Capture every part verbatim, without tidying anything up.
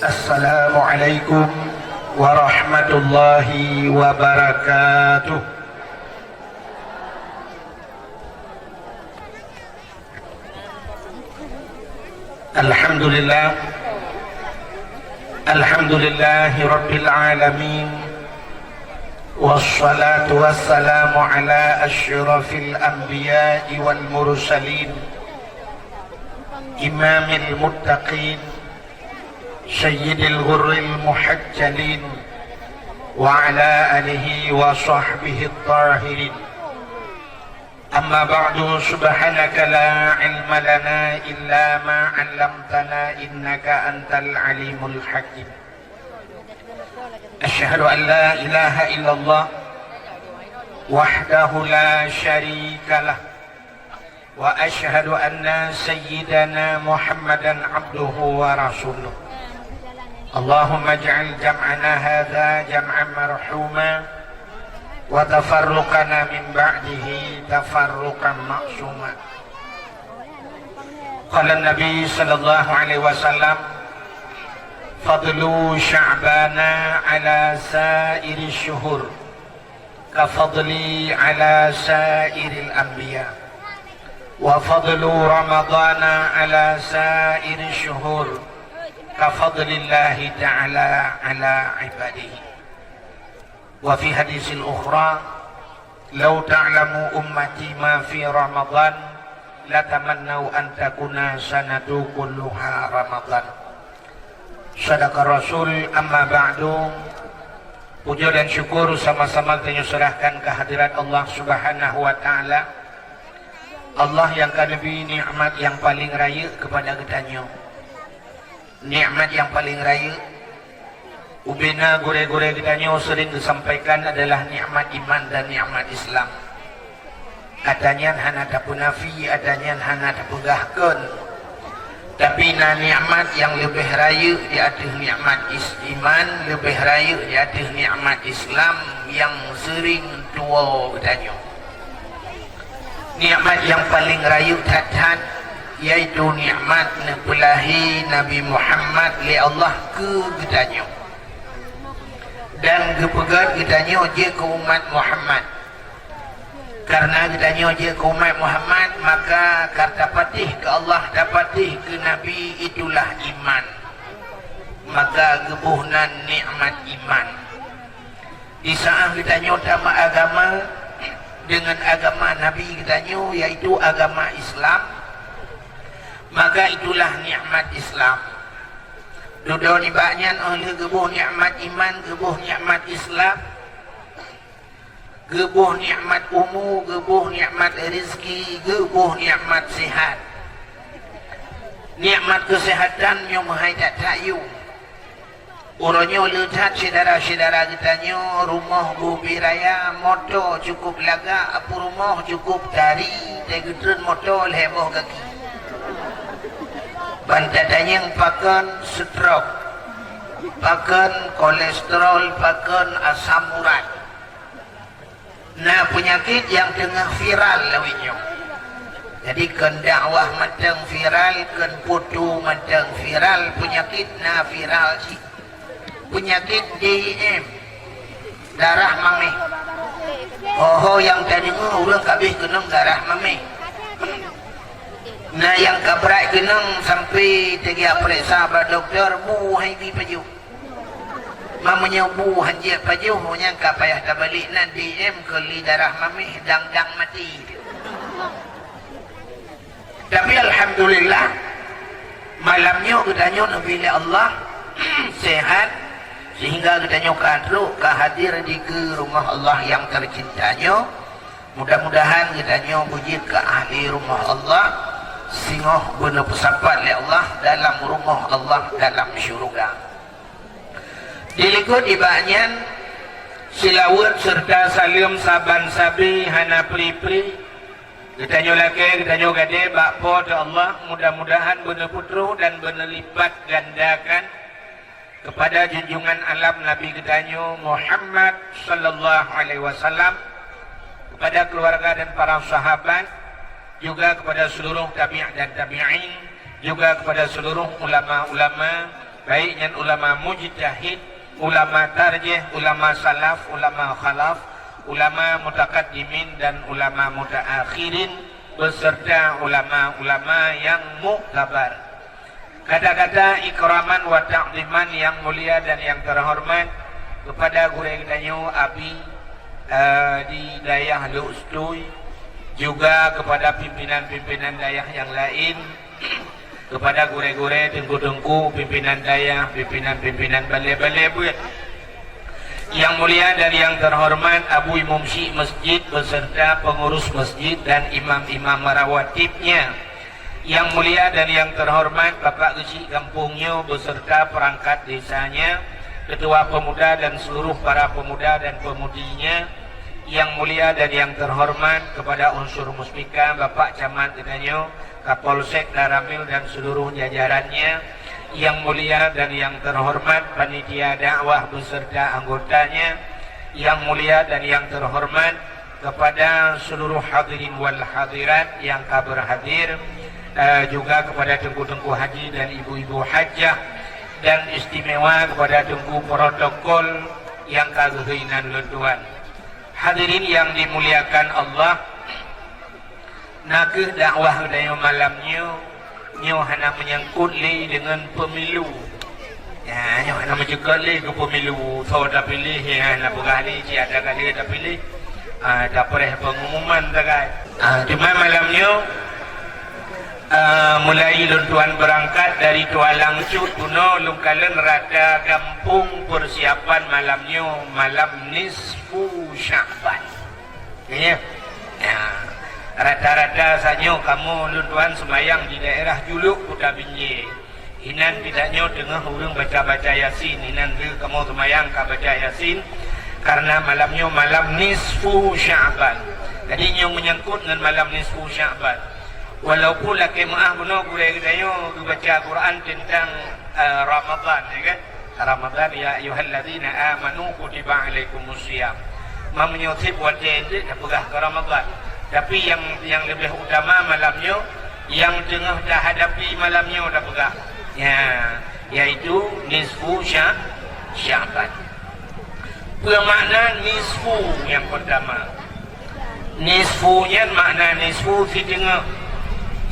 Assalamualaikum warahmatullahi wabarakatuh. Alhamdulillah. Alhamdulillahi rabbil alamin. Wassalatu wassalamu ala asyrafil anbiya'i wal mursalin, imamil muttaqin, sayyidil ghurril muhajjalin, wa ala alihi wa sahbihi tahirin. Amma ba'du, subhanaka la ilma lana illa ma 'allamtana, innaka antal alimul hakim. Asyhadu an la ilaha illallah wahdahu la syarika lah, wa asyhadu anna sayyidana Muhammadan abduhu wa rasuluh. Allahumma ij'al jam'ana hadza jam'an marhuma, wa tafarruqana min ba'dihi tafarruqan ma'suma. Qala Nabi sallallahu alaihi wasallam, "Fadlu Sya'bana ala sairi syuhur, ka fadli ala sairil anbiya. Wa fadlu Ramadana ala sairi syuhur, ka fadlillahi ta'ala ala ibadihi." Wa fi hadisil ukhra, "Lau ta'lamu ummati ma fi Ramadan, latamannau an takuna sanatu kulluha Ramadan." Sadaqa Rasul, amma ba'du. Puja dan syukur sama-sama tanyoe serahkan kehadirat Allah Subhanahu wa Ta'ala. Allah nyang ka neubri nikmat nyang paleng rayeuk keupada geutanyoe. Nikmat nyang paleng rayeuk ubena gurée-gurée geutanyoe sering geusampaikan adalah nikmat iman dan nikmat Islam. Ata nyan hana tapeunafi, ata nyan hana tapeugah kon. Tapi na nikmat nyang leubeh rayeuk di ateueh nikmat is-, iman, leubeh rayeuk di ateueh nikmat Islam nyang sering tuwoe geutanyoe. Nikmat nyang paleng rayeuk that-that, yaitu nikmat neupeulahé Nabi Muhammad lé Allah keu geutanyoe, dan geupeugét geutanyoe jeuet keu umat Muhammad. Kareuna geutanyoe jeuet keu umat Muhammad, maka ka tapatéh keu Allah, tapatéh keu Nabi, itulah iman. Maka geuboh nan nikmat iman. Di saat geutanyoe tameuagama deungon agama Nabi geutanyoe, yaitu agama Islam, maka itulah nikmat Islam. Dudoe nibak nyan, óh lheueh geuboh nikmat iman, geuboh nikmat Islam, geuboh nikmat umu, geuboh nikmat rezeki, geuboh nikmat sihat. Nikmat keusihatan nyoe meuhai that-that yum. Uroe nyoe le that syedara-syedara geutanyoe, rumoh bubé raya, moto cukup lagak, peurumoh cukup tari, teugeutreun moto lhée boh gaki. Ban tatanyong pakon stroke, pakon kolesterol, pakon asam urat. Na peunyakét nyang teungoh viral lawét nyoe. Jadi, kon dakwah mantong viral, kon foto mantong viral, peunyakét na viral cit. Peunyakét D M, darah maméh. Ho-ho nyang tadeungoe ureuëng ka abéh keunong darah maméh. Na nyang ka brat keunong sampai teugiak peuriksa bak dokto, bu hai bi pajoh. Ma meunyoe bu hanjeuet pajoh, nyan ka payah tabalek nan D M keu li darah maméh dang-dang maté. Tapi alhamdulillah, malam nyoe geutanyoe neubri lé Allah sehat, sehingga geutanyoe ka trok ka hadir dikeue rumoh Allah nyang teucinta nyoe. Mudah-mudahan geutanyoe beujeuet keu ahli rumoh Allah, singoh beuneupeusapat lé Allah dalam rumoh Allah dalam syeuruga. Dilikot nibak nyan, seulaweuet seureuta saleuem saban sabe hana pri-pri geutanyoe lakée, geutanyoe gadée bak Po teu Allah, mudah-mudahan beuneupeutroh dan beuneulipat gandakan keupada junjungan alam Nabi geutanyoe Muhammad sallallahu alaihi wasallam, keupada keuluwarga dan para sahabat, juga keupada seuluruh tabi' dan tabi'in, juga keupada seuluruh ulama-ulama, Baik nyan ulama mujtahid, ulama tarjih, ulama salaf, ulama khalaf, ulama mutakaddimin dan ulama mutaakhirin, beserta ulama-ulama yang muktabar. Kata-kata ikraman wa ta'ziman yang mulia dan yang terhormat kepada gurée geutanyoe Abi, eh, di dayah Lhokseutuy, juga kepada pimpinan-pimpinan dayah yang lain, kepada gurée-gurée, teungku-teungku, pimpinan dayah, pimpinan-pimpinan balé-balé beuet. Yang mulia dan yang terhormat Abu Imum Syik Masjid beserta pengurus masjid dan imam-imam rawatibnya. Yang mulia dan yang terhormat Bapak Geuchik Gampông nyoe beserta perangkat desanya, ketua pemuda dan seluruh para pemuda dan pemudinya. Yang mulia dan yang terhormat kepada unsur Muspika, Bapak Camat geutanyoe, Kapolsek Danramil dan seluruh jajarannya, yang mulia dan yang terhormat panitia dakwah beserta anggotanya, yang mulia dan yang terhormat kepada seluruh hadirin wal hadirat yang ka berhadir, eh, juga kepada teungku-teungku haji dan ibu-ibu hajah, dan istimewa kepada teungku protokol yang ka geuhôi nan lôn tuan. Hadirin yang dimuliakan Allah, na kheueh dakwah geutanyoe malam nyoe, nyoe hana meunyangkot lé deungon pemilu. Ya, nyoe hana meucukot lé keu pemilu, soe tapiléh, ya, na peugah lé, siat ka lheueh tapiléh. Ah, tapreh pengumuman sagai. Ah, cuma malam nyoe, ah, mulai lôn tuan beurangkat dari Tualang Cut bunoe lôn kalon rata gampông persiapan malam nyoe, malam nisfu Sya'ban. Ya. Ya. Rata-rata saat nyoe kamoe lôn tuan seumayang di daerah Juluk Kuta Binjai. Inan geutanyoe teungoh ureueng baca-baca Yasin. Inan lé kamoe seumayang ka baca Yasin karena malam nyoe malam nisfu Sya'ban. Jadi nyoe meunyangkot ngon malam nisfu Sya'ban. Walaupun lakée meu'ah bunoe gurée geutanyoe geubaca Quran teuntang, eh, Ramadhan, ya kan? Ramadhan, "Ya ayyuhalladzina amanu kutiba alaikumus siyam." Ma meunyoe seb watée jih tapeugah keu Ramadhan. Tapi nyang, nyang leubeh utama malam nyoe, nyang teungoh tahadapi malam nyoe tapeugah. Ya, yaitu nisfu Sya-, Sya'ban. Peue makna nisfu nyang pertama? Nisfu nyan makna nisfu siteungoh.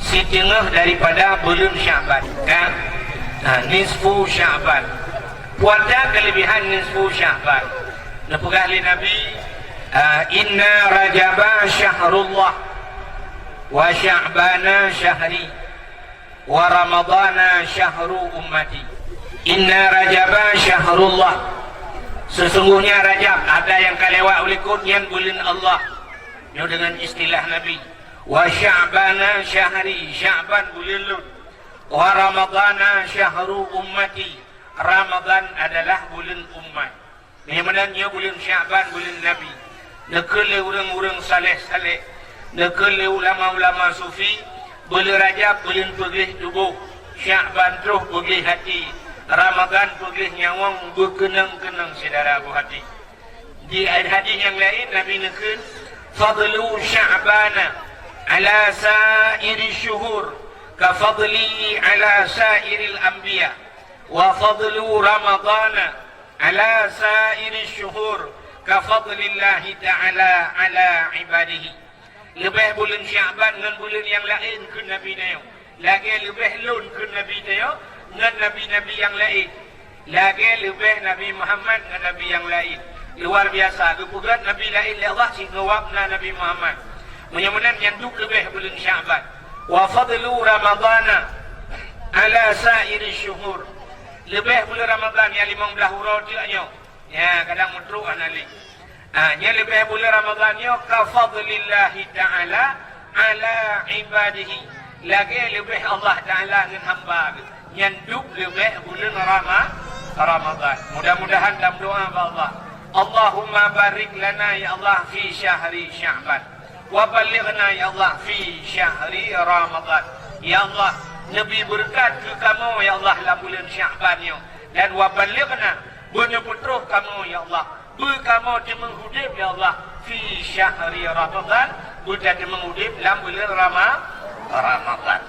Siteungoh daripada buleuen Sya'ban, kan? Ha, nisfu Sya'ban. Peue ata keulebihan nisfu Sya'ban? Neupeugah lé Nabi, ah, "Inna Rajaba syahrullah, wa Sya'bana syahri, wa Ramadana syahru ummati." "Inna Rajaba syahrullah." Sesungguhnya Rajab, ata nyang ka lewat u likot nyan buleuen Allah. Nyoe deungon istilah Nabi. "Wa Sya'bana syahri," Sya'ban buleuen lôn. "Wa Ramadana syahru ummati," Ramadhan adalah buleuen umat. Meunyoe meunan nyoe buleuen Sya'ban, buleuen Nabi. Neukheun lé ureueng-ureueng saleh-saleh, neukheun lé ulama-ulama sufi, buleuen Rajab buleuen peugleh tuboh, Sya'ban troh peugleh até, Ramadhan peugleh nyawöng, beukeunong-keunong syedara boh até. Di hadis nyang laén Nabi neukheun, "Fadlu Sya'bana ala sa'iri syuhur ka fadli ala sa'iril anbiya." "Wa fadlu Ramadana ala sa'iri syuhur ka fadlillahi ta'ala ala ibadihi." Leubeh buleuen Sya'ban ngon buleuen nyang laén kheun Nabi tanyoe, lagée leubeh lôn kheun Nabi tanyoe ngon nabi-nabi nyang laén, lagée leubeh Nabi Muhammad ngon nabi nyang laén. Luar biasa, geupeugét nabi laén lé Allah singoh wab na Nabi Muhammad. Meunyoe meunan nyan dub leubeh buleuen Sya'ban. "Wa fadlu Ramadana ala sa'iri syuhur." Leubeh buleuen Ramadhan nyang limong blaih uroe teuk nyoe. Nya, kadang meutrok hana lé. Ah, nya leubeh buleuen Ramadhan nyoe ka fadlillahi ta'ala ala ibadihi. Lagée leubeh Allah Ta'ala ngon hamba geuh. Nyan dub leubeh buleuen Rama-, Ramadhan. Mudah-mudahan tameudoá bak Allah. Allahumma barik lana ya Allah fi syahri Sya'ban. Wa ballighna ya Allah fi syahri Ramadhan. Ya Allah, neubi beureukat keu kamoe ya Allah lam buleuen Sya'ban nyoe. Dan wa ballighna, beuneupeutroh kamoe ya Allah. Beu kamoe teumeung udeb ya Allah fi syahri Ramadhan, beu tateumeung udeb lam buleuen Rama-, Ramadhan.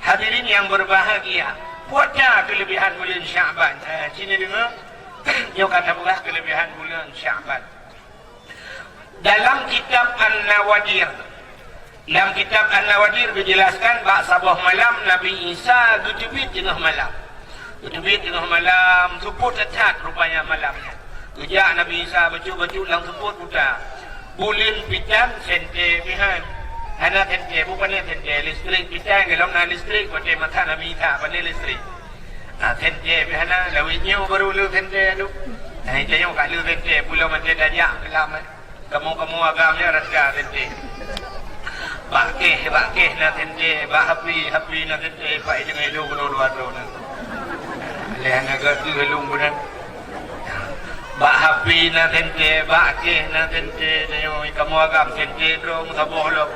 Hadirin yang berbahagia, Peue keuleubihan buleuen Sya'ban? Eh, sini deungoe, nyoe ka tapeugah keuleubihan buleuen Sya'ban. Dalam kitab An-Nawadir, dalam kitab An-Nawadir geujelaskan bak saboh malam Nabi Isa geuteubiet teungoh malam. Geuteubiet teungoh malam, seupôt that-that rupanya malam nyan. Geujak Nabi Isa bacut-bacut lam seupôt buta. Buleuen pitan sente pih han. Hana sente, bukon sente, listrik pitan, golom na listrik, watèe masa Nabi Isa, pane listrik. Ah, sente pih hana, lawét nyoe baru le sente tu. Nah, tanyoe ka le sente, pulo mantong tajak keulam, eh. Kamoe-kamoe agam nyan rasa sente. Bak kèh, bak kèh na sente, bak hapi, hapi na sente, bak idong-idong bunoe dua droe na. Lé hana gaki helung bunoe. Bak hapi na sente, bak kèh na sente, tanyoe kamoe agam sente droe meusaboh lom.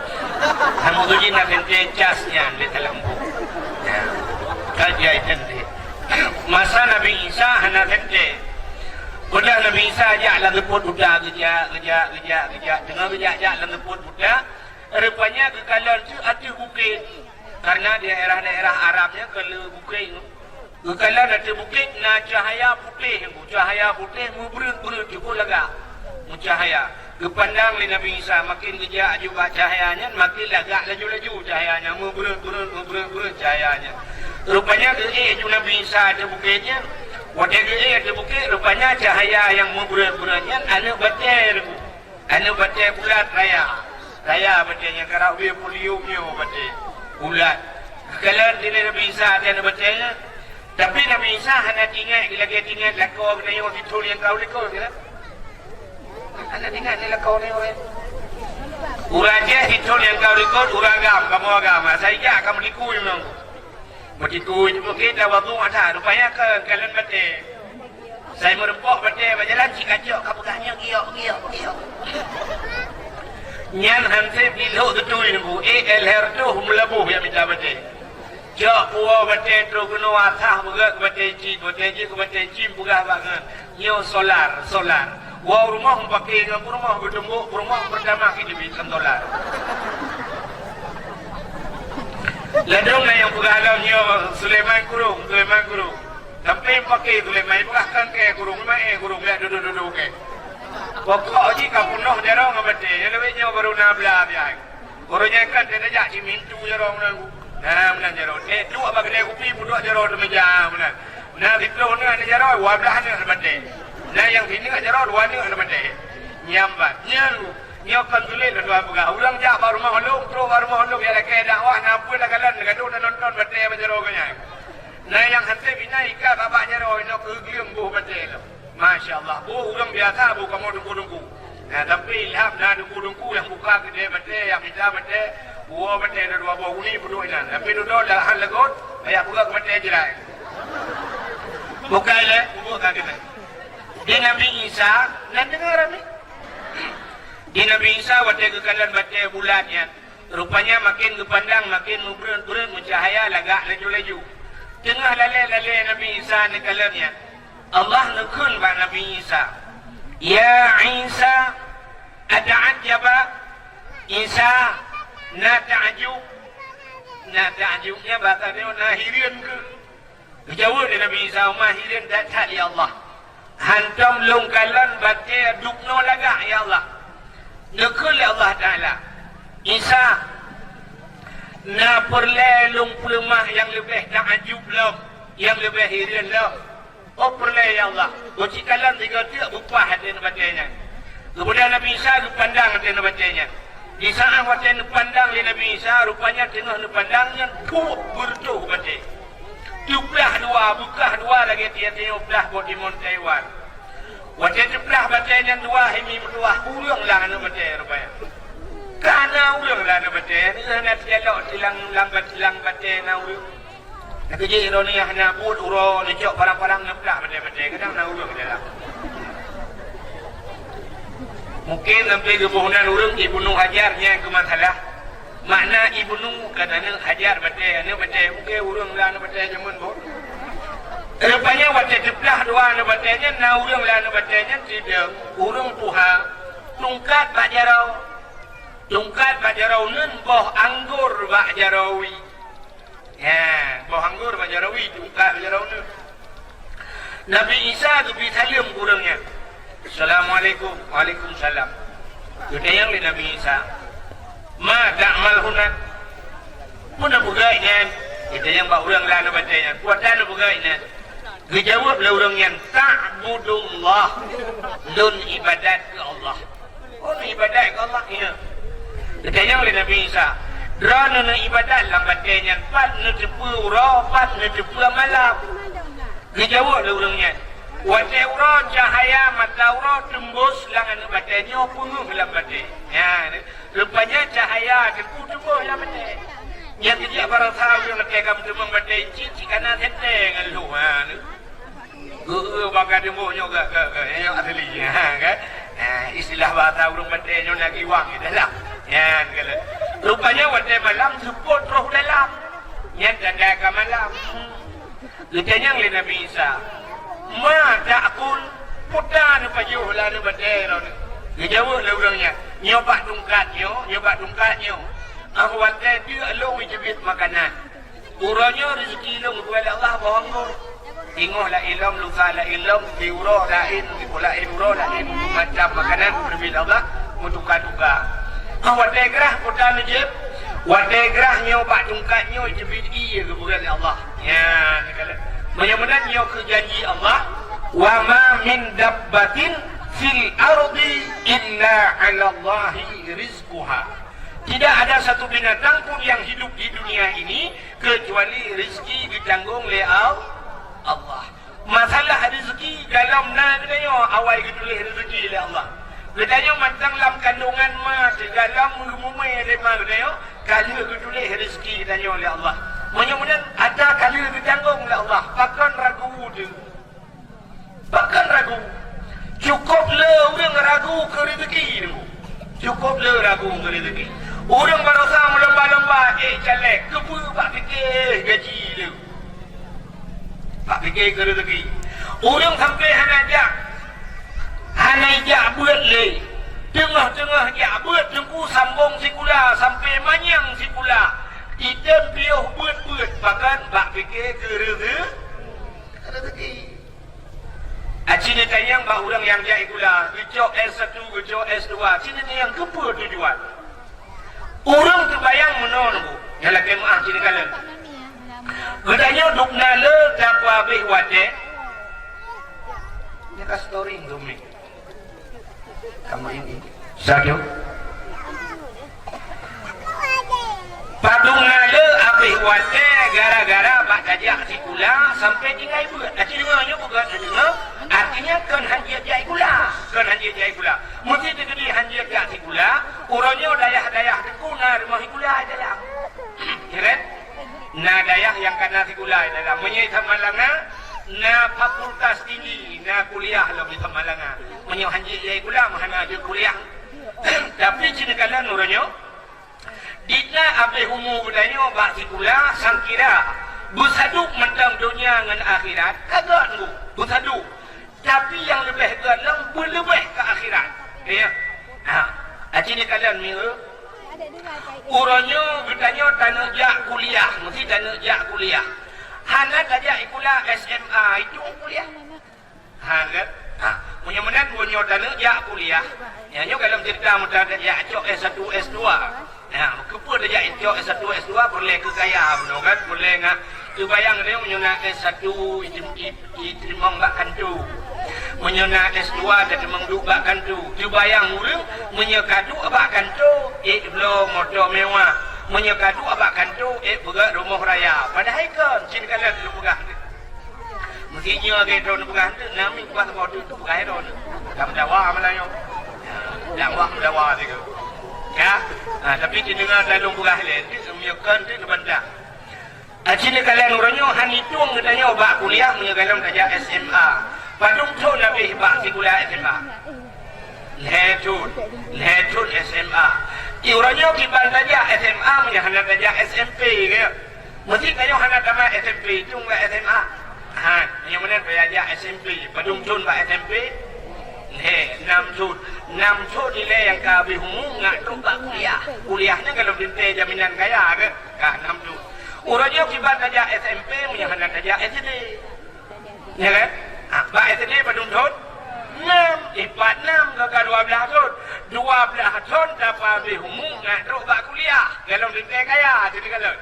Kamoe tu jih na sente cas nyan lé talampu. Ya. Ka jai sente. Masa Nabi Isa hana sente. Padahai Nabi Isa jak lam seupôt buta, geujak, geujak, geujak, geujak. Teungoh geujak-jak lam seupôt buta, rupanya geukalon teuk ateueh bukét. Karena daerah-daerah Arab nyan ka le bukét. Geukalon ateueh bukét na cahya putéh, cahya putéh meubreuet-breuet, cukup lagak meucahya. Geupandang lé Nabi Isa, makin geujak aju bak cahya nyan, makin lagak laju-laju cahya nyan, meubreuet-breuet, meubreuet-breuet cahya nyan. Rupanya geuék aju Nabi Isa ateueh bukét nyan. Watèe geuék ateueh bukét, rupanya cahya nyang meubreuet-breuet nyan aneuk batèe. Aneuk batèe bulat raya. Raya batèe nyan, karab wie polio nyoe batèe. Bulat. Geukalon lé Nabi Isa ateueh aneuk batèe nyan. Tapi Nabi Isa hana teuingat lagèe teuingat lakoe geutanyoe sithôn nyang ka u likot, kan? Hana teuingat lé lakoe geutanyoe, kan? Ureueng Aceh sithôn nyang ka u likot, ureueng agam, kamoe agam. Asai jak ka meutikui memang. Meutikui teupeu kita waktu masa, rupanya ka kalon batèe. Sai meureumpok batèe bak jalan, cit kacok ka peugah nyoe, "Giok, giok, giok." Nyan han sép jilhok teutui nunggu, eh, el her tuh meulaboh jak mita batèe. Cok puwoe batèe trok keunoe, asah beugöt keu batèe cit, batèe jih keu batèe cit peugah bak ngon, "Nyoe solar, solar." Woe u rumoh meupaké ngon peurumoh, geutumbok peurumoh, peureutama keu teubiet lam solar. Ladôm na nyang peugah lom, "Nyoe Sulaiman kurong, Sulaiman kurong." Sampoe paké Sulaiman, peugah keu kèe kurong, ma, eh, kurong, jak dudoe-dudoe kèe. Pokok jih ka peunoh jaroe ngon batèe, nyan lawét nyoe baru na blah biaya. Uroe nyan kan tajak simintu jaroe meunan. Nah, meunan jaroe. Eh, duek bak keudè kupi, peuduek jaroe di meja meunan. Na siploh neuk jaroe, dua blah neuk batèe. Na nyang sineuk jaroe, dua neuk batèe. Nyan ban. Nyan, nyoe kon sulet lôn tuan peugah. Ureueng jak bak rumoh lôn, trok bak rumoh lôn, jak lakèe dakwah, na peue lakalan, gadoh na nonton batèe bak jaroe geuh nyan. Na nyang hase bina ikat babah jaroe inoe keu gleueng boh batèe lom. Masya Allah, boh ureueng biasa, boh kamoe teungku-teungku. Nah, tapi ilham na teungku-teungku nyang buka keudè batèe, nyang mita batèe, buwoe batèe na dua boh uni peuduek inan. Tapi dudoe dah han lagot, payah peugah keu batèe jilai. Bukai lé, buka keudè. Di Nabi Isa, nan deungoe ramè. Di Nabi Isa watèe geukalon batèe bulat nyan, rupanya makin geupandang, makin meubreuet-breuet meucahaya lagak laju-laju. Teungoh lalè-lalè Nabi Isa neukalon nyan, Allah neukheun bak Nabi Isa, "Ya Isa, ata'ajjaba?" Isa, na ta'ajub? Na ta'ajub nyan bahasa Melayu na hireuen keuh? Geujaweueb lé Nabi Isa, "Uma hireuen that-that, ya Allah. Hantom lôn kalon batèe dubnoe lagak, ya Allah." Neukheun lé Allah Taala, "Isa, na peureulèe lôn peuleumah nyang leubeh ta'ajub lom, nyang leubeh hireuen lom?" "Oh, peureulèe, ya Allah." Boh cit kalon sigoe teuk beupah ateueh batèe nyan. Keumudian Nabi Isa geupandang ateueh batèe nyan. Di saát watèe neupandang lé Nabi Isa, rupanya teungoh neupandang nyan, phuet, beureutoh batèe. Teuplah dua, beukah dua lagèe tiep-tiep plah boh timon Taiwan. Watèe teuplah batèe nyan dua, himi meutuah, ureueng lam aneuk batèe rupanya. Ka na ureueng lam aneuk batèe, nyan na teujalok silang lam bat-, lam batèe na ureueng. Nyan keuh jih ironia, hana buet uroe neucok parang-parang neuplah batèe-batèe, kadang na ureueng dalam. Mungkin sampoe geuboh nan ureueng Ibnu Hajar nyang keu masalah. Makna Ibnu kan aneuk, Hajar batèe, aneuk batèe, mungkin ureueng lam aneuk batèe jameun boh. Rupanya watèe teuplah dua aneuk batèe nyan, na ureueng lam aneuk batèe nyan sidroe, ureueng tuha, tungkat bak jaroe. Tungkat bak jaroe, ngon boh anggor bak jaroe. Ha, boh anggô bak jaroe, tungkat bak jaroe. Nabi Isa geubri saleuem keu ureuëng nyan. "Assalamualaikum." "Waalaikumsalam." Geutanyong lé Nabi Isa, "Ma ta'mal huna?" "Peue neupeugah nyan?" Geutanyong bak ureuëng lam batée nyan, "Peue neupeugah nyan?" Geujaweueb lé ureuëng nyan, "Ta'budullah." "Lôn iébadat keu Allah." "Oh, iébadat keu Allah?" "Iya." Geutanyong lé Nabi Isa, "Droeneuh neuiébadat lam batée nyan, pat neuteupeue uroe, pat neuteupeue malam?" Geujaweueb lé ureuëng nyan, "Watée uroe cahya mata uroe teumbôs lam aneuëk batée nyoe peungeuh lam batée." Nyan, rupanya cahya teungku teumbôs lam batée. Nyang keujak baroesa ureuëng batée ka meuteumong batée cit, cit kana sentée ngon lhôh. Ha, geu-eu baka teumbôs nyoe geu-, geu-, geu-, nyoe asli. Ha, kan? Ha, istilah bahasa ureuëng batée nyoe na giwang di dalam. Nyan, kan? Rupanya watée malam seupôt roh dalam. Nyan tanda ka malam. Geutanyong lé Nabi Isa, "Ma ta'kul?" "Peue neupajoh lam aneuëk batée droeneuh?" Geujaweueb lé ureuëng nyan, "Nyoe bak tungkat nyoe, nyoe bak tungkat nyoe. Ah, watée deuk lôn jeuet makanan. Uroe nyoe rezeki lôn geupeugah lé Allah boh anggô. Singoh laén lom, lusa laén lom, siuroe laén, siuroe laén, uroe laén, macam makanan geupeugah lé Allah, meutuka-tuka. Ah, watée grah peue neujieb, watée grah nyoe bak tungkat nyoe jeuet ié geupeugah lé Allah." Nyan, meunyoe meunan nyoe keuh janji Allah, "Wa ma min dabbatin fil ardi illa 'alallahi rizquha." Tidak ada satu binatang pun yang hidup di dunia ini kecuali rezeki ditanggong lé Al-, Allah. Masalah rezeki dalam na geutanyoe awai geutuléh rezeki lé Allah. Geutanyoe mantong lam kandungan ma teuh dalam meureumeue lé ma geutanyoe ka lheueh geutuléh rezeki geutanyoe lé Allah. Meunyoe meunan atra ka lheueh geutanggong lé Allah, pakon ragu teuh? Pakon ragu? Cukôp le ureuëng ragu keu rezeki tu. Cukôp le ragu keu rezeki. Ureuëng baroesa meulomba-lomba ék caleg, keupeue bak pike gaji le? Bak pike keu rezeki. Ureuëng sampoe hana jak, hana jak beuet le. Teungoh-teungoh jak beuet teungku sambong sikula sampoe manyang sikula. Item piôh beuet-beuet, pakon bak pike keu rezeki. Rezeki. Aci neutanyong bak ureuëng nyang jak sikula, geucok S satu, geucok S dua, aci neutanyong keupeue tujuan? Ureuëng teubayang meunoe, nyang lakée meuáh aci neukalon. Geutanyoe dubna le tapeuhabéh watée. Nyang ka storing tu mi. Kamu ini. Satu. Padum na le habéh watée gara-gara bak tajak sikula sampoe tinggai beuet. Aci deungoe nyoe bukan deungoe, artinya kon hanjeuet jak sikula, kon hanjeuet jak sikula. Meuseuti keudeh hanjeuet jak sikula, uroe nyoe dayah-dayah teungku na rumoh sikula di dalam. Ya kan? Na dayah nyang ka na sikula di dalam. Meunyoe Samalanga, na fakultas tinggi, na kuliah lom di Samalanga. Meunyoe hanjeuet jak sikula, meuhana jeuet kuliah. Tapi ci neukalon uroe nyoe, dina habéh umu geutanyoe bak sikula, sangkira beusadub mantong donya ngon akhirat, ka gét bu, beusadub. Tapi nyang leubeh gét lom beuleubeh keu akhirat. Ya. Ha. Aci neukalon mi. Uroe nyoe geutanyoe taneuk jak kuliah, meuseuti taneuk jak kuliah. Hana tajak sikula S M A, itu kuliah. Ha, kan? Ha, meunyoe meunan, meunyoe taneuk jak kuliah, nyan nyoe dalam cerita meuta jak cok S satu, S dua. Ha, keupeue tajak cok S satu, S dua, peureulée keu kaya bunoe kan, peureulée ngat. Teubayang deh, meunyoe na S satu, iti-, i-, iteurimong bak kantô. Meunyoe na S dua, teurimong duek bak kantô. Teubayang ureuëng, meunyoe ka duek bak kantô, ék bloe moto mewah. Meunyoe ka duek bak kantô, ék peugöt rumoh raya. Padahai kon, cit ka lheueh lôn peugah. Meusinya lagée droeneuh peugah, na meukeubah saboh teuk peugah droeneuh. Ka meudawa malam nyoe. Dakwah meudawa sigoe. Ya. Ha, tapi ci deungoe lôn peugah lé, meunyoe kon teuk neubantah. Aci neukalon uroe nyoe han itueng geutanyoe bak kuliah meunyoe golom tajak S M A. Padum thon habéh bak sikula S M A? Lhée thon. Lhée thon S M A. Uroe nyoe kiban tajak S M A meunyoe hana tajak S M P, ya. Meuseuti tanyoe hana tamat S M P, itueng bak S M A. Ha, nyang meunan payah jak S M P, padum thon bak S M P? Lhée, nam thon. Nam thon ilée nyang ka habéh umu ngat trok bak kuliah. Kuliah nyan golom teuntée jaminan kaya, kan? Ka nam thon. Uroe nyoe kiban tajak S M P meunyoe hana tajak S D. Ya kan? Ha, bak S D padum thon? Enam. Eh, pat enam ka, ka dua blaih thon. Dua blaih thon tapahabéh umu ngat trok bak kuliah. Golom teuntèe kaya, teuntèe golom.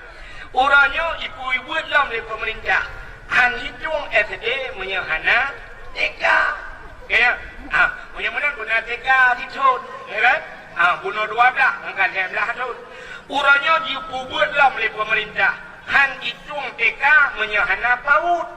Uroe nyoe ibu-ibu lom lé peumeurintah. Han itueng S D meunyoe hana T K. Ya. Ha, meunyoe meunan guna T K sithon, ya kan? Ha, bunoe dua blaih, angka lhèe blaih thon. Uroe nyoe jipeubuet lom lé peumeurintah. Han itueng T K meunyoe hana PAUD.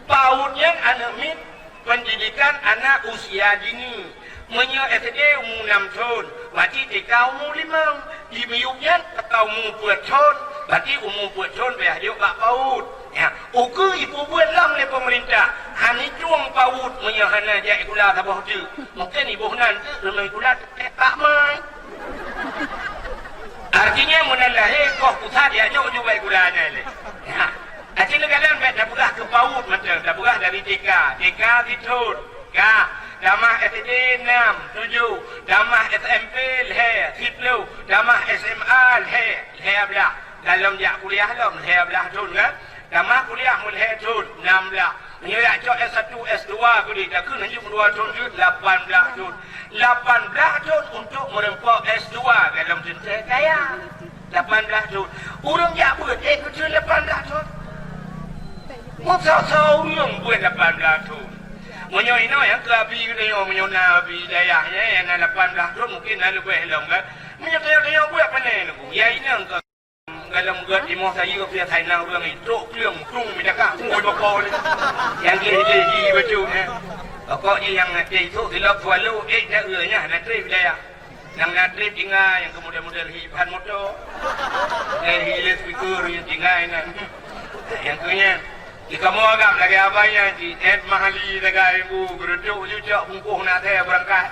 PAUD nyan aneuk miet, pendidikan anak usia dini. Meunyoe S D umu enam thon, berarti T K umu limong. Di miyueb nyan, T K umu peuet thon, berarti umu peuet thon payah jok bak PAUD. Ya, ukeue ipeubuet lom lé peumeurintah. Han itueng PAUD meunyoe hana jak sikula saboh teuk. Mungken iboh nan teuk, rumoh sikula teuk bak mai. Artinya, meunan lahé koh pusat jak jok ju bak sikula nyan lé. Ya. Aci neukalon bèk tapeugah keu PAUD mantong, tapeugah dari T K. T K sithon, ka. Tamah S D enam, tujoh. Tamah S M P lhèe, siploh. Tamah S M A lhèe, lhèe blaih. Golom jak kuliah lom, lhèe blaih thon kan? Tamah kuliah meulhèe thon, nam blaih. Meunyoe jak cok S satu, S dua keudéh, takheun hanjeuet dua thon jeuet, lapan blaih thon. Lapan blaih thon untuk meureumpok S dua, golom teuntèe kaya. Lapan blaih thon. Ureueng jak beuet, eh, keuceue lapan blaih thon. Meusoe-soe ureueng beuet lapan blaih thon. Meunyoe inoe nyang keu abi geutanyoe, meunyoe na abi dayah nyan, nyang na lapan blaih thon, mungken na leubeh lom kan. Meunyoe tanyoe-tanyoe beuet pane nunggu, ya inong ka. Golom gèt timoh sayeup, ya sainang ureueng itrok kleueng, tung mita kah, ngui bako ni. Nyang gleh-gleh hi bacut, eh. Pokok jih nyang na trép, isok silop swallow, eh, dak eu nyan na trép dayah. Nyang na trép tinggai, nyang keu model-model hi phan moto. Model hi lé speaker nyang tinggai nyan. Nyang keu nyan. Di kamoe agam lagèe abang nyan, di Ed Mahali sagai bu, geureudok ju cok bungkôh na thèe beurangkat.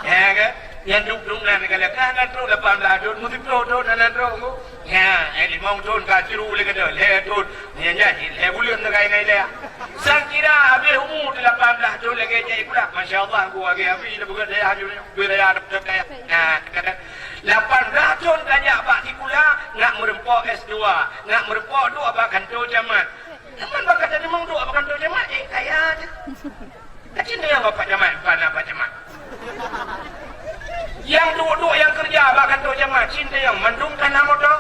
Ya kan? Nyan duek-duek nan ka lheueh, ka na trok lapan blaih thon, meusiploh thon hana trok bu. Ya, eh, limong thon ka curu lé keudeh, lhèe thon. Nyan jadi lhèe buleuen sagai ngai lhèe. Sang kira habéh umu di lapan blaih thon lagèe jak sikula. Masya Allah, bu lagèe abi lé beugèt dayah ju, beuraya dayah. Nah, lapan blaih thon tajak bak sikula, nak meureumpok S dua, nak meureumpok duek bak kantô camat. Teuma bak kata limong duek bak kantô camat, eh, kaya teuh. Cit nyang bak camat, bak na bak camat. Nyang duek-duek nyang keureuja bak kantô camat, cit nyang mandum ka na moto?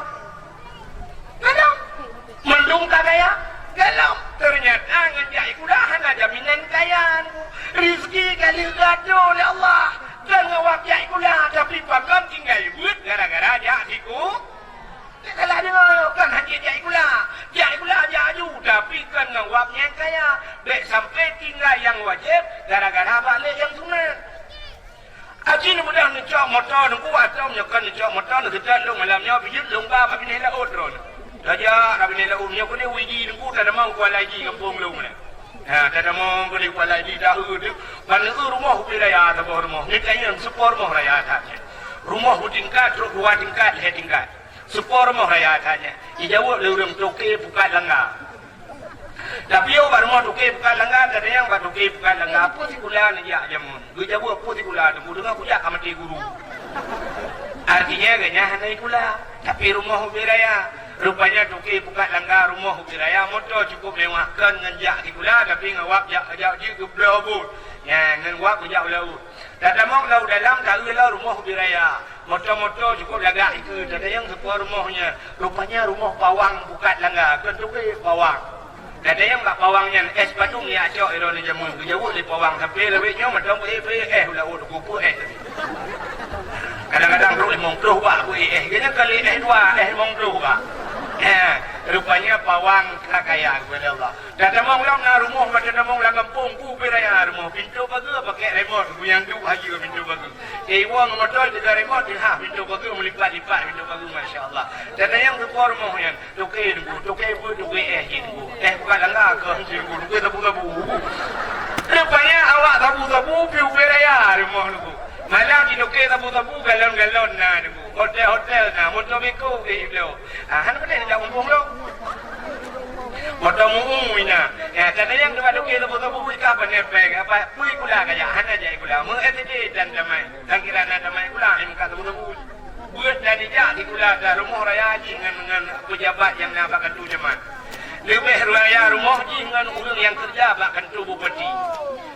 Golom. Mandum ka kaya? Golom. Teunyata ngon jak sikula hana jaminan kaya. Rizki ka lheueh geuatur lé Allah. Kon ngon wab jak sikula, tapi pakon tinggai beuet gara-gara jak siku-, Bèk salah deungö, kon hanjeuet jak sikula. Jak sikula jak aju, tapi kon ngon wab nyang kaya. Bèk sampai tinggai nyang wajéb gara-gara bak lé nyang sunat. Aci neumudah neucok moto Teungku, atau meunyoe kon neucok moto neuseutôt lôn malam nyoe, bijeuet lôn ba bak binéh laôt droeneuh. Tajak bak binéh laôt nyoe keuneuk uji Teungku, tatamong Kuala Haji gampông lôn nyan. Ha, tatamong keuneuk Kuala Haji taeu teuk. Ban eu rumoh ubé raya saboh rumoh. Nyoe tanyoe seupo rumoh raya that nyan. Rumoh beutingkat, trok dua tingkat, lhèe tingkat. Seupo rumoh raya that nyan. Jijaweueb lé ureueng toke pukat langga. Tapi yoh bak rumoh toke pukat langga, tatanyong bak toke pukat langga, "Peue sikula neujak jameun?" Geujaweueb, "Peue sikula, Teungku, deungon kujak ka maté guru." Artinya, gobnyan hana sikula, tapi rumoh ubé raya. Rupanya toke pukat langga rumoh ubé raya, moto cukup mewah, kon ngon jak sikula, tapi ngon wab jak, jak jeuet geubloe buet. Nyan, ngon wab geujak u laôt. Tatamong lam dalam, taeu lom rumoh ubé raya. Moto-moto cukup lagak ikeue, tatanyong seupo rumoh nyan. Rupanya rumoh pawang pukat langga, kon toke pawang. Tatanyong bak pawang nyan, "Ès padum jak cok droeneuh jameun?" Geujaweueb lé pawang, "Sampoe lawét nyoe mantong peuéh-peuéh éh u laôt, peue éh." Kadang-kadang trok limong ploh bak peuéh éh. Gobnyan ka lé éh dua, éh limong ploh bak. Eh, rupanya pawang ka kaya, geubri lé Allah. Tatamong lom na rumoh, tatamong lam gampông, ubé raya rumoh, pintoe pageue pakèk remote, nyang duek hajeue pintoe pageue. Iwoe ngon moto teuga remote, ha, pintoe pageue meulipat-lipat pintoe pageue, masya Allah. Tatanyong seupo rumoh nyan, "Toke Teungku, toke peue, toke éh jih Teungku. Éh pukat langga keuh jih Teungku, toke sabu-sabu." Rupanya awak sabu-sabu pih ubé raya rumoh Teungku. Malah di toke sabu-sabu galon-galon na Teungku. Hotel-hotel na, moto beko ubé ibloe. Ah, hana pandai jak muphom lom. Moto mu'u ina. Ya, tatanyong teuma toke sabu-sabu ka pandai péng, apa, peue sikula kajak, hana jak sikula. Meu S D dan tamai. Dan kira na tamai sikula, hai muka sabu-sabu. Beuet dan ijak sikula. Dah, dah rumoh raya jih ngon, ngon pejabat nyang na bak kantô camat. Leubeh raya rumoh jih ngon ureuëng nyang keureuja bak kantô bupati.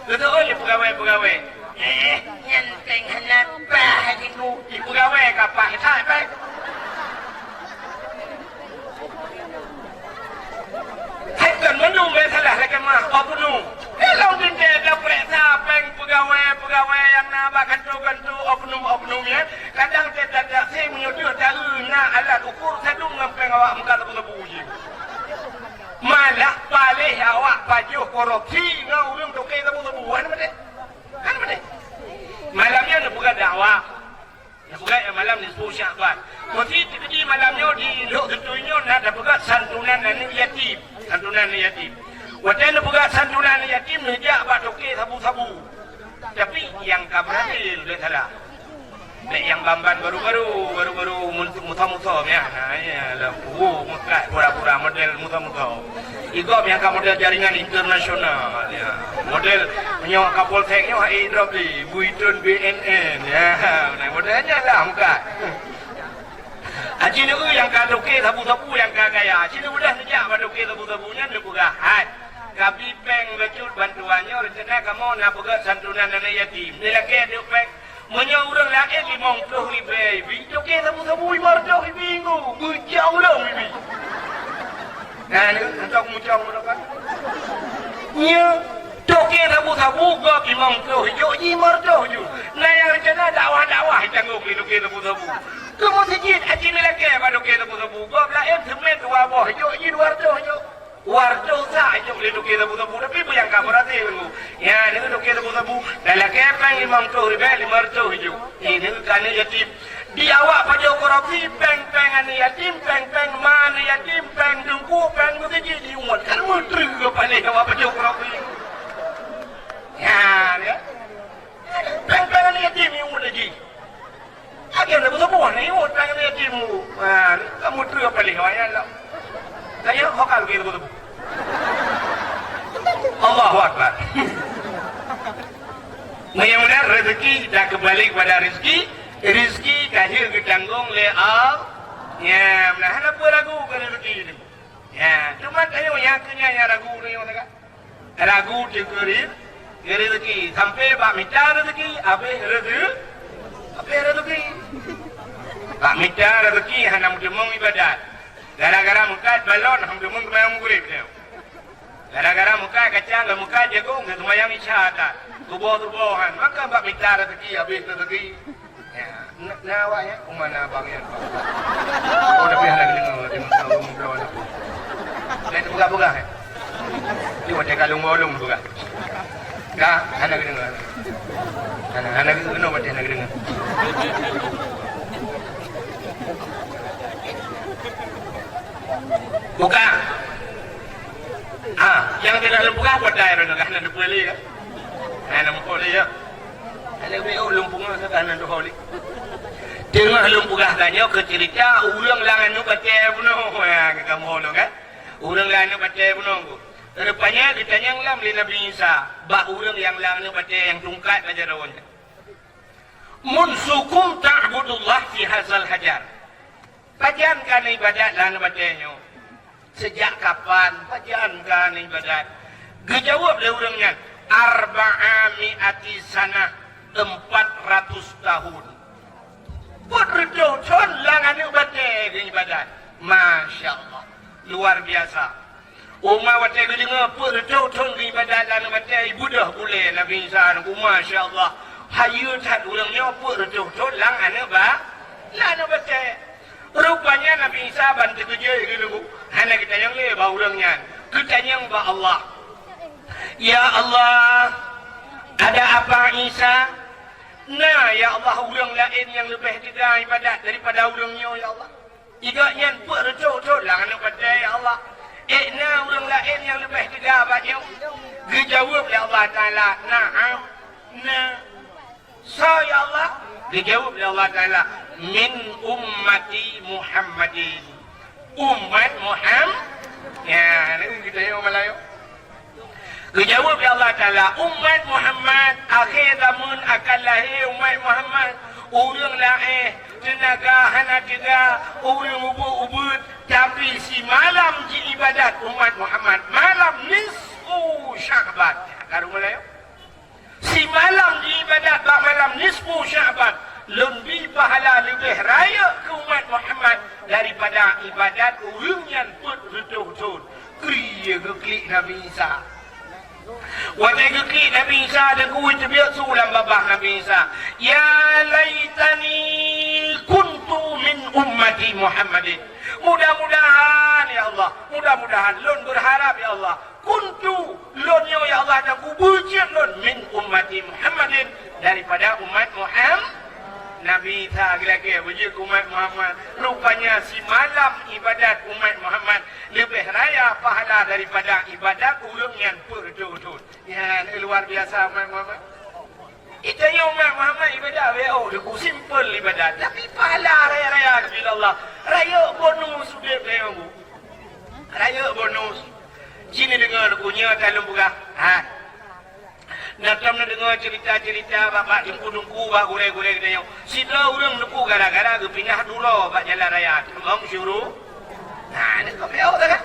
Geuteu'oh lé peugawée-peugawée, "Eh, nyan péng hana paih laju." Di peugawée ka paih that péng. Hai kon mandum bèk salah lagèe mah oknum. Ilôn teuntèe tapeuriksa péng peugawée-peugawée nyang na bak kantô-kantô oknum-oknum nyan. Kadang teutatap si meunyoe deuh taeu na alat ukur sadum ngon péng awak meukat sabu-sabu jih. Malah paléh awak pajoh korupsi ngon ureuëng toke sabu-sabu. Hana maté. Hana maté. Malam nyan neupeugah dakwah. Neupeugah malam nisfu Sya'ban. Meusi teukeudi malam nyoe di Lhok Seutui nyoe na tapeugah santunan aneuk yatim. Santunan aneuk yatim. Watèe neupeugah santunan aneuk yatim neujak bak toke sabu-sabu. Tapi nyang ka beurhasil lé salah. Bèk nyang ban-ban baru-baru, baru-baru mun-, musa-musa nyan. Nah, ya lah, oh, meukat pura-pura model musa-musa. Igob nyang ka model jaringan internasional, ya. Model nyoe Kapolsek nyoe hai drop di, Buiton B N N, ya. Nah, model nyan lah meukat. Aci neu nyang ka toke sabu-sabu nyang ka kaya. Aci neu udah neujak bak toke sabu-sabu nyan neupeugah, "Hai, kabi péng bacut bantuan nyoe rencana kamoe na peugah santunan aneuk yatim. Dilakèe deuh péng." Meunyoe ureuëng laén limong ploh ribèe ibi, toke sabu-sabu limong ploh ibi ngon beujang lom ibi. Nah, ni hantom mucong meunoe kan. Nyoe toke sabu-sabu gob limong ploh ijok jih limong ploh ju. Nah, nyang rencana dakwah-dakwah itanggong lé toke sabu-sabu. Keu meuseujid aci neulakèe bak toke sabu-sabu. Gob laén seumén dua boh ijok jih dua ratus ijok. Dua ratus sa ijok lé toke sabu-sabu, tapi peue nyang ka beurhasil ngon. Nyan neu toke sabu-sabu, dan lakèe péng limong ploh ribèe limong ratus ijok. Neu ka aneuk yatim. Di awak pajoh korupsi, péng-péng aneuk yatim, péng-péng ma aneuk yatim, péng teungku, péng meuseujid di umat. Kan meutreu paléh awak pajoh korupsi. Nyan, ya. Péng-péng aneuk yatim di umat lagi. Akhé na beuteupeue na yue tangan yatim. Ha, kamu treu paléh awaknyan lom. Tanya hokal ke beuteupeue. Allahu Akbar. Mudah-mudahan rezeki dah kembali kepada rezeki. Rezeki ka jeuet geutanggong lé Allah. Ya, mudah hana peue ragu keu rezeki nyoe. Ya, cuma tanyoe nyang keu nyan nyang ragu tanyoe teuka. Ragu teuh keu re-, keu rezeki. Sampai bak mita rezeki, habéh reze-, habéh rezeki. Bak mita rezeki hana meuteumong ibadat. Gara-gara meukat balon hana meuteumong seumayang Maghrib teuh. Gara-gara meukat kacang, meukat jagong, seumayang Isya that. Tuboh-tuboh han. Maka bak mita rezeki, habéh rezeki. Ya, na, na awak nyan, uma na abang nyan. Oh, tapi hana geudeungoe, di masa ureueng muda ni. Lain peugah-peugah, eh. Di watèe ka lôn bolong peugah. Ka, hana geudeungoe. Hana, hana geudeungoe, watèe hana geudeungoe. Buka. Ah, nyang tidak lôn peugah, buat daerah nyoe, hana lôn peulé, ya. Hana lôn peulé, ya. Hana lôn peulé, oh, lôn peugah, hana lôn peulé. Teungoh lôn peugah tanyoe keu ceurita ureueng lam aneuk batèe bunoe, ya, ka kamoe nyoe, kan? Ureueng lam aneuk batèe bunoe. Rupanya geutanyong lom lé Nabi Isa, bak ureueng nyang lam aneuk batèe nyang tungkat bak jaroe nyan. "Munsu kum ta'budullah fi hazal hajar?" Pajan ka na ibadat lam aneuk batèe nyoe? Seujak kapan pajan ka na ibadat? Geujaweueb lé ureueng nyan, "Arba'a mi'ati sanah," empat ratus tahun. Peuet reutôh thon lam aneuk batèe geuibadat. Masya Allah, luar biasa. Uma watèe geudeungoe peuet reutôh thon geuibadat lam aneuk batèe, ibeudôh bulèe Nabi Isa nyan, masya Allah. Hayeue that ureueng nyoe peuet reutôh thon lam aneuk ba-, lam aneuk batèe. Rupanya Nabi Isa ban teukeujot geuneuk, hana geutanyong lé bak ureueng nyan, geutanyong bak Allah. "Ya Allah, ada apa Isa?" "Na, ya Allah, ureueng laén nyang leubeh teuga ibadat daripada ureueng nyoe, ya Allah." Igob nyan peuet reutôh thon lam aneuk batèe, ya Allah. Ék na ureueng laén nyang leubeh teuga bak nyoe? Geujaweueb lé Allah Taala, "Na'am, na." "Soe, ya Allah?" Geujaweueb lé Allah Taala, "Min ummati Muhammadin." Umat Muham-, ya, na geutanyoe ureueng Malayu. Geujaweueb lé Allah Taala, "Umat Muhammad, akhé zameun akan lahé umat Muhammad. Ureueng laén Teunaga hana teuga, ureuëng ubeuet-ubeuet, tapi simalam jiibadat umat Muhammad, malam nisfu Sya'ban. Ka deungoe laén? Simalam jiibadat bak malam nisfu Sya'ban, lôn bi pahala leubeh rayeuk keu umat Muhammad daripada ibadat ureuëng nyang peuet reutôh thon. Ui, geuklik Nabi Isa. Watée geuklik Nabi Isa, deungon teubiet su lam babah Nabi Isa, "Ya laitani kuntu min ummati Muhammadin." Mudah-mudahan, ya Allah, mudah-mudahan, lôn beurharap, ya Allah, kuntu, lôn nyoe, ya Allah, dan kubeujeuet lôn, min ummati Muhammadin, daripada umat Muhammad. Nabi Isa geulakée beujeuet keu umat Muhammad. Rupanya simalam ibadat umat Muhammad leubeh raya pahala daripada ibadat ureuëng nyang peuet reutôh thon. Nyan luar biasa umat Muhammad. Itanyoe umat Muhammad ibadat W O, deungon simpel ibadat, tapi pahala raya-raya geubri Allah. Rayeuk bonus udeb tanyoe, Bu. Rayeuk bonus. Jih neudeungoe, Teungku, nyoe ka lôn peugah. Ha. Na tom neudeungoe ceurita-ceurita bak, bak teungku-teungku, bak gurée-gurée geutanyoe. Sidroe ureuëng, Teungku, gara-gara geupinah duroe bak jalan raya, tamong syuru-, nah, ni keupeue kan?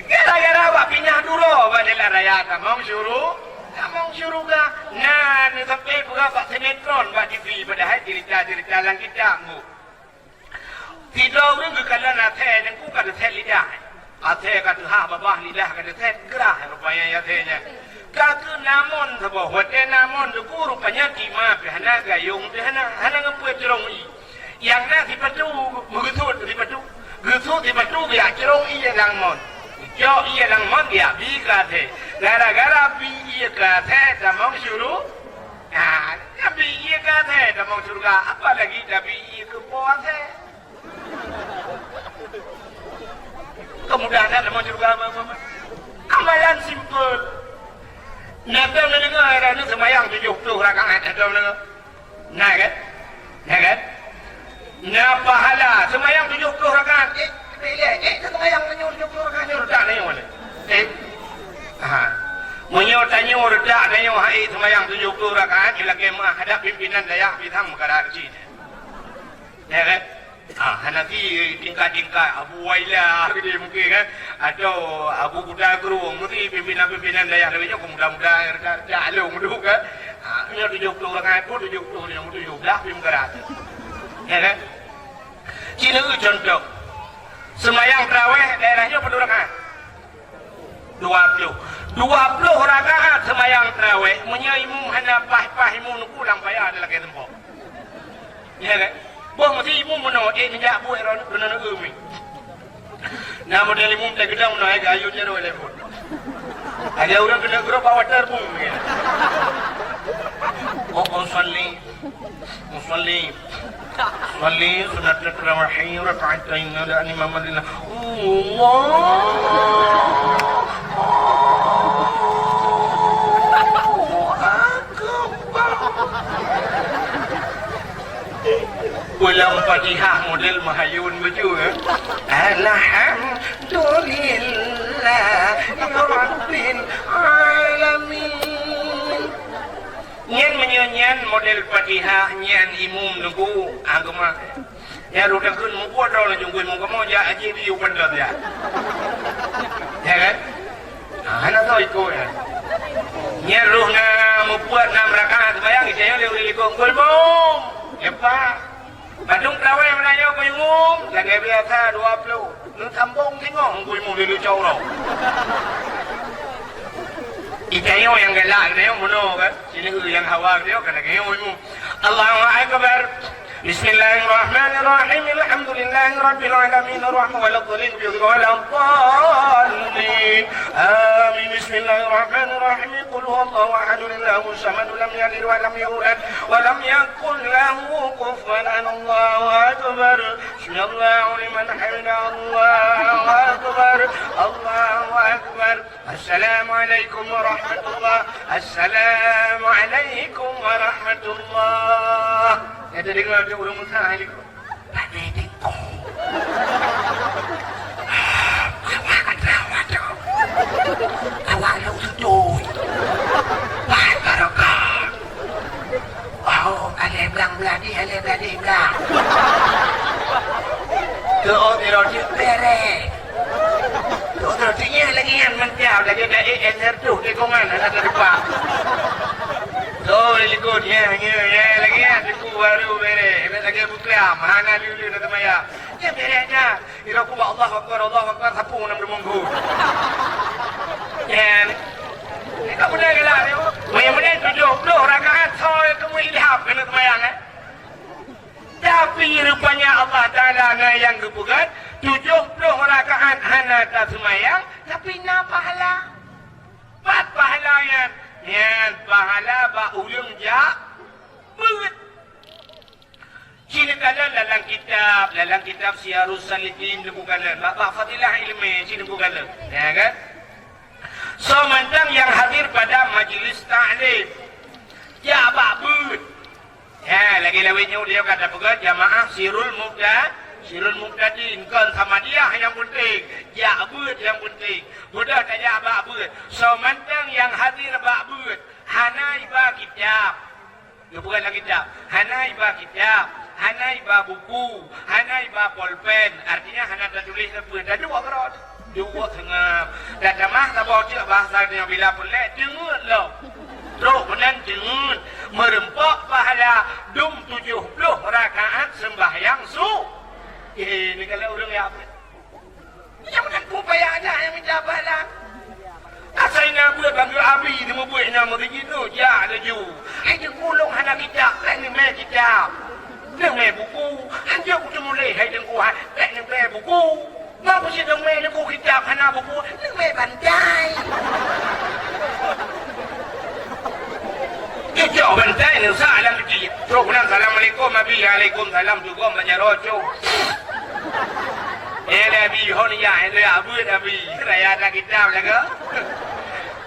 Gara-gara bak pinah duroe bak jalan raya, tamong syuru-, tamong syeuruga. Nah, ni sampai peugah bak sinetron, bak T V, padahai ceurita-ceurita lam kitab, Bu. Sidroe ureuëng geukalon asèe, Teungku, ka teusét lidah. Asèe ka teuhah babah, lidah ka teusét, grah rupanya asèe nyan. Ka keuh na mon saboh, watée na mon, Teungku, rupanya tima pih hana, gayong pih hana, hana ngon peue, crông ié. Nyang na sipatu, meugeusut sipatu. Geusut sipatu, geujak crông ié lam mon. Geucok ié lam mon, geujak bi keu asèe. Gara-gara bi ié keu asèe, tamong syuru-, Nah, tabi ié keu asèe tamong syeuruga, apalagi tabi ié keu po asèe. Keumudahan tamong syeuruga, ma-, ma-, ma-. Amalan simpel. Na tom neudeungoe, na seumayang tujoh ploh rakaat, na tom neudeungoe? Na kan? Na kan? Na pahala seumayang tujoh ploh rakaat. Eh, tapi ilèe, eh, seumayang tanyoe tujoh ploh rakaat nyoe reutak tanyoe lé. Eh. Ha. Meunyoe tanyoe reutak tanyoe hai seumayang tujoh ploh rakaat, ilakée meuah hadab pimpinan dayah pisang meukara keuci. Ya kan? Ah, hana si tingkat-tingkat Abu Waila gitu mungkin kan? Atau Abu Kuta Krueng, mesti pimpinan-pimpinan dayah lawét nyoe muda-muda reutak-reutak lom dulu kan? Ah, nyoe tujoh ploh rakaat pun tujoh ploh, tujoh ploh dah pih meukara. Ya kan? Cina contoh. Seumayang tarawih daerah nyoe padum rakaat? Dua ploh. Dua ploh rakaat seumayang tarawih, meunyoe imum hana paih-paih imum, Teungku, lam paya ada lakée seumpok. Ya kan? Boh meusi imum meunoe, eh, neujak buet ron, keunoe neueu mi. Na model imum teugeudang meunoe, eh, gayun jaroe lé phon. Ada ureuëng keuneuk grob bak water pun, ya. Oh, oh, salli. Usalli. Usalli sunnatat tarawih rak'atain ala imam Madinah. Allahu Akbar. Ulang Fatihah model Mahayun beujeuet, eh? Alhamdulillah Rabbil Alamin. Nyan meunyoe nyan model Fatihah nyan imum Teungku agama. Nyan rôh takheun mubuet droe laju ngui mukamoe jak aji biu pandang ya. Ya kan? Nah, hana tahu ikut ya. Nyan rôh na mubuet nam rakaat sembahyang, saya lé ulikot ngui mum. Lepas. Padum tarawih meunyoe keu imum, lagée biasa dua ploh. Neusambong singoh keu imum di lucok uroe. Itanyoe nyang galak, itanyoe meunoe kan? Sinoe nyang hawa, itanyoe kan lagée nyoe imum. Allahu Akbar. Bismillahirrahmanirrahim. Alhamdulillahirabbil alamin. Arrahmanirrahim. Waladdallin. Amin. Bismillahirrahmanirrahim. Qul huwallahu ahad. Allahus samad. Lam yalid wa lam yulad. Wa lam yakul lahu kufuwan ahad. Allahu Akbar. Sami'allahu liman hamidah. Allahu Akbar. Allahu Akbar. Assalamualaikum warahmatullah. Assalamualaikum warahmatullah. Nyang teudeungoe tu ureuëng Musa hai likot. Pandai tingkong. Awak ka teurawat tu. Awak lôn seutôi. Baik barokah. Oh, alèh blang beuladi, alèh beuladi blang. Kongan hana teudepak. Sôi likot, nyeh, nyeh, nyeh, lagèe nyan, teungku baru bèrèh. Bèk lagèe buklam, hana lé-lé na seumayang. Nyeh bèrèh nyan. Ira ku bak Allahu Akbar, Allahu Akbar, sapeue nam deungon ghu. Nyeh. Ka beuna galak nyoe. Meunan tujoh ploh rakaat soe keumu ilham keuneuk seumayang, eh? Tapi rupanya Allah Taala na nyang geupeugah, tujoh ploh rakaat hana taseumayang, tapi na pahala. Pat pahala nyan? Nyan pahala bak ureueng jak beuet. Ci neukalon lam kitab, lam kitab Siyarus Salikin neukalon, bak, bak Fadilah Ilmi ci neukalon. Ya kan? Soe mantong nyang hadir pada majlis taklim, jak bak beuet. Ha, lagèe lawét nyoe dia kata peugah jamaah sirul mubta, sirul mubtadin, kon Samadiyah nyang penting, jak beuet nyang penting. Beudôh tajak bak beuet. Soe mantong nyang hadir bak beuet, hana iba kitab. Geupeugah lam kitab, hana iba kitab, hana iba buku, hana iba polpen, artinya hana tatuléh sapeue, taduek keudroe. Duek seungab. Tatamah saboh teuk bahasa nyoe bila peureulèe, teungeut lom. Trok meunan teungeut, meureumpok pahala dum tujoh ploh rakaat seumbahyang su. Eh, ni kalau ureueng ya. Nyang meunan peue payah na nyang mita pahala. Asai na beuet bangga abi, teuma beuet na meurijit tu, jak laju. Hai teungku, lôn hana kitab, bèk neumè kitab. Neumè buku, hanjeuet kuteumuléh, hai teungku, ha, bèk neumè buku. Bang ku sit neumè teungku kitab, hana buku, neumè bantai. Cucok bantai, neusak lam piti. Trok meunan, "Assalamualaikum, Abi." "Waalaikumsalam." Tugom bak jaroe, cok. Eh, lé Abi, hon ya, eh, lé abeuet Abi. Raya ata kitab lagoe.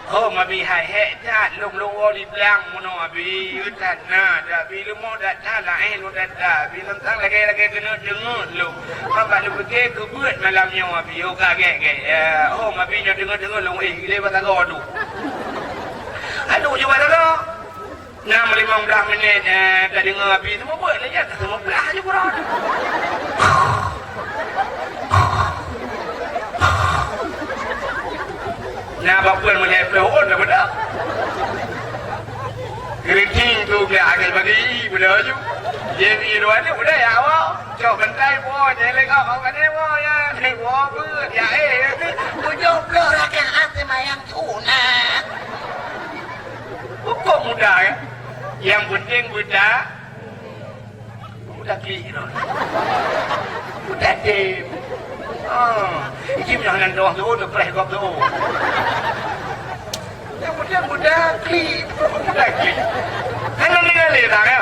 Oh, Abi hai, hék that, lôn, lôn woe di blang meunoe Abi. That na, that Abi, leumo that that, laén lôn that that. Abi, lôn sang lagèe-lagèe keuneuk deungoe lôn. Maka lôn pike keu beuet malam nyoe Abi. Oh, ka gèt-gèt. Ya, oh, Abi nyoe deungoe-deungoe lôn, eh, ilèe bak sagoe tu. Aduh, jeuet bak sagoe. Nam limong blah minit, eh, tadeungoe Abi teuma beuet lé nyan, teuma blah ju kurang. Na bak peue meunyoe ploh ôn dah beudôh. Keriting tu biar agak bagi beudôh ju. Jadi luar ni udah ya awak. Cok bantai po, jadi kau kau kena po ya. Ni po apa? Ya eh. Tujuh puluh rakaat sembahyang sunat. Hukum mudah ya. Yang penting budak, budak klik tu. Budak dem. Ah, ini meunan doh tu, tu preh gop tu. Yang penting budak klik, budak klik. Kan ni kali tak ya?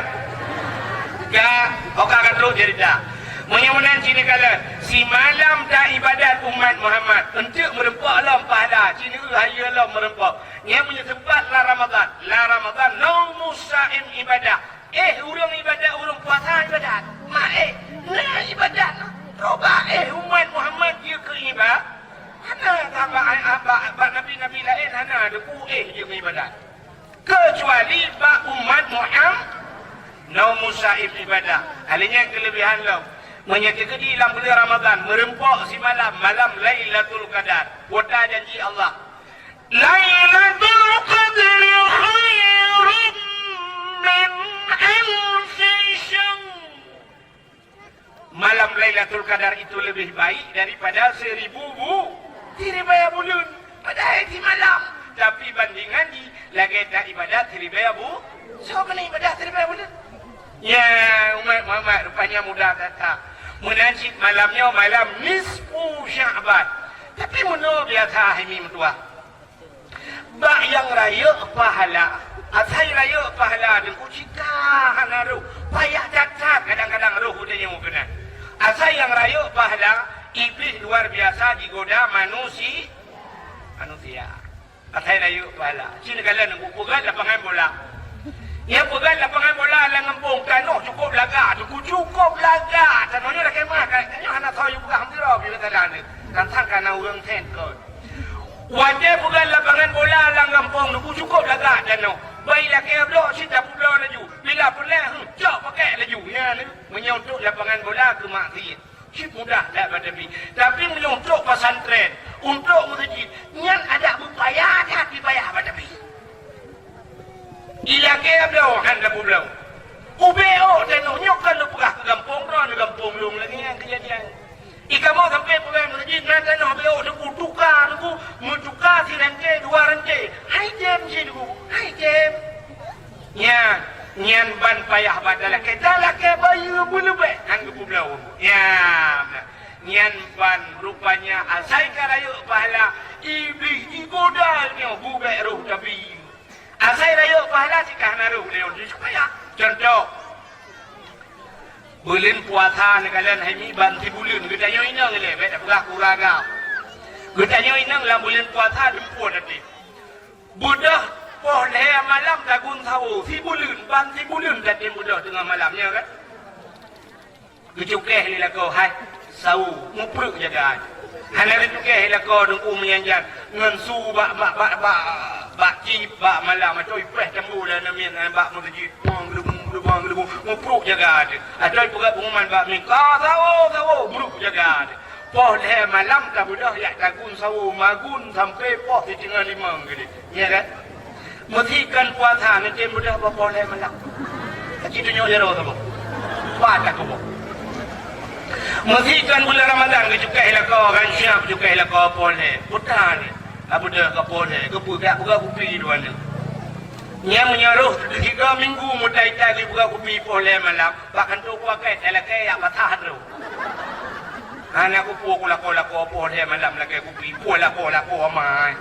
Ya, oka kan tu jadi dah. Meunyoe meunan sini kala, simalam ta ibadat umat Muhammad, enteuk meureumpok lom pahala, sini hayeue lom meureumpok. Nyan meunyoe sempat la Ramadan, la Ramadan, naumus saim ibadah. Eh, ureueng ibadat, ureueng puasa ibadat. Ma eh, na ibadat. Coba eh, umat Muhammad jeuet keu ibadat. Hana ka bak, bak, bak nabi-nabi laén hana deungoe eh jeuet keu ibadat. Kecuali bak umat Muhammad, naumus saim ibadah. Hal nyan keulebihan lom. Meunyoe teukeudi lam buleuen Ramadan, meureumpok simalam, malam Lailatul Qadar. Kuota janji Allah. Lailatul Qadri khairum min alfi syahr. Malam Lailatul Qadar itu lebih baik daripada seribu bu-, siribèe buleuen. Padahai di malam, tapi bandingan di lagèe ta ibadat siribèe bu-, soe keuneuk ibadat siribèe buleuen? Ya, umat Muhammad rupanya mudah that-that. Meunan cit malam nyoe malam nisfu Sya'ban. Tapi meunoe biasa hai mi meutuah. Bak nyang rayeuk pahala. Asai rayeuk pahala deungon cika hana roh. Payah that-that kadang-kadang roh udah nyoe keunan. Asai nyang rayeuk pahala, Iblih luar biasa jigoda manusi-, manusia. Asai rayeuk pahala. Sini kalian nunggu peugah lapangan bola. Nyang peugah lapangan bola lam gampông, tanoh cukup lagak, cukup lagak. Tanoh nyoe dah kemah, tanoh hana soe yue peugah, hampir roh bila tadan. Kan sangka na ureueng sen kon. Watèe peugah lapangan bola lam gampông, nunggu cukup lagak tanoh. Bai lakèe bloe cit tapubloe laju. Bila peureulèe, hmm, cok pakèk laju. Nyan, meunyoe untuk lapangan bola keu maksiet. Cit mudah that bak Nabi. Tapi meunyoe untuk pesantren, untuk meuseujid, nyan adak beupaya that dipayah bak Nabi. Lakée bloe han lampu bloe. Ubé ôk tanoh nyoe ka lôn peugah keu gampông droe, di gampông lôn lagée nyan keujadian. I kamoe sampoe peugah meuseuti na tanoh ubé ôk teungku tuka teungku, meutuka sirante dua rante. Hai tem si teungku, hai tem. Nyan, nyan ban payah bak talakée, talakée bayeue beuleubeh han geupubloe. Nyan, nyan ban rupanya asai ka rayeuk pahala, Iblih jigoda nyoe bubek roh tabi. Asai rayeuk pahala cit ka hana rhoh lé ulôn supaya. Contoh, buleuen puasa neukalon hai miban sibuleuen, geutanyoe inong ilée, bék tapeugah keu ureueng agam. Geutanyoe inong lam buleuen puasa dumpeue tatem. Beudôh poh lhée malam tagun sawo, sibuleuen, ban sibuleuen tatem beudôh teungoh malam, nyo kan? Geucukéh lé lakoe, hai, sawo, mupruk jaga. Hana geucukéh lé lakoe teungku meunyan jan, ngon su bak, bak, bak, bak, bak cip, bak malam, atoi péh tambu lam miet, bak meuseujid, bang geulubung, geulubung, geulubung, mupruk jaga teuh. Atoi peugah pengumuman bak miet, ka sawo, sawo, bruk jaga teuh. Poh lhée malam tabeudôh jak tagun sawo, magun sampoe poh siteungoh limong keudeh. Iya kan? Meusi kon puasa neutem beudôh bak poh lhée malam. Aci tunyok jaroe saboh. Pat takuboh. Meusi kon buleuen Ramadhan geucukéh lakoe kan siab cukéh lakoe poh lhée. Puta ni. Ka beudôh ka poh lhée, geupeugah-peugah kupi dua nyoe. Nyan meunyoe rhoh tiga minggu meutai-tai geupeugah kupi poh lhée malam, bak kantô kuakée talakée jak basah droe. Hana kupeue ku lakoe-lakoe poh lhée malam lakée kupi, peue lakoe-lakoe amai.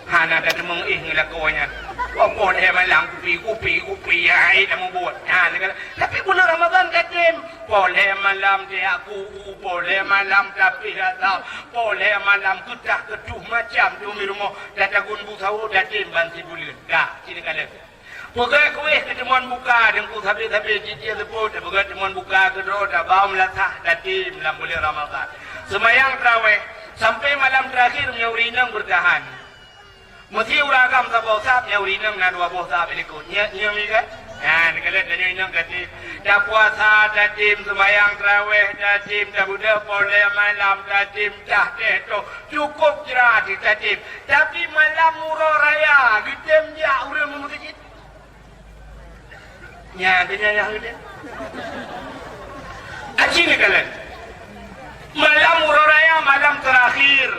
Hana tateumeung éh ngon lakoe nyan. Poh lhée malam kupi, kupi, kupi, hai tamubuet. Ha, tapi buleuen Ramadhan tatem. Poh lhée malam teuak ku, poh lhée malam tapih rasa, poh lhée malam keutah keutuh macam tu di rumoh. Tatagun bu sawo tatem ban sibuleuen. Dah, sini kala. Peugét kueh keu teumon buka, teungku sabe-sabe cicém seupôt, tapeugét teumon buka keudroe, tabau meulasah, tatem lam buleuen Ramadhan. Seumayang traweh, sampoe malam teurakhir meunyoe ureueng inong beurtahan. Meusi ureueng agam saboh sab, nyan ureueng inong na dua boh sab likot. Nyan, nyan mi kan? Nyan, neukalon tanyoe inong ka tem. Tapuasa, tatem, seumayang traweh, tatem, tabeudôh poh lhée malam, tatem, tah teh toh. Cukôp jra teuh tatem. Tapi malam uroe raya, geutem jak ureueng meuseujid. Nyan, teunyayah geutem. Aci neukalon. Malam uroe raya, malam teurakhir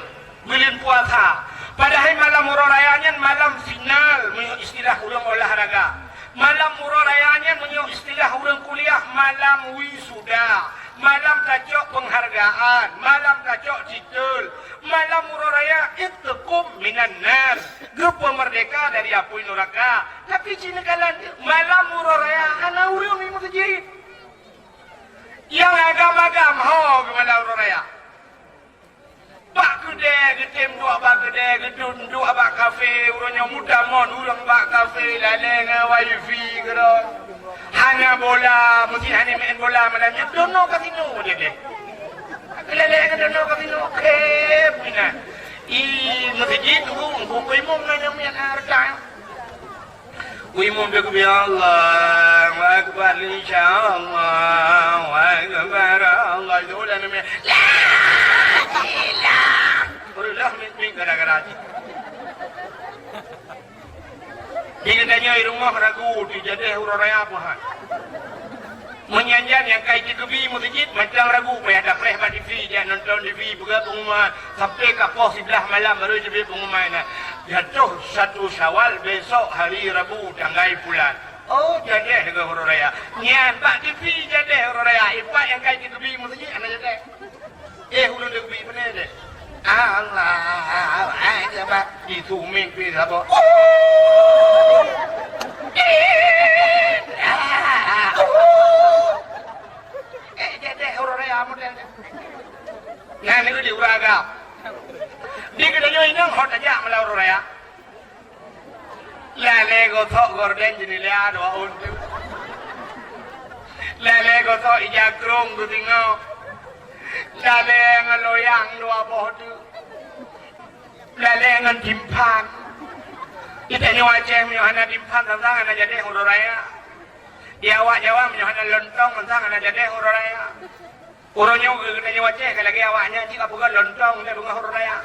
buleuen puasa. Padahai malam uroe raya nyan malam final, meunyoe istilah ureueng olahraga. Malam uroe raya nyan meunyoe istilah ureueng kuliah, malam wisuda, malam tacok peunghargaan, malam tacok titel, malam uroe raya itqum minan nar, geupeumerdeka dari apui nuraka. Tapi ci neukalon, malam uroe raya hana ureueng i meuseujid. Nyang agam-agam ho keu malam uroe raya. Bak keudè geutem duek bak keudè, geutem duek bak kafe, uroe nyoe meutamon ureueng bak kafe, lalè ngon wifi keudroe. Hana bola, meusti hana main bola malam nyoe, dono kasino je deh. Lalè ngon dono kasino, khép inan. I meuseujid tu, buku imum ngon nyang miet hareuta. Wih, mumbek bi Allahu Akbar, insya Allahu Akbar, Allah itu udah namanya. La ilaha. Udah lah, mik, mik, gara-gara aja. Di geutanyoe i rumoh ragu, di jadeh uroe raya apa hai? Meunyan-nyan nyang ka jiteubi meuseujid, mantong ragu, payah tapreh bak T V, jak nonton T V, peugah pengumuman, sampai ka poh siblaih malam baru jiteubi pengumuman nyan. Jatuh satu Syawal, besok hari Rabu, tanggai pulan. Oh, jadeh deungon uroe raya. Nyan bak T V jadeh uroe raya. Ipat nyang ka jiteubi meuseujid hana jadeh. Eh, ulôn deuek bi beune deh. Allahu Akbar. Di suming pi saboh. Eh, jadeh uroe raya model nyan. Nyan ni di ureueng agam. Di geutanyoe inong hot tajak malam uroe raya. Lalé gosok gorden jeunela dua ôn teuk. Lalé gosok ija krong geusingoh. Lalé ngon loyang dua boh teuk. Lalé ngon timphan. Di tanyoe Aceh meunyoe hana timphan sang-sang hana jadeh uroe raya. Di awak Jawa meunyoe hana lontong sang-sang hana jadeh uroe raya. Uroe nyoe geutanyoe Aceh ka lagèe awak nyan cit ka peugah lontong lé beungoh uroe raya.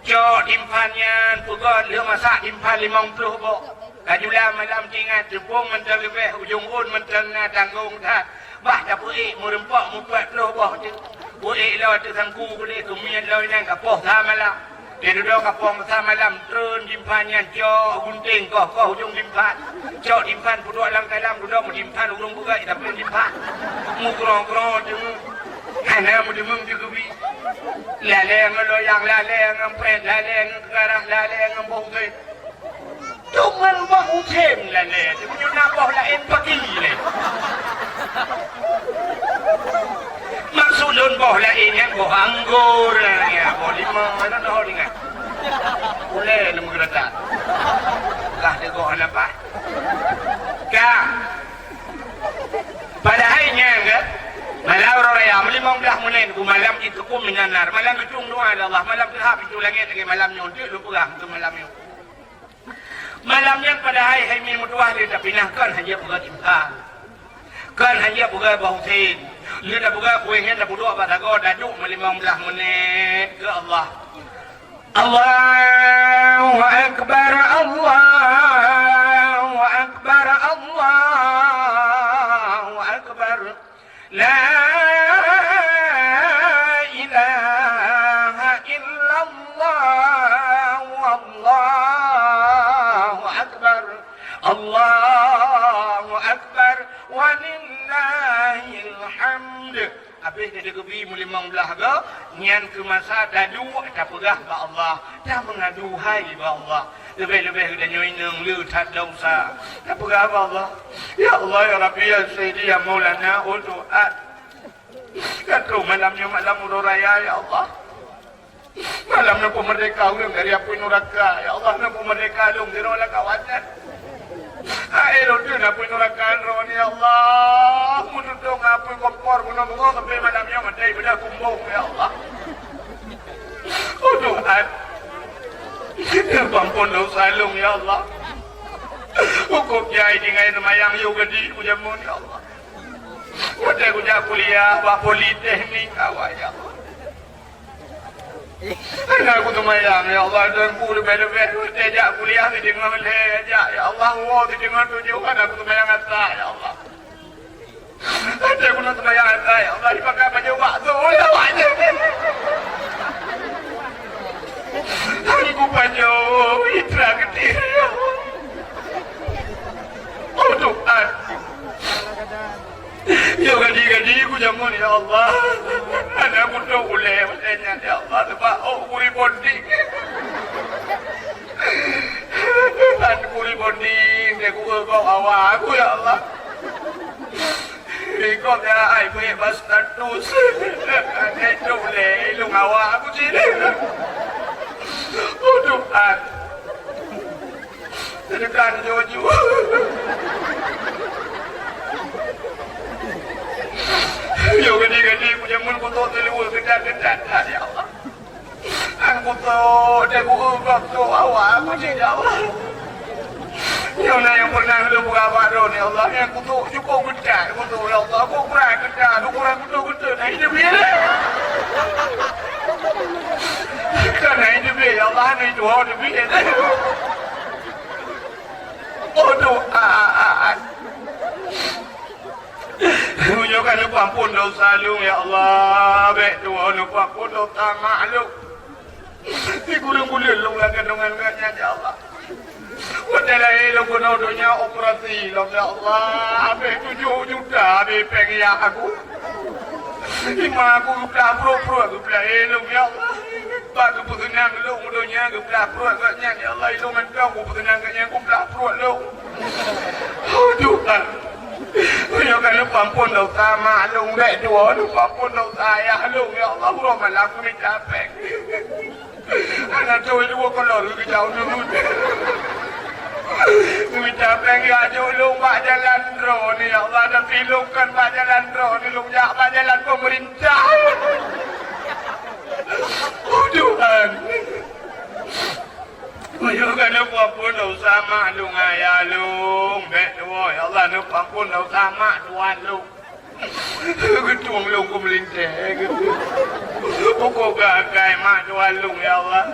Cok timphan nyan, peugöt lheueh masak timphan limong ploh boh. Ka jula malam teuingat, teupông mantong leubeh, ujông ôn mantong na tanggông that. Bah tapeuék meureumpok meupat ploh boh teuk. Peuék lom teusangku keudeh keumiet lom inan ka poh sa malam. Teududoe ka poh sa malam, treun timphan nyan cok gunténg koh-koh ujông timphan. Cok timphan peuduek lam kalam, dudoe meutimphan ureueng peugah, tapi timphan. Meugrong-grong deungon. Hana meudeumeung dikeubit. Lalée ngon loyang, lalée ngon prét, lalée ngon keukarah, lalée ngon boh utem. Deungon boh utem lalée, meunyoe na boh laén paki lé. Maksud lôn boh laén nyan boh anggô, ya, boh limau, hana noh ringan. Ulée lôn meugeurata. Kah teugok hana paih. Ka. Padahai nyan kan, malam uroe raya, meulimong blaih menit, bu malam itu pun minan nar. Malam itu doa ya Allah, malam teuhap itu langit lagi malam nyoe, untuk lu peugah untuk malam nyoe. Malam nyan padahai hai mi meutuah lé, tapi nah kan hanya peugah timphan. Kan hanya peugah boh utem. Lé dah peugah kueh nyan dah budok bak sagoe, dah duk meulimong blaih menit ke Allah. Allahu Akbar, Allahu Akbar, Allahu Akbar. La ilaha illallah, wallahu akbar. Allahu Akbar, walillahil hamd. Habéh teukeubit meulimong blaih goe, nyan keu masa taduek tapeugah bak Allah, tameungaduhai bak Allah. Leubeh-leubeh geutanyoe inong le that desya. Tapeugah bak Allah, "Ya Allah, ya Rabbi, ya Sayyidi, ya Maulana, oh Tuhan. Ka troh malam nyoe malam uroe raya, ya Allah. Malam neupeumerdeka ulôn dari apui nuraka, ya Allah, neupeumerdeka lôn sidroe lam kawasan. Hai lôn deuh apui nuraka droe nyoe, ya Allah, meututong apui kompor bunoe beungoh sampai malam nyoe maté beudah kumbong, ya Allah. Oh Tuhan, neupeuampon desya lôn, ya Allah. Hukôm jai tinggai seumayang yôh gadi kujameun, ya Allah. Watée kujak kuliah bak politeknik awai, ya Allah. Hana kuseumayang, ya Allah, dan ku leubeh-leubeh watée jak kuliah sideungoe lhée jak, ya Allah, woe sideungoe tujoh, hana kuseumayang atra, ya Allah. Watée kuneuk seumayang atra, ya Allah, dipakai pajoh bakso, ya Allah. Hana kupajoh itra keudeh, ya Allah. Oh Tuhan. Yo gadi-gadi kujameun, ya Allah. Hana kutok ulée watée nyan, ya Allah, teuma oh kuri bonding. Hana kuri bonding, deh ku eugok awak aku, ya Allah. Ikot ya ai beuet bak status. Hana tok ulée ilong awak aku cit. Oh Tuhan. Teudekan jojo. Yo gadi-gadi kujameun kutok teuluwa keutat-keutat, ya Allah. An kutok deh ku eugok awak aku cit, ya Allah. Nyoe na nyang pernah lôn peugah bak droe, ya Allah, nyang kutok cukup keutat kutok, ya Allah. Kok kurang keutat, kok kurang kutok keutat, na hidup dia. Kan na hidup dia, ya Allah, na itu ho hidup dia. Oh Tuhan. Meunyoe ka neupeuampon desya lôn, ya Allah, bék tuwoe neupeuampon desya mak lôn. Di gureueng buleuen lôn lam kandongan geuh nyan, ya Allah. Watée lahé lôn keunoe donya operasi lom, ya Allah. Habéh tujoh juta habéh péng yak aku. Ima aku geuplah pruet-pruet geuplah ilong, ya Allah. Bak geupeuseunang lôn donya geuplah pruet geuh nyan, ya Allah. Ilong mantong geupeuseunang geuh nyan geuplah pruet lôn. Oh Tuhan. Meunyoe ka neupeuampon desya mak lôn, bék tuwoe neupeuampon desya ayah lôn, ya Allah. Uroe malam neumita péng. Hana toe dua kolor geujak uneun. Mita péng jak jok lôn bak jalan droeneuh, ya Allah, tapi lôn kon bak jalan droeneuh, lôn jak bak jalan pemerintah. Oh Tuhan. Meunyoe ka neupeuampon desya mak lôn, ayah lôn, bék tuwoe, ya Allah, neupeuampon desya mak tuan lôn. Geutueng lôn keu meulintèe, geutueng. Pukon geuakai mak tuan lôn, ya Allah.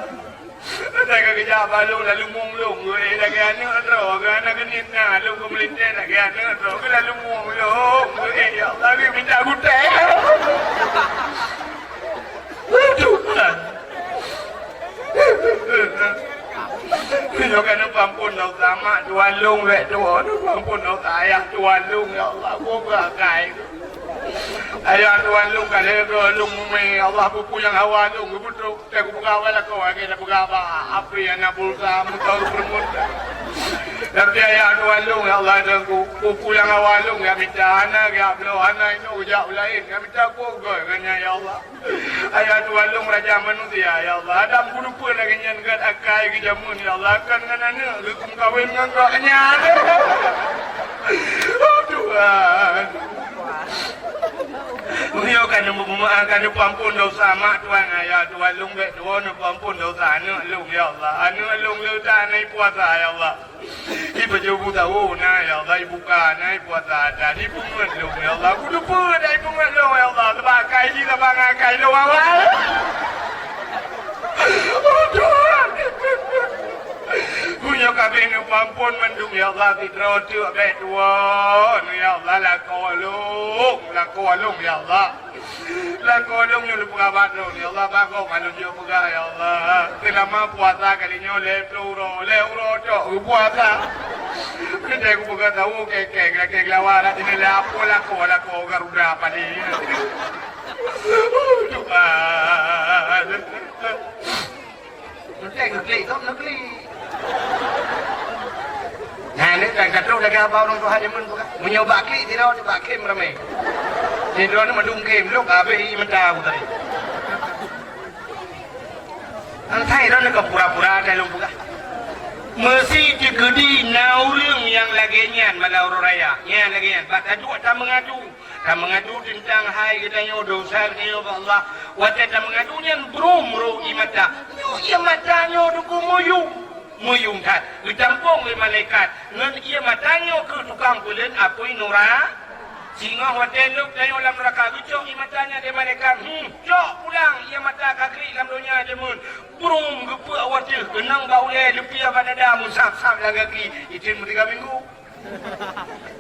Asai ka geujak bak lôn, lalumong lôn, eh, lagèe aneuk droe, keu aneuk keuniet na, lôn keumeulintèe lagèe aneuk droe, keu lalumong lôn, eh, ya Allah, geumita gutèe. Aduh, Tuhan. Nyoe ka neupeuamphon dosa mak tuan lôn bèk tuwoe, neupeuamphon dosa ayah tuan lôn, ya Allah, gobnyan kai. Ayah tuan lôn ka lhèe droe lôn mumè, ya Allah, peue-peue nyang hawa lôn geupeutôh. Teuka kupeugah awai lakoe, lagèe tapeugah bak apri hana pulsa, moto peureumut. Tapi ayah tuan lôn, ya Allah, Tuhanku, peue-peue nyang awai lôn, ya mita hana, ya bloe hana, inoe jak u laén, ya mita kugoe ngon nyan, ya Allah. Ayah tuan lôn, raja manusia, ya Allah. Adam keuneuk peue lagèe nyan gèt akai geujameun, ya Allah, kan ngon aneuk geuh. Kawin ngon gobnyan. Oh, Tuhan. Meunyoe ka neupeumaaf, ka neupeuamphon dosa mak tuan, ayah tuan lôn bèk tuwoe, neupeuamphon dosa aneuk lôn, ya Allah. Aneuk lôn le that na ipuasa, ya Allah. Ipajoh bu sahô na, ya Allah, ibuka na, ipuasa that, ipeungeut lôn, ya Allah. Kuteupeu that ipeungeut lôn, ya Allah. Sabab akai jih sama ngon akai lôn awai. Oh, Tuhan. Meunyoe ka abéh neupeuamphon mandum, ya Allah, sidroe teuk bèk tuwoe, ya Allah, lakoe lôn, lakoe lôn, ya Allah. Lakoe lôn nyoe lôn peugah bak lôn, ya Allah, bak gob lôn jok peugah, ya Allah. Seulama puasa kali nyoe lhèe plôh uroe, lhèe uroe tok geupuasa. Keudéh kupeugah tahu kèk-kèk, lakèe geulawa, dak tinggai lé apo lakoe, lakoe Garuda paléng. Oh, Tuhan. Neutek geuklik, kok neuklik. Nah, ni kan ka trok lagèe haba ureueng tuha jameun peugah. Meunyoe bak klik, sidroe bak khem ramè. Sidroe ni mandum khem, lôn ka abéh ié mata aku tadi. Asai droeneuh ka pura-pura, ka lôn peugah. Meusi teukeudi na ureueng nyang lagèe nyan malam uroe raya. Nyan lagèe nyan, bak taduek tameungadu. Ka meungadu teuntang hai geutanyoe, dosa geutanyoe bak Allah. Watèe tameungadu nyan brum roh ié mata. Nyoe ié mata nyoe dukue meuyum. Meuyum that. Geutampông lé malaikat. Ngon ié mata nyoe keuh tukang peuleuen apui nura-, singoh watèe lhôk tanyoe lam nuraka geucok ié mata nyan lé malaikat. Hmm, cok pulang ié mata ka klik lam donya jameun. Brum geupeuek u ateueh, keunong bak ulèe, leupie bak dada, meusab-sab lam gaki. Itin meutiga minggu.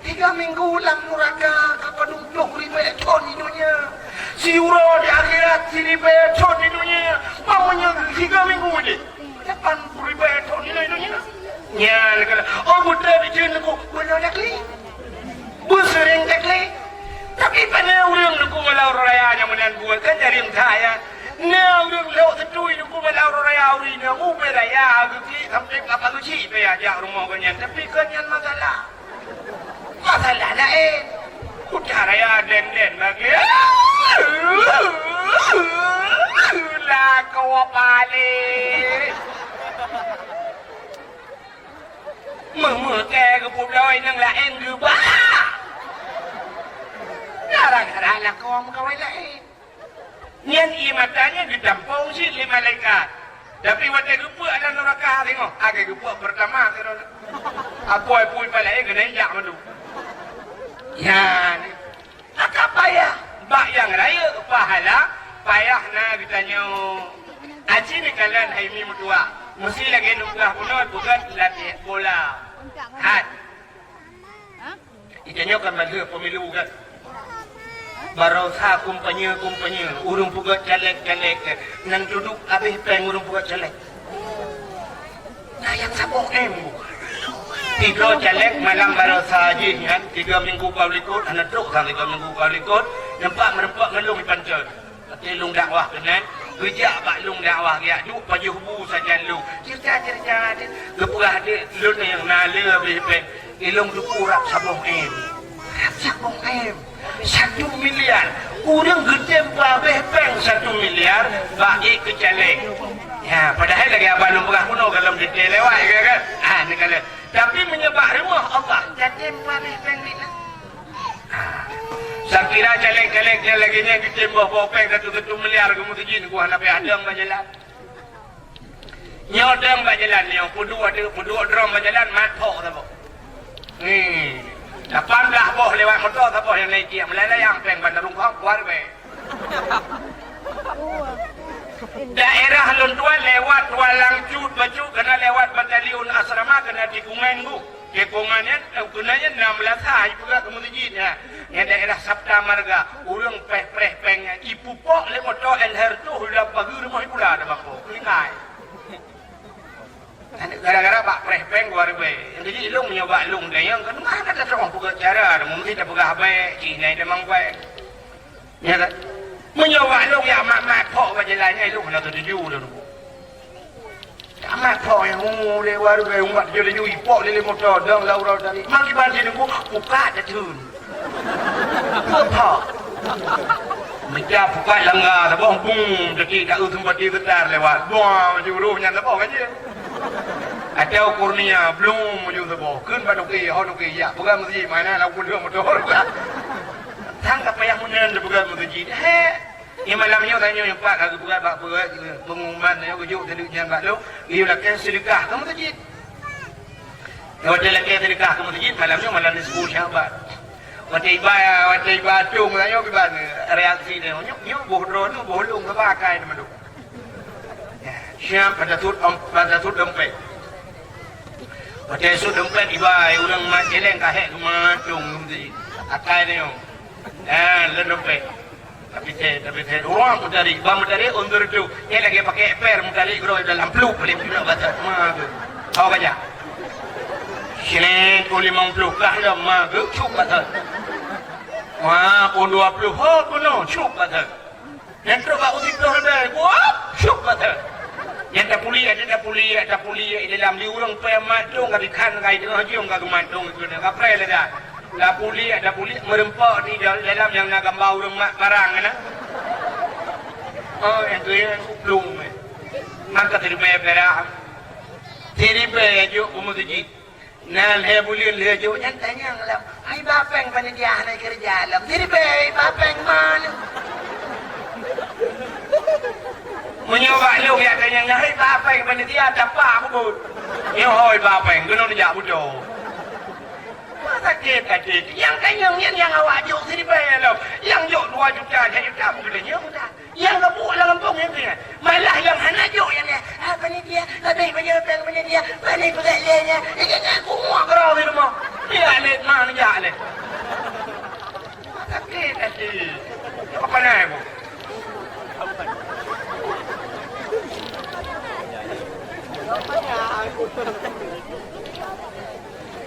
Tiga minggu lam nuraka ka padum ploh ribèe thon di donya. Siuroe di akhirat siribèe thon di donya. Meunyoe tiga minggu deh, lapan ploh ribèe thon di donya. Nyan keuh, oh, beutôi di jeuen aku, beuna dakli. Beuseuring dakli. Tapi pane ureueng dukue malam uroe raya nyang meunan buet, kan jaring that, ya. Na ureueng lhôk teutui dukue malam uroe raya, ureueng nyan ubé raya geuklik sampoe ka pageucit pih jak rumoh gobnyan. Tapi gobnyan masalah. Masalah laén. Kuta raya den-den lagèe. Lakoe paléh. Meumeukèe geupeubloe nyang laén geuba. Gara-gara lakoe meukawen laén. Nyan ié mata nyan geutampông cit lé malaikat. Tapi watèe geupeuek lam nuraka singoh, lagèe geupeuek peurtama sidroe. Apui-apui pih laén keuneuk jak mandum. Nyan. Maka payah bak nyang rayeuk pahala, payah na geutanyoe. Aci neukalon hai mi meutuah. Meusi lagèe lôn peugah bunoe, peugöt latih bola. Hat. Geutanyoe kan mandum pemilu kan. Baroesa kumpanye-kumpanye, ureueng peugöt caleg-caleg, nyang duduek abéh péng ureueng peugöt caleg. Nah, nyang saboh M. Tiga caleg malam baroesa jih nyan, tiga minggu ka likot, hana trok sang tiga minggu ka likot, nampak meureumpok ngon lôn di Pancon. Tapi lôn dakwah keunan, geujak bak lôn dakwah, geujak duek pajoh bu sajan lôn. Cerita-cerita deh, geupeugah deh, lôn nyang na le abéh péng. Ilong duku rab saboh M. Rab saboh M. Satu miliar. Ureueng geutem peuabéh péng satu miliar, bak ék keu caleg. Ya, padahai lagèe abah lôn peugah bunoe, goh lom detail lewat, ya kan? Ah, ni kala. Tapi meunyoe bak rumoh Allah, geutem peuabéh péng nyan. Ah. Sakira caleg-caleg nyang lagèe nyan geutem boh-boh péng satu-satu miliar keu meuseujid, geuh hana payah dong bak jalan. Nyoe dong bak jalan nyoe, peuduek, peuduek drom bak jalan, mat phok saboh. Hmm. Lapan blah boh lewat moto saboh nyang naik tiek, meulai layang péng ban tarungkong, kuat bèk. Daerah lôn tuan lewat Tualang Cut bacut, keunan lewat batalion asrama, keunan tikungan bu. Tikungan nyan, eh, keunan nyan enam belas ha, ipeugah keu meuseujid nyan. Nyan daerah Sapta Marga, ureueng preh-preh péng nyan, ipupok lé moto L R tuh lam pageue rumoh ibula dah bako. Lingkai. Gara-gara bak preh péng dua ribèe. Jadi ilong meunyoe bak long dayang kan, mana ada terang peugah cara, mungkin dah peugah baik, cik nai demang baik. Ya kan? Meunyoe bak long ya mat-mat phok bak jalan nyan, long na tuju dah nunggu. Amat phok nyang ungu lé waru gai umat tujoh laju ipok lé lé moto dong lau rau tadi. Mang kiban di nunggu buka dah tun. Phok. Meja buka langga saboh bung detik tak usum pati setar lewat. Buang maju roh nyan saboh kan je. Atau kurnia belum maju saboh. Keun bak duke, ho duke ya. Pegang mesti mana lau kudu motor. Sang ka payah meunan pegang mesti. He. Nyoe malam nyoe tanyoe nyoe pat ka geupeugah bak peue, pengumuman nyoe geujok teuleuek nyan bak lôn, geuyue lakée seudeukah keu meuseujid. Watée lakée seudeukah keu meuseujid, malam nyoe malam nisfu Sya'ban. Watée iba, watée iba tueng tanyoe kiban reaksi nyoe, nyoe, nyoe boh droeneuh, boh lôn, keuba akai nyoe mandum. Siap pada sut, pada sut dompet. Watée sut dompet iba, ureueng mat jeleng ka hék keu mandum keu meuseujid. Akai nyoe. Ah, lôn dompet. Tapi teh, tapi teh, urang meutarék, bang meutarék, untuk tu. Nyan lagée pakai per, meutarék, groe dalam plup, paling tidak batat. Ma tu. Tahu aja. Sini, tu limong puluh, kah dah, ma tu, cup batat. Wah, pun dua puluh, ho, kuno, cup batat. Nyan trok bak uji tu, dah, wah, cup batat. Nyan tapuliek, nyan tapuliek, tapuliek, di dalam di urang peumat tu, ka dikhan, ka itu, hajung, ka geumantong, itu, ka preh, dah. Tapuliek, tapuliek, meureumpok di dal-, dalam nyang na gamba ureueng mat parang nyan na. Oh, nyang keu nyan kuplong meh. Maka siribèe perak. Siribèe jok u meuseujid. Na lhèe buleuen lhèe jok nyan tanyong lom. Hai ba péng panitia hana keureuja lom. Siribèe ba péng ma nyoe. Meunyoe bak lôn jak tanyong nyan, hai ba péng panitia tapak bubut. Nyoe hôi ba péng keunoe jak buto. Wah, sakét até. Nyang tanyong nyan nyang awak jok siribèe lom. Nyang jok dua juta, sa juta, bukan tanyong dah. Nyang geubuet lam gampông nyan keuh. Malah nyang hana jok nyan, ah, panitia, habéh bayeue péng panitia, pané peugah lé nyan. Nyan, nyan, kuak keudroe di rumoh. Dia lé, ma neujak lé. Sakét até. Apa nai bu?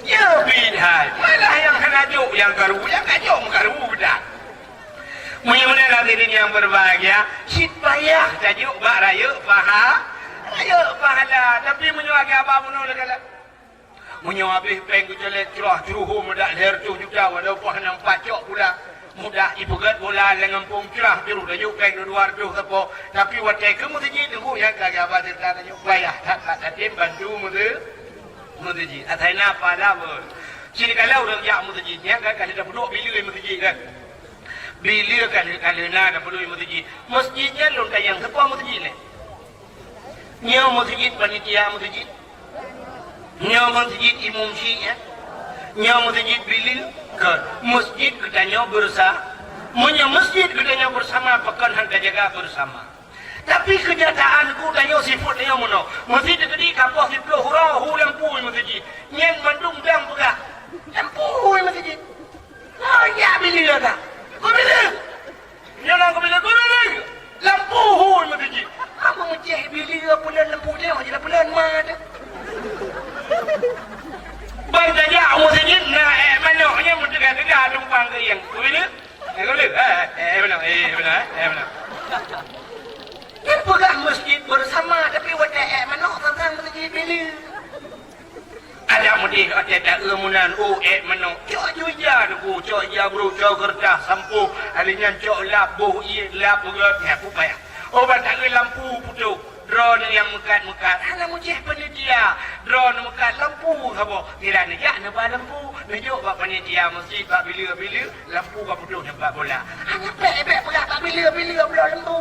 Ya, bid'ah. Malah nyang hana jok, nyang karu, nyang ka jok meukaru dah. Meunyoe meunan hadirin nyang berbahagia, cit payah tajok bak rayeuk paha-, rayeuk pahala. Tapi meunyoe agak abang bunoe lagak-lagak. Meunyoe habéh péng geucalek curah curuhu meudak lhèe reutôh juta, walau paih nam pat cok pula. Mudah ipeugèt bola lam gampông, curah curuh laju péng dua reutôh sapo. Tapi watèe keu meuseujid teungku nyang ka geuhaba sireuta tanyoe payah that bak tatem bantu meuse-, meuseujid. Asai na pahala beuh. Sini kalau ureueng jak meuseujid nyan kan, ka lheueh tapeuduek bileue meuseujid kan. Bileue kan, ka lheueh na tapeuduek meuseujid. Meuseujid nyan lôn tanyong sapo meuseujid nyan. Nyoe meuseujid panitia meuseujid. Nyoe meuseujid imum syiek, eh? Nyoe meuseujid bileue, kon. Meuseujid geutanyoe beureusa-, meunyoe meuseujid geutanyoe beureusamé, pakon han tajaga beureusamé. Tapi keunyataan ku tanyoe sifeuet tanyoe meunoe. Meuseujid teukeudi ka poh siplôh uroe hu lampu meuseujid. Nyan mandum dang peugah, lampu hu meuseujid. Oh, ya bileue ka. Kau bileue. Nyoe na keubileue-bileue lampu hu meuseujid. Aku meucéh bileue peulon lampu nyoe, jadi peulon ma teuh. Ban tajak u meuseujid na ék manok nyoe meuteuga-teuga tumpang keuieng. Keubileue? Eh, keubileue? Eh, eh, eh, manok. Eh, manok, eh, eh, manok. Nyan peugah meuseujid beureusamé, tapi watèe ék manok tantang meuseujid bileue. Adak meudeh watèe taeu meunan, oh, ék manok. Cok ju ija teungku, cok ija brôk, cok keureutah, sampôh. Hari nyan cok lap, boh ié, lap beugöt, nyan pupaya. Oh, ban taeu lampu putôh. Droeneuh nyang meukat-meukat, hana meucéh panitia. Droeneuh meukat lampu saboh. Sira neujak neuba lampu, neujok bak panitia meuseujid, bak bileue-bileue, lampu ka putôh nyan bak bola. Hana bèk-bèk peugah bak bileue-bileue bloe lampu.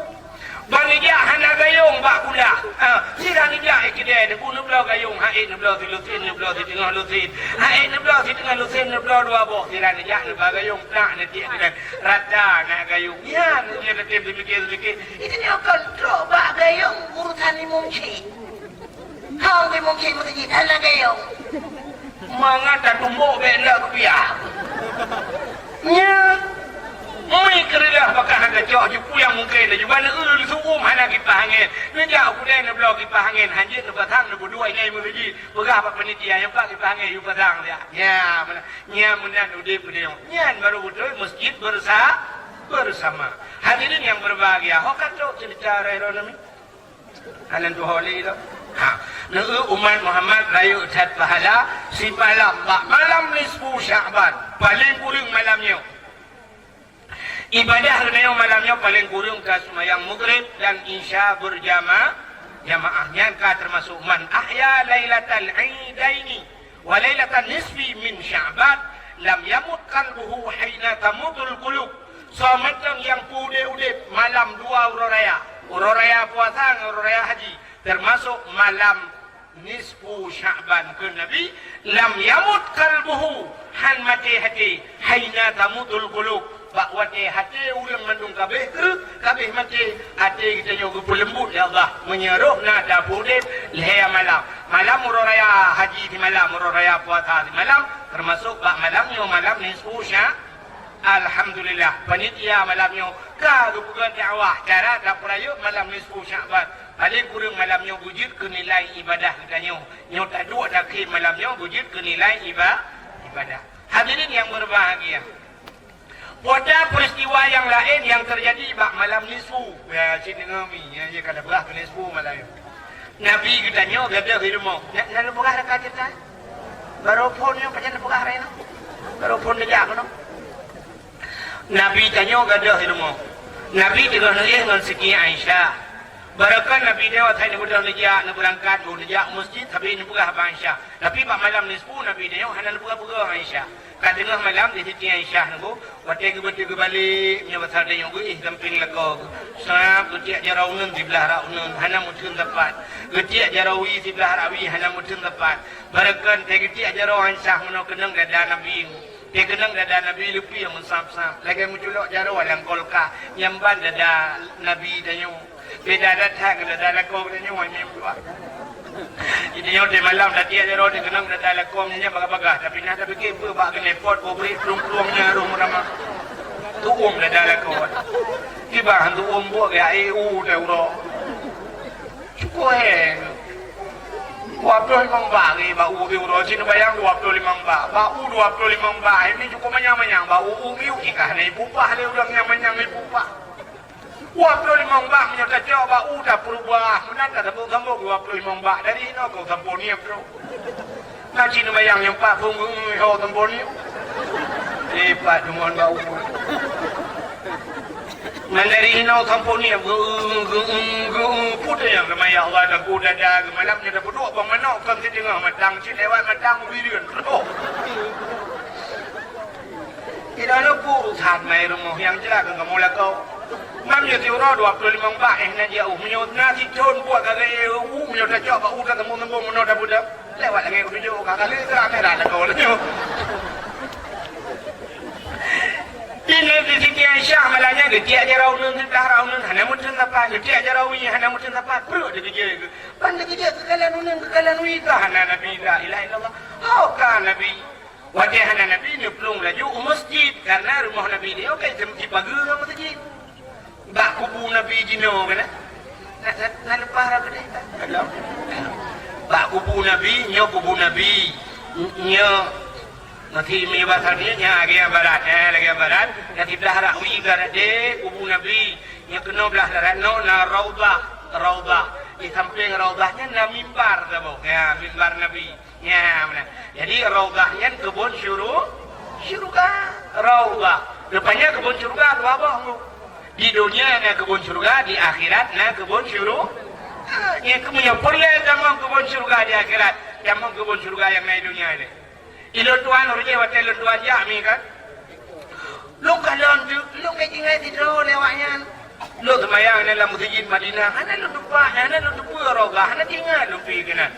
Ban neujak hana gayong bak kulah. Ha, sira neujak i keudè, neubloe gayong, ha ék neubloe silusen, neubloe siteungoh lusen. Ha ék neubloe siteungoh lusen, neubloe dua boh. Sira neujak neuba gayong, nak neutiek keudè. Rata na gayong. Nyan, nyan teutem seumiké-seumiké. Itu nyoe kon trok bak gayong urusan imum syik. Hang imum syik meuseujid, hana gayong. Mangat tatumbok bèk lé kupiah. Nyan. Mui keureudah pakat hana cok, jipuyang mungken laju. Ban eu leusuum hana kipah angén. Neujak u keudè neubloe kipah angén, hanjeuet neupasang neupeuduek inan meuseujid. Peugah bak panitia, "Nyoe pat kipah angén, yue pasang siat." Nyan meunan, nyan meunan udép keu tanyoe. Nyan baru beutôi masjid bersa-, bersama. Hadirin yang berbahagia, ho ka trok ceurita raya droeneuh nyoe? Hana tuho lé lom. Ha, neueu umat Muhammad rayeuk that pahala simalam bak malam nisfu Sya'ban, paleng kureueng malam nyoe. Ibadah geutanyoe malam nyoe paleng kureueng ka seumayang Maghrib dan Isya berjama-, jamaah. Nyan ka teumasok man ahya lailatal idaini wa lailatan nisfi min Sya'ban lam yamut qalbuhu haina tamutul qulub. Soe mantong nyang peuudép-udép malam dua uroe raya, uroe raya puasa ngon uroe raya haji, teumasok malam nisfu Sya'ban kheun Nabi, lam yamut qalbuhu, han maté até, haina tamutul qulub, bak watèe até ureueng mandum ka abéh kreueh, ka abéh maté, até geutanyoe geupeuleumbut lé Allah, meunyoe roh na tapeuudép lhèe malam. Malam uroe raya haji simalam, uroe raya puasa simalam, teumasok bak malam nyoe malam nisfu Sya-, Alhamdulillah, panitia malam nyoe ka geupeugah dakwah cara tapeurayeuk malam nisfu Sya'ban. Paleng kureueng malam nyoe beujeuet keu nilai ibadah geutanyoe. Nyoe taduek takhém malam nyoe beujeuet keu nilai iba-, ibadah. Hadirin yang berbahagia, pada peristiwa yang laén nyang teujadi bak malam nisfu. Ya, cit deungoe mi, ya, ya, ka tapeugah keu nisfu malam nyoe. Nabi geutanyoe gadôh di rumoh. Na, na lôn peugah raka ceurita? Barô phôn nyoe pajan lôn peugah raya nyoe. Barô phôn neujak keunoe. Nabi tanyoe gadôh di rumoh. Nabi teungoh neuéh ngon Siti Aisyah. Barokon Nabi nyoe asai neubeudôh neujak, neubeurangkat, neujak u meuseujid, sabe neupeugah bak Aisyah. Tapi bak malam nisfu Nabi tanyoe hana neupeugah-peugah Aisyah. Ka teungoh malam di Siti Aisyah nunggu, watèe geubeutôi geubalek, meunyoe basa tanyoe geuéh sampéng lakoe geuh. Sab geutiek jaroe uneun siblah rak uneun, hana meutheun sapat. Geutiek jaroe wie siblah rak wie, hana meutheun sapat. Barokon teugeutiek jaroe Aisyah meunoe keunong dada Nabi. Teukeunong dada Nabi leupie meusab-sab. Lagèe meuculok jaroe lam kulkas, nyan ban dada Nabi tanyoe. Beda that ngon dada lakoe geutanyoe, hai meutuah. Jadi nyoe di malam tatiek jaroe di keunong dada lakoe nyan bagah-bagah, tapi na tapike peue bak keuneuk pot, boh bri plueng-plueng nyan rhom ramah. Tuom dada lakoe. Kiban tuom buet gaya eu teuh uroe. Cukup hèng. Dua ploh limong bak lé bak u di uroe, cit neubayang dua ploh limong bak. Bak u dua ploh limong bak, ini cukup manyang-manyang. Bak u, u miuk jih ka hana ipupah lé ureueng nyang manyang ipupah. Dua ploh limong bak meunyoe tacok bak u tapeureubah, meunan tasambong-sambong dua ploh limong bak. Dari hinoe keu sampoe niet droe. Na cit neubayang nyang pat phôn geu-eu ho sampoe niet. Eh, pat deungon bak u. Ngon dari hinoe sampoe niet geu-eu, geu-eu, geu-eu. Peue teuh nyang teuma ya Allah, dan peue dada geumalam nyoe tapeuduek bang manok kon siteungoh matang, cit lewat matang u bireuen. Oh. Tidak ada urusan mai rumoh nyang jeulaih keu kamoe lakoe. Mam nyoe siuroe dua ploh limong bak, eh, na jauh. Meunyoe na sithon buet ka gaya u, meunyoe tacok bak u tasambong-sambong meunoe tapeudeuh. Lewat lagèe kutujoh ka kali gerak merah lakoe nyoe. Di Nabi Siti Aisyah malam nyan geutiek jaroe uneun siblah rak uneun hana meutheun sapat, geutiek jaroe wie hana meutheun sapat, breuek dikeujeuet. Ban dikeujeuet keukalan uneun, keukalan wie ka hana Nabi, la ilaha illallah. Ho ka Nabi. Watèe hana Nabi neuplueng laju u meuseujid, karena rumoh Nabi nyoe ka jipageue ngon meuseujid. Bak kubu Nabi jinoe kana? Na, na, na leupah rab keudeh ka? Belum. Bak kubu Nabi, nyoe kubu Nabi. N-, nyoe masih mi basar ni, nyan lagèe barat, eh, lagèe barat. Nyan siblah rak wie barat deh kubu Nabi. Nyoe keunoe blah darat noe na raudhah, raudhah. Di sampéng raudhah nyan na mimbar saboh. Ya, mimbar Nabi. Ya, meunan. Jadi, raudhah nyan keubon syuru-, syuruga. Raudhah. Rupanya keubon syuruga dua boh. Di dunia na keubon syuruga, di akhirat na keubon syuru-, ha, nyan keu meunyoe peureulèe tamong keubon syuruga di akhirat, tamong keubon syuruga nyang na di dunia nyoe. Ilôn tuan, ureueng watèe lôn tuan jak mi kan. Lôn kalon tu, lôn ka jingai sidroe lé awaknyan. Lôn seumayang nyan lam meuseujid Madinah, hana lôn tupat, hana lôn teupeue Raudhah, hana teuingat lôn pi keunan.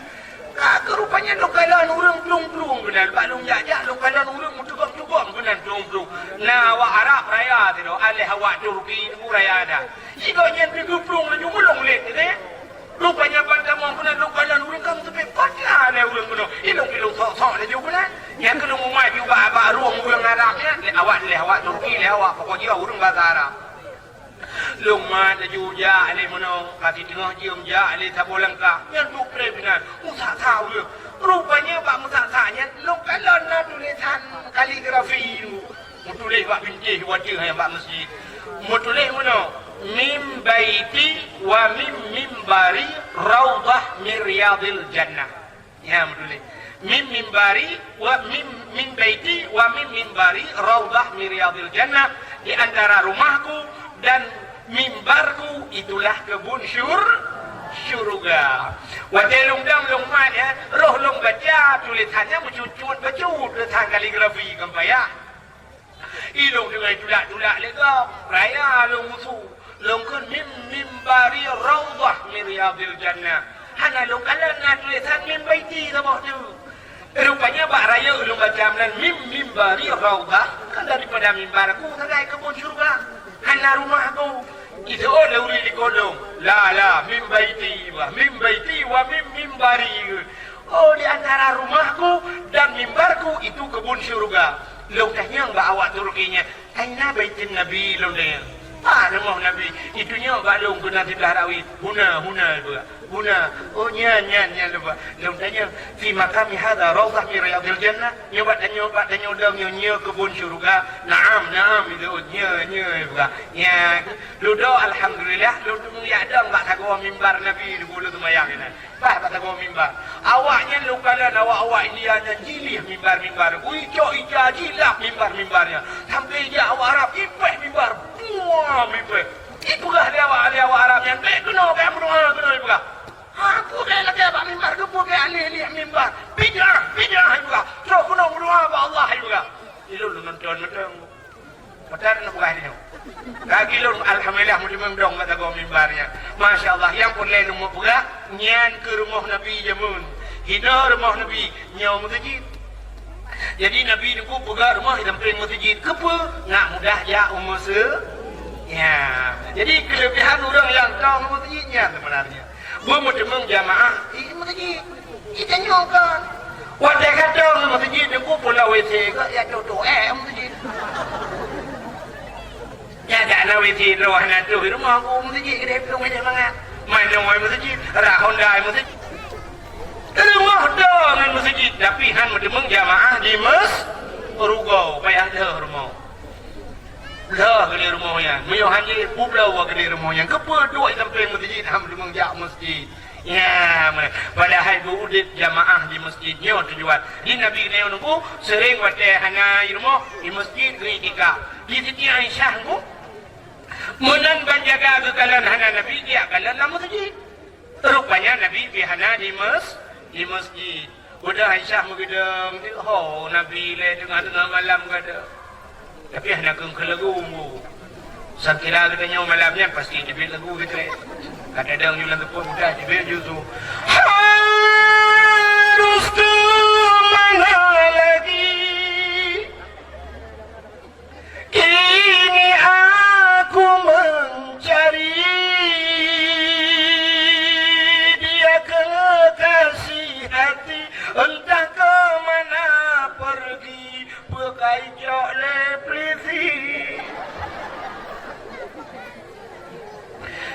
Ka keuh rupanya lôn kalon ureuëng plueng-plueng keunan, bak lôn jak-jak lôn kalon ureuëng meutugom-tugom keunan plueng-plueng. Na awak Arab raya sidroe, aléh awak Turki nyan raya that. Sigoe nyan pi geuplueng laju meulong lé teuh. Rupanya ban tamong keunan lôn kalon ureuëng ka meuteupé pat na lé ureuëng keunoe. Ilong-ilong sok-sok laju keunan. Nyan keuh lôn umai pi bak, bak rueng ureuëng Arab nyan, lé awak, lé awak Turki, lé awak pokok jih ureuëng basa Arab. Lôn mat laju jak lé meunoe, ka siteungoh jeuem jak lé saboh langkah, nyan duek pré binan, meusak-sak ureuëng. Rupanya bak meusak-sak nyan, lôn kalon na tulésan kaligrafi tu. Meutuléh bak bintéh watèe nyan bak meuseujid. Meutuléh meunoe, "Min baiti wa min mimbari raudhah min riyadil jannah." Ya, betul. "Min mimbari wa min, min baiti wa min mimbari raudhah min riyadil jannah," di antara rumahku dan mimbarku itulah kebun syur-, syurga. Watèe lôn dong lôn mat, ya, roh lôn baca tulésan nyan meucut-cut bacut tulésan kaligrafi kan payah. Ilong teungoh tulak-tulak lé gob, raya lôn musu. Lôn kheun mim-, mimbari raudhah min riyadil jannah. Hana lôn kalon na tulésan min baiti saboh teuk. Rupanya bak rayeuk lôn baca meunan mim-, mimbari raudhah, kan daripada mimbarku sagai kebun syurga. Hana rumahku. Iseuôt lé ureuëng likot lôn. La, la, min baiti, bah, min baiti wa min mimbari. Oh, di antara rumahku dan mimbarku itu kebun syurga. Lôn tanyong bak awak Turki nyan, "Aina baitin Nabi?" lôn tanyong. "Pat rumoh Nabi?" "Itu nyoe bak lôn keunan siblah rawi." "Huna, huna," lôn peugah. "Huna." "Oh, nyan, nyan, nyan," lôn peugah. Lôn tanyong, "Fi maqami hadza raudhah min riyadil jannah?" Nyoe bak tanyoe, bak tanyoe dong nyoe, nyoe kebun syurga. "Na'am, na'am," itu, "nyoe, nyoe," lôn peugah. Nyan, lôn dong, alhamdulillah, lôn teumeuyak dong bak sagoe mimbar Nabi, lôn seumayang inan. Bah, bak sagoe mimbar. Awak nyan lôn kalon awak-awak India nyan jih lieh mimbar-mimbar. Ui, cok ija jih lap mimbar-mimbar nyan. Sampai jak awak Arab, ipèh mimbar. Buah, ipèh. Ipeugah lé awak, lé awak Arab nyan, "Bèk keunoe, bèk meudoa keunoe," ipeugah. "Ha, peue bèk lakèe bak mimbar, keupeue bèk lieh-lieh mimbar? Bid'ah, bid'ah," ipeugah. "Trok keunoe meudoa bak Allah," ipeugah. Ilôn lôn nonton mantong. Meutan na peugah nyoe. Lagi lôn, alhamdulillah, meuteumèe dong bak sagoe mimbar nyan. Masya Allah, nyang peureulèe lôn peugah, nyan keuh rumoh Nabi jameun. Hinoe rumoh Nabi, nyoe meuseujid. Jadi, Nabi Teungku peugah rumoh di sampéng meuseujid. Keupeue? Nak mudah jak u meuse-, ya. Jadi, keuleubihan ureueng nyang tong meuseujid nyan seubeunarnya. Beumeuteumèe jamaah di meuseujid. Geutanyoe kon. Watèe ka tong meuseujid, Teungku, pula W C ka, ya, tutoe, eh, meuseujid. Nyan dak na W C droe hana troh rumoh ku meuseujid, keudéh plueng minyeuk mangat. Manoe meuseujid, rak honda meuseujid. Rumoh dong ngon meuseujid, tapi han meuteumèe jamaah di mes-, rugoe, payah deuh rumoh. Deuh keudéh rumoh nyan. Meunyoe han jeuet, peubloe keudéh rumoh nyan. Keupeue duek di sampéng meuseujid, han meuteumèe jak meuseujid. Ya, meunan. Padahai beu udép jamaah di meuseujid nyoe tujuan. Di Nabi nyoe Teungku, seuréng watèe hana i rumoh, di meuseujid geuiktikaf. Di Siti Aisyah Teungku, meunan ban jaga geukalon hana Nabi, geujak kalon lam meuseujid. Rupanya Nabi pih hana di meus-, di meuseujid. Udah Aisyah meugeudong, "Ho, Nabi lé teungoh-teungoh malam ka dong." Tapi hana keuh keu lagu, Bu. Sakira geutanyoe malam nyan pasti teubiet lagu geutrek. Ka tadong ju lam teupeu mudah teubiet ju su. Harus ke mana lagi? Kini aku mencari dia kekasih hati, entah ke mana pergi. Peukai cok lé pulisi.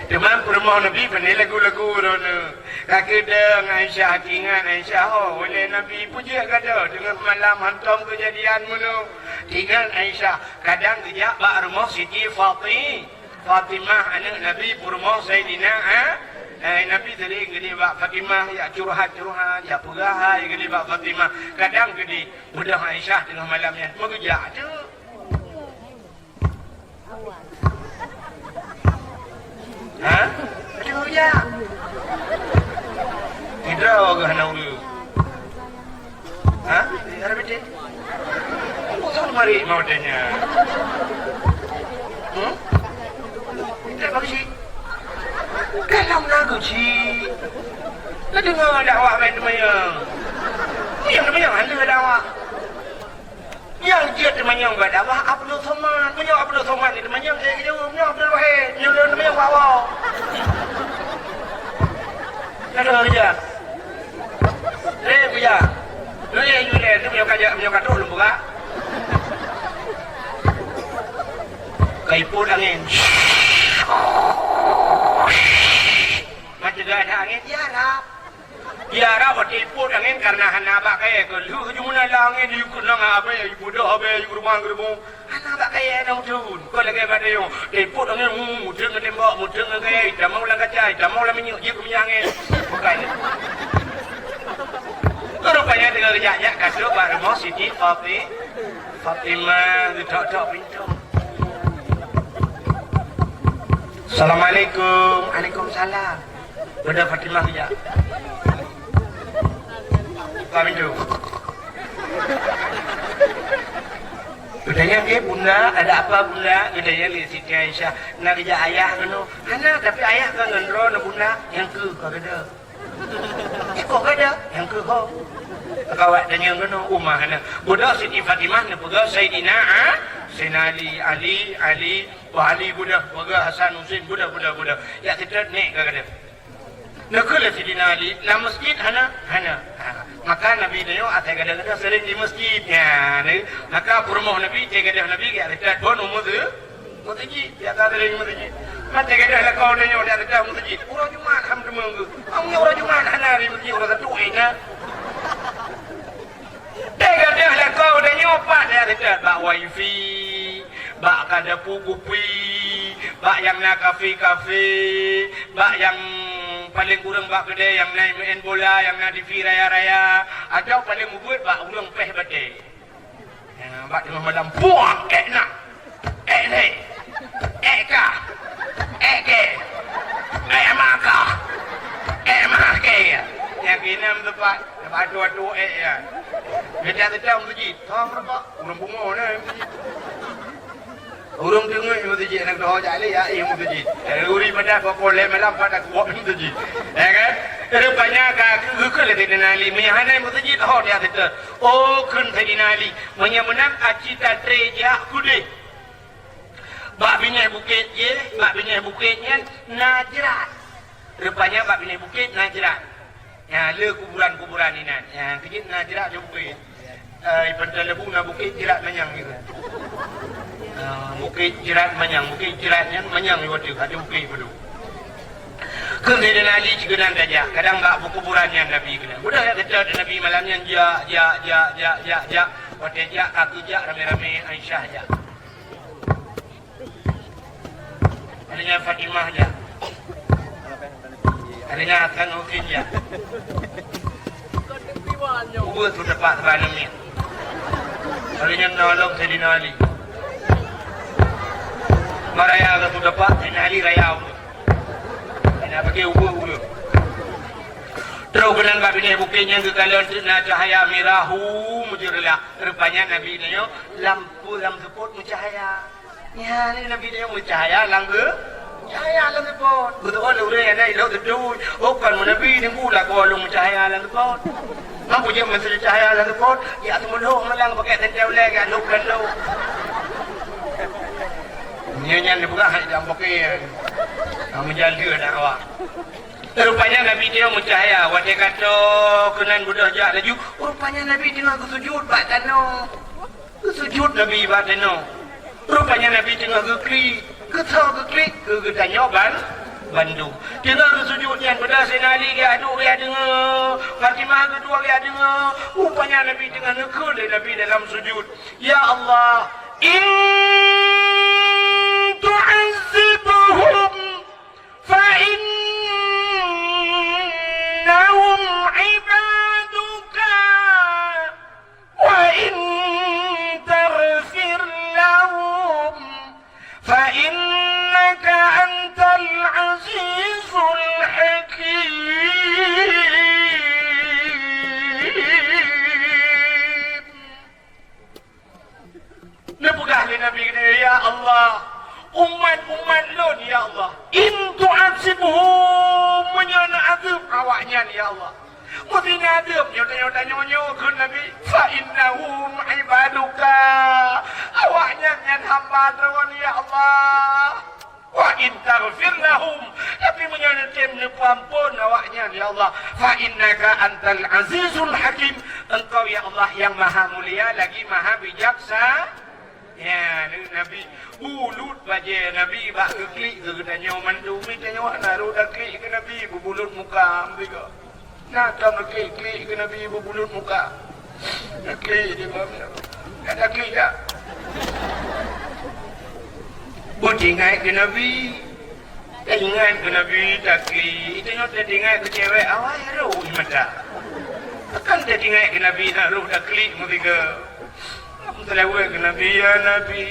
Teuma peurumoh Nabi pane lagu-lagu droeneuh. Ka keudong Aisyah, teuingat Aisyah, oh, ulèe Nabi peujeuet gata teungoh malam hantom keujadian meunoe. Teuingat Aisyah, kadang geujak bak rumoh Siti Fati-, Fatimah, aneuk Nabi, peurumoh Saidina, ha? Eh, Nabi sering geudeh bak Fatimah, jak curhat-curhat, jak peugah hai geudeh bak Fatimah. Kadang geudeh Mudah Aisyah teungoh malam nyan meugeujak tu. Ha? Meugeujak. Sidroe geuh hana ureueng. Ha? Ada betul? Betul mari mau tanya. Hmm? Kita Bagi cit. Kalau na geuchik, na deungoe dakwah ban teumanyong. Meunyoe teumanyong hana dakwah. Nyang jeuet teumanyong bak dakwah Abdul Somad. Meunyoe Abdul Somad ni teumanyong, saya kira meunyoe Abdul Wahid, meunyoe lôn teumanyong bak Allah. Na deungoe keujak. Lé, Buya. Lé, lé, lé, tu meunyoe ka jak, meunyoe ka trok lôn buka. Ka ipot angén. Macam gak ada angén, ya Rab. Ya Rab, watèe ipot angén karena hana bak kayèe. Keu lheueh jumeunan lam angén, yue keunong abèe, yue budoh abèe, yue geurubang-geurubong. Hana bak kayèe na udon. Kon lagèe bak tanyoe. Teupot angén, hmm, mudeng ngon tembok, mudeng ngon kayèe, itamong lam kaca, itamong lam minyeuk, jeuet keu minyeuk angén. Bukan. Rupanya teungoh geujak-jak ka trok bak rumoh Siti Fati-, Fatimah, geutok-tok pintoe. "Assalamualaikum." "Waalaikumsalam." Bunda Fatimah geujak. Buka pintoe. Geutanyong, "Eh, Bunda, ada apa, Bunda?" Geutanyong lé Siti Aisyah. "Na geujak ayah keunoe?" "Hana, tapi ayah ka ngon droeneuh, Bunda." "Nyang keuh ka geuda." "Eh, kok geuda?" "Nyang keuh ho." Ka awak tanyong keunoe, uma hana. Bunda Siti Fatimah neupeugah Saidina A-, Saidina Ali, Ali, Ali, Wah, Ali geuda, peugah Hasan Husein geuda, geuda, geuda. Jak seutôt nèk ka geuda. Neukheun lé Sidina Ali, lam masjid hana? Hana. Ha. Maka Nabi nyoe asai gada-gada sering di masjid. Ya, ni. Maka peurumoh Nabi, teugadah Nabi, jak seutôt bon u masjid. Masjid, jak ka sering masjid. Maka teugadah lakoe nyoe, jak seutôt masjid. Uroe Jumat, alhamdulillah. Am nyoe uroe Jumat hana di masjid, uroe Sabtu, eh, na. Teugadah lakoe geutanyoe pat, ya, teuka bak wifi, bak ka dapu kupi, bak nyang na kafe-kafe, bak nyang paleng kureueng bak keudè nyang na meu'en bola, nyang na TV raya-raya, atawa paleng ubit bak ureueng péh batèe. Ya, bak teungoh malam, puang, ék na. Ék lé. Ék ka. Ék ké. Ék maka. Ék maké. Nyang keunan teupat, teupat atu-atu ék ya. Geujak teuka masjid. Thong reupak. Ureueng pungo na masjid. Ureueng teungeut masjid, aneuk doho jak lé, ya, eh, masjid. Dari uri pada pokok lé malam pada kuat masjid. Ya kan? Rupanya ka geukheun lé Saidina Ali, meunyo hana masjid, ho dia teuka. Oh, kheun Saidina Ali, meunyo meunan aci tatré jak keudeh. Bak binéh bukét jih, bak binéh bukét nyan na jrat. Rupanya bak binéh bukét na jrat. Nyan le kuburan-kuburan inan. Nyan keu jeuet na jrat di bukét. Eh, di Pantai Lembu na bukét jrat manyang gitu. Eh, bukét jrat manyang, bukét jrat nyan manyang di watèe, ada bukét beudôh. Kheun Saidina Ali cit keunan tajak, kadang bak kuburan nyan Nabi keunan. Udah ya, kata Nabi malam nyan, jak, jak, jak. Watèe jak, ka geujak ramé-ramé, Aisyah jak. Ada nyan Fatimah jak. Ada nyan Hasan Husin jak. Ubit su teumpat saban namiet. Ada nyan nolong Saidina Ali. Maraya ka su teumpat Saidina Ali raya ubit. Saidina pakai ubit-ubit. Trôh keunan bak binéh bukét nyan geukalon teuk na cahya mirah hu meujeureulah. Rupanya Nabi nyoe lam pu-, lam seupôt meucahya. Nyan Nabi nyoe meucahya lam geu-, cahya lam seupôt. Beutôi lé ureueng nyang na ilok teutui. Oh, kon meunabi, teungku lakoe lôn meucahya lam seupôt. Mampu jeuet meucahya lam seupôt, ya teumeudoh malang pakai teuntèe ulèe, ya lhôk dan lhôk. Nyan, nyan dipeugah hai jam bokeh. Kamu jalan dia dakwah. Rupanya Nabi teungoh meucahya, watèe ka trôh keunan beudôh jak laju. Rupanya Nabi teungoh geusujut bak tanoh. Geusujut Nabi bak tanoh. Rupanya Nabi teungoh geuklik. Keu soe geuklik? Keu geutanyoe ban-, bandum. Teungoh geusujut nyan, beudôh Saidina Ali geuaduk, geudeungoe. Fatimah geuduek geudeungoe. Rupanya Nabi teungoh neukheun lé Nabi dalam sujut, "Ya Allah, in tu'azzibhum fa innahum ibaduka, wa in taghfir lahum fa innaka antal azizul hakim." Neupeugah lé Nabi keunan, Allah. Meusinan deueb nyoe tanyoe-tanyoe nyoe kheun Nabi, "Fa innahum ibaduka." Awaknyan nyan hamba Droe, ya Allah. "Wa in taghfir lahum." Tapi meunyoe neutem neupeuamphon awaknyan, ya Allah, "fa innaka antal azizul hakim." Engkau, ya Allah, yang maha mulia lagi maha bijaksa-, Ya, Nabi, bulut bajée Nabi bak geuklik keu geutanyoe mandum. Geutanyoe hana rhot daklik keu Nabi, beubulut muka, beutôi. Na tam daklik-klik keu Nabi, beubulut muka. Daklik di bawah. Ka daklik dak? Beutingai keu Nabi. Taingat keu Nabi, daklik. Geutanyoe taingat keu cewek, awai rhot mata. Kan taingat keu Nabi, na rhot daklik meusigoe. Seulaweuet keu Nabi, "Ya Nabi,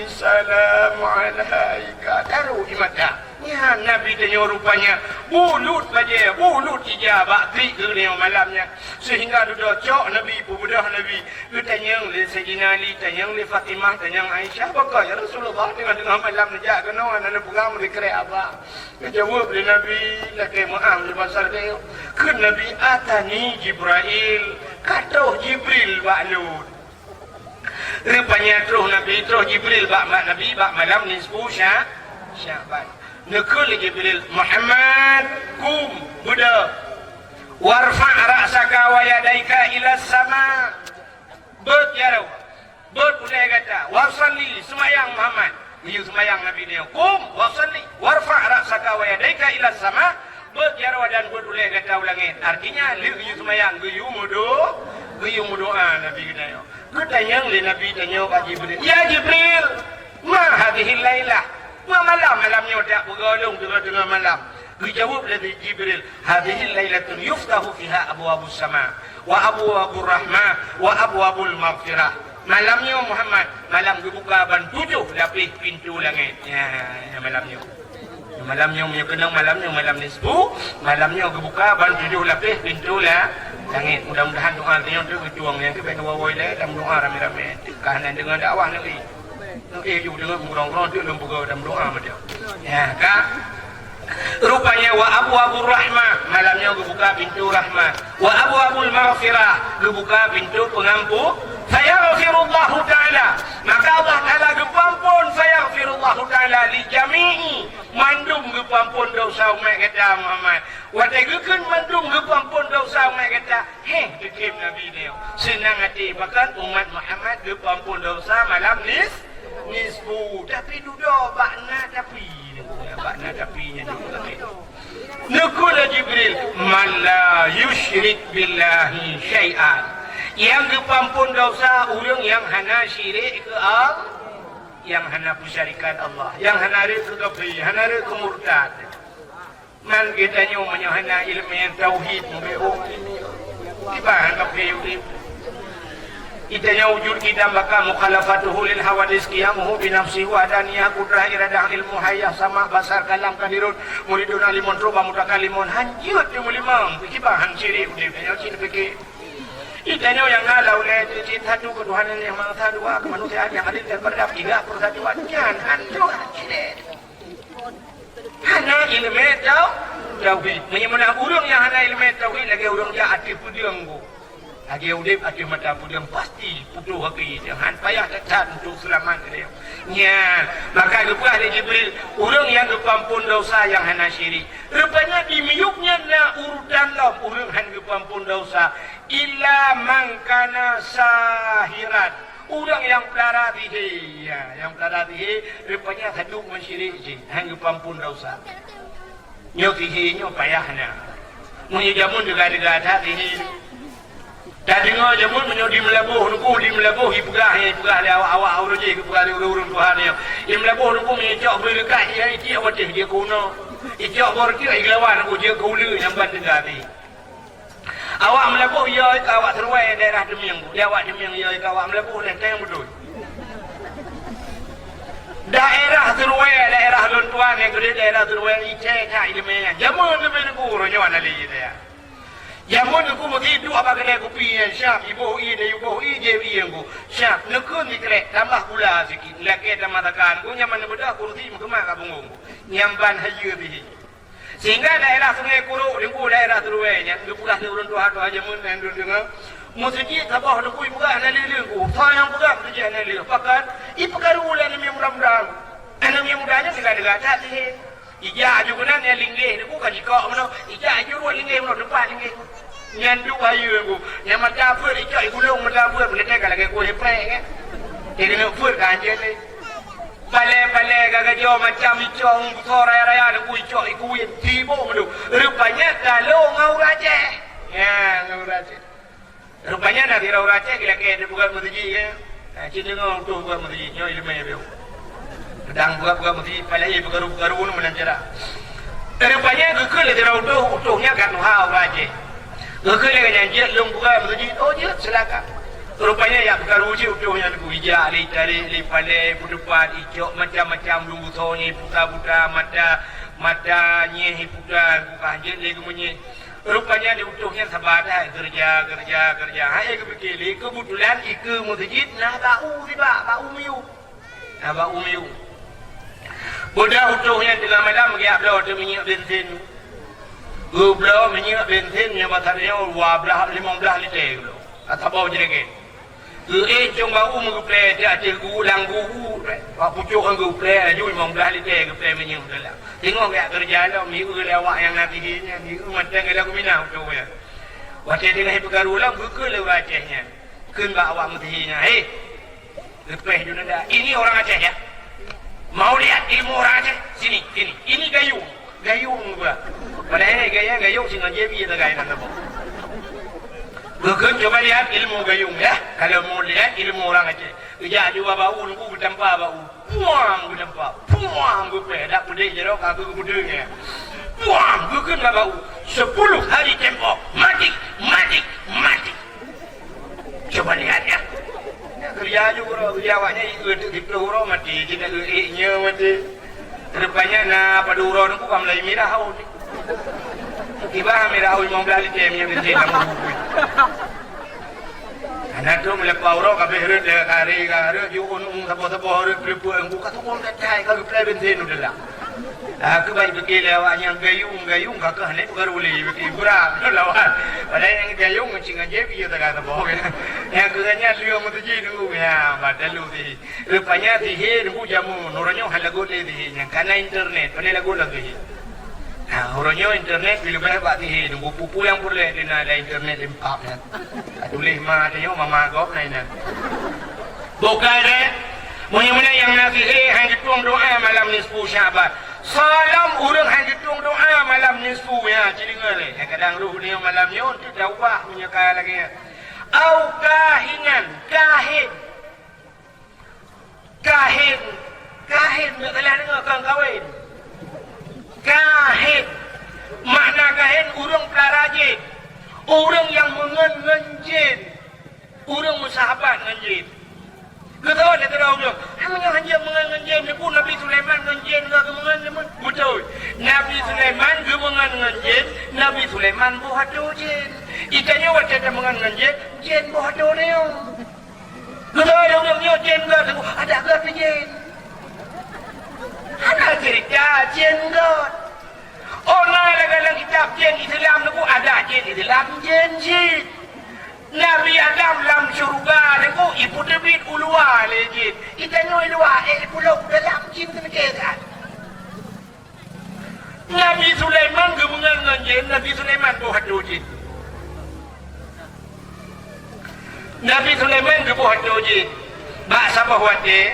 salam alaika." Taruh di mata. Nyan Nabi tanyoe rupanya bulut bajée, bulut ija bak klik geutanyoe malam nyan. Seuhingga dudoe cok Nabi, peubeudôh Nabi. Geutanyong lé Saidina Ali, tanyong lé Fatimah, tanyong Aisyah, "Baka, ya Rasulullah, teungoh-teungoh malam neujak keunoe, hana neupeugah meusikrek haba?" Geujaweueb lé Nabi, lakée meu'ah lé basa tanyoe. Kheun Nabi, "Atani Jibrail." Ka troh Jibril bak lôn. Rupanya troh Nabi, troh Jibril bak, bak Nabi bak malam nisfu Sya-, Sya'ban. Neukheun lé Jibril, "Muhammad, kum, beudôh. Warfa' ra'saka wa yadaika ilas sama." Beuet jaroe, beuet ulée gata, "Wa shalli," seumayang Muhammad. Geuyue seumayang Nabi nyoe, "Qum wa shalli, warfa' ra'saka wa yadaika ilas sama." Beuet jaroe dan beuet ulée gata u langét. Artinya, lheueh geuyue seumayang, geuyue meudo-, geuyue meudoa Nabi geutanyoe. Geutanyong lé Nabi tanyoe bak Jibril, "Ya Jibril, ma hadhihil lailah?" Peue malam, malam nyoe tapeugolong teungoh-teungoh malam? Geujaweueb lé Jibril, "Hadhihil lailatun yuftahu fiha abwabus sama, wa abwabur rahmah, wa abwabul maghfirah." Malam nyoe Muhammad, malam geubuka ban tujoh lapéh pintoe langét. Ya, ya, malam nyoe. Malam nyoe, meunyoe keunong malam nyoe, malam nisfu, malam nyoe geubuka ban tujoh lapéh pintoe la-, langét. Mudah-mudahan doa tanyoe teuk geutueng nyang keubiet geuwoe-woe ilée dan doa ramé-ramé. Teuk ka hana deungoe dakwah lagée. Oke, yuk deungoe murong-rong teuk lôn peugah dalam doa macam. Ya, ka? Rupanya wa abwabur rahmah, malam nyoe geubuka pintoe rahmat. Wa abwabul maghfirah, geubuka pintoe peungampun. Fayaghfirullahu ta'ala, maka Allah Ta'ala geupeuampon, fayaghfirullahu ta'ala li jami'i, mandum geupeuampon dosa umat gata Muhammad. Watée geukheun mandum geupeuampon dosa umat gata, heh, teukem Nabi nyoe. Seunang até bahkan umat Muhammad geupeuampon dosa malam nis-, nisfu. Tapi dudoe bak na tapi. Bak na tapi nyan. Neukheun lé Jibril, "Man la yusyrik billahi syai'an." Nyang geupeuampon dosa ureuëng nyang hana syirik keu Allah, nyang hana peusyarikat Allah, nyang hana rhot keu kafé, hana rhot keu murtad. Man geutanyoe meunyoe hana iéleumé tauhid, mubeuôh kiban kafé udeb. Geutanyoe wujud kitab baka mukhalafatuhu lil hawadis, qiyamuhu bi nafsihi, wahdaniyah, qudrah, iradah, ilmu, hayah, sama, basar, kalam, kadirun, muridun, alimun, tuba, mutakallimun, hanjeuet teumeulimong, kiban han syirik udeb, tanyoe cit pike. Geutanyoe nyang na lam ulée cit satu keutuhanan nyang masa dua keumanusiaan nyang adil dan beradab, tiga persatuan, nyan hanjeuet syirik. Hana iéleumé tau-, tauhid. Meunyoe meunan ureuëng nyang hana iéleumé tauhid lagée ureuëng jak ateueh peudeueng go. Lagée udeb ateueh mata peudeueng pasti putôh akhé, han payah that-that untuk seulamat lé. Nyan, maka geupeugah lé Jibril, ureuëng nyang geupeuampon dosa nyang hana syirik. Rupanya di miyueb nyan na urutan lom ureuëng han geupeuampon dosa. Illa man kana sahiran. Ureuëng nyang peudara sihé, ya, nyang peudara sihé, rupanya saduek ngon syirik jih, han geupeuampon dosa. Nyoe sihé nyoe payah na. Meunyoe jameun teuga-teuga that sihé. Tadeungoe jameun meunyoe di Meulaboh, nuku di Meulaboh, ipeugah, ipeugah lé awak-awak ureuëng jih, ipeugah lé ureuëng-ureuëng tuha nyoe. Di Meulaboh nuku meunyoe icok breueh leukat, ya, itiek watée jeuet keu unoe. Icok bor tiek igelawa nuku jeuet keu uleue nyang ban teuga sihé. Awak Meulaboh yo keu awak Seruwai daerah Teumieng. Di awak Teumieng yo keu awak Meulaboh lé teng beutôi. Daerah Seruwai, daerah lôn tuan nyang keudeh daerah Seruwai, icé that iéleumé nyan. Jameun leubeh teungku uroe nyoe hana lé ié daya. Jameun teungku meuti duek bak keudè kupi nyan siap, iboh ié, iboh ié, jép ié teungku. Siap, neukheun sikrek, tambah gula sikit. Lakée tamah takan, ku nyaman neubeudah kursi meukeumah ka punggong. Nyang ban hayeue bih. Sehingga daerah Sungai Kurok, Teungku, daerah Teruwai nyan, geupeugah lé ureuëng tuha-tuha jameun nyang dulu deungoe, meuseujid saboh Teungku ipeugah hana lé-lé Teungku. Soe nyang peugah meuseujid hana lé-lé? Pakon? Ipeukaru lé aneuk miet muda-muda. Aneuk miet muda nyan tinggai deuga that sihé. Ijak aju keunan nyang linggéh Teungku ka jikok meunoe. Ijak aju ruwet linggéh meunoe, teumpat linggéh. Nyan duek hayeue Teungku. Nyang mata peuet icok igulong mata peuet, meunetée ka lagée kueh prek, kan? Dia keuneuk peuet ka hanjeuet lé. Palée-palée gagah jaweueb macam icok, busoe raya-raya Teungku icok ikuwin, tiboh meudu. Rupanya talo ngon ureuëng Aceh. Ya, ngon ureuëng Aceh. Rupanya na sidroe ureuëng Aceh geulakée dipeugah meuseujid, ya. Nah, cit deungoe tuh buka meuseujid, nyoe ileumé beu. Pedang buka-buka meuseujid, palée peukaru-peukaru nu meunan cara. Rupanya geukheun lé sidroe utoh, utoh nyan ka tuha ureuëng Aceh. Geukheun lé nyan jeuet lôn buka meuseujid, oh jeuet, silakan. Rupanya yak peukaru cit utoh nyan ku ijak lé Itali, lé palée, peutupat, icok macam-macam lôn busoe nyan, buta-buta, mata, mata nyeh iputa, ku ka jeuet lé geumeunyeh. Rupanya di utoh nyan sabar that, keureuja, keureuja, keureuja. Hai geupike lé, keubeutulan ikeue meuseujid na bak u sibak, bak u miyueb. Na bak u miyueb. Beudah utoh nyan teungoh malam geujak bloe teuh minyeuk bensin. Geubloe minyeuk bensin nyoe bak saboh nyoe dua blaih, limong blaih lite geubloe. Ka saboh jerigen. Geuék cong bak u meugeupée, di ateueh gu-, lam gu-, gu-, bak pucôk ngon geuplée, laju limong blaih lite geuplée minyeuk dalam. Teungoh geujak keureuja lom, mieu lé awak nyang na sihé nyan, mieu mantong geulah geuminah utoe nyan. Watée teungoh peukaru lom, geukheun lé ureuëng Aceh nyan. Kheun bak awak meusihi nyan, "Hei, leupeh ju nanda, ini orang Aceh, ya? Mau lihat ilmu orang Aceh? Sini, sini. Ini gayung." Gayung geuh. Padahai gaya gayung singoh jép ié sagai nan saboh. Geukheun, "Coba lihat ilmu gayung, ya. Kalau mau lihat ilmu orang Aceh." Geujak dua bak u, Teungku, geutampa bak u. Puang geutampa. Puang geupeh. Dak peudeh jaroe ka geupeudeh nyan. Puang geukheun bak u. Sepuluh hari tempoh. Mati, mati, mati. Coba lihat, ya. Nyan keureuja ju uroe, keureuja awaknyan ié teuk siplôh uroe maté, jih na ék nyoe maté. Rupanya na padub uroe Teungku ka mulai mirah haus. Tiba mirah haus limong blaih lite minyeuk bensin lam buku. Hana troh meulapa uroe ka abéh rhot lé kari, ka rhot jiôn saboh-saboh rhot peuleupeue Teungku ka tuwöng that-that ka geuplée bensin u dalam. Ah, keubai pike lé awaknyan gayung, gayung ka keuh hana peukaru lé, pike brat lawan. Padahai nyang gayung cit ngon jép ié sagai saboh. Nyang keu nyan lheueh meutuji Teungku, ya, batalu sihé. Rupanya sihé Teungku jameun, uroe nyoe hana lagot lé sihé nyan, ka na internet, pane lagot lom sihé. Ha, uroe nyoe internet pih leubeh bak sihé Teungku, peue-peue nyang peureulée di na lam internet impap nyan. Ka tuléh ma tanyoe mama gob na inan. Bukai deh. Meunyoe meunan nyang na sihé han geutueng doa malam nisfu Sya'ban. Soe lom ureuëng han geutueng doa malam nisfu, ya, ci deungoe lé. Nyang kadang roh nyoe malam nyoe teuh taubah meunyoe ka lagée nyan. Au kahinan, kahin. Kahin, kahin, nggak salah deungoe, kon kawen. Kahin. Makna kahin, ureuëng peulara jén. Ureuëng nyang meungon ngon jén. Ureuëng meusahabat ngon jén. Geutanyoe lé sidroe ureuëng, "Hai, meunyoe hanjeuet meungon ngon jén, neupeu Nabi Sulaiman ngon jén ka geumeungon ngon jén?" Beutôi. Nabi Sulaiman geumeungon ngon jén, Nabi Sulaiman boh atô jén. Geutanyoe watée tameungon ngon jén, jén boh atô tanyoe. Geutanyoe lé ureuëng nyoe jén gét, adak gét jén. Hana cerita jén gét. Oh, na lam, lam kitab jén Islam Teungku, adak jén Islam jén cit. Nabi Adam lam syeuruga Teungku, ipeuteubiet u luwa lé jén. Geutanyoe i luwa, ék pulôk dalam jén teumiké that. Nabi Sulaiman geumeungon ngon jén, Nabi Sulaiman boh atô jén. Nabi Sulaiman geuboh atô jén. Bak saboh watée,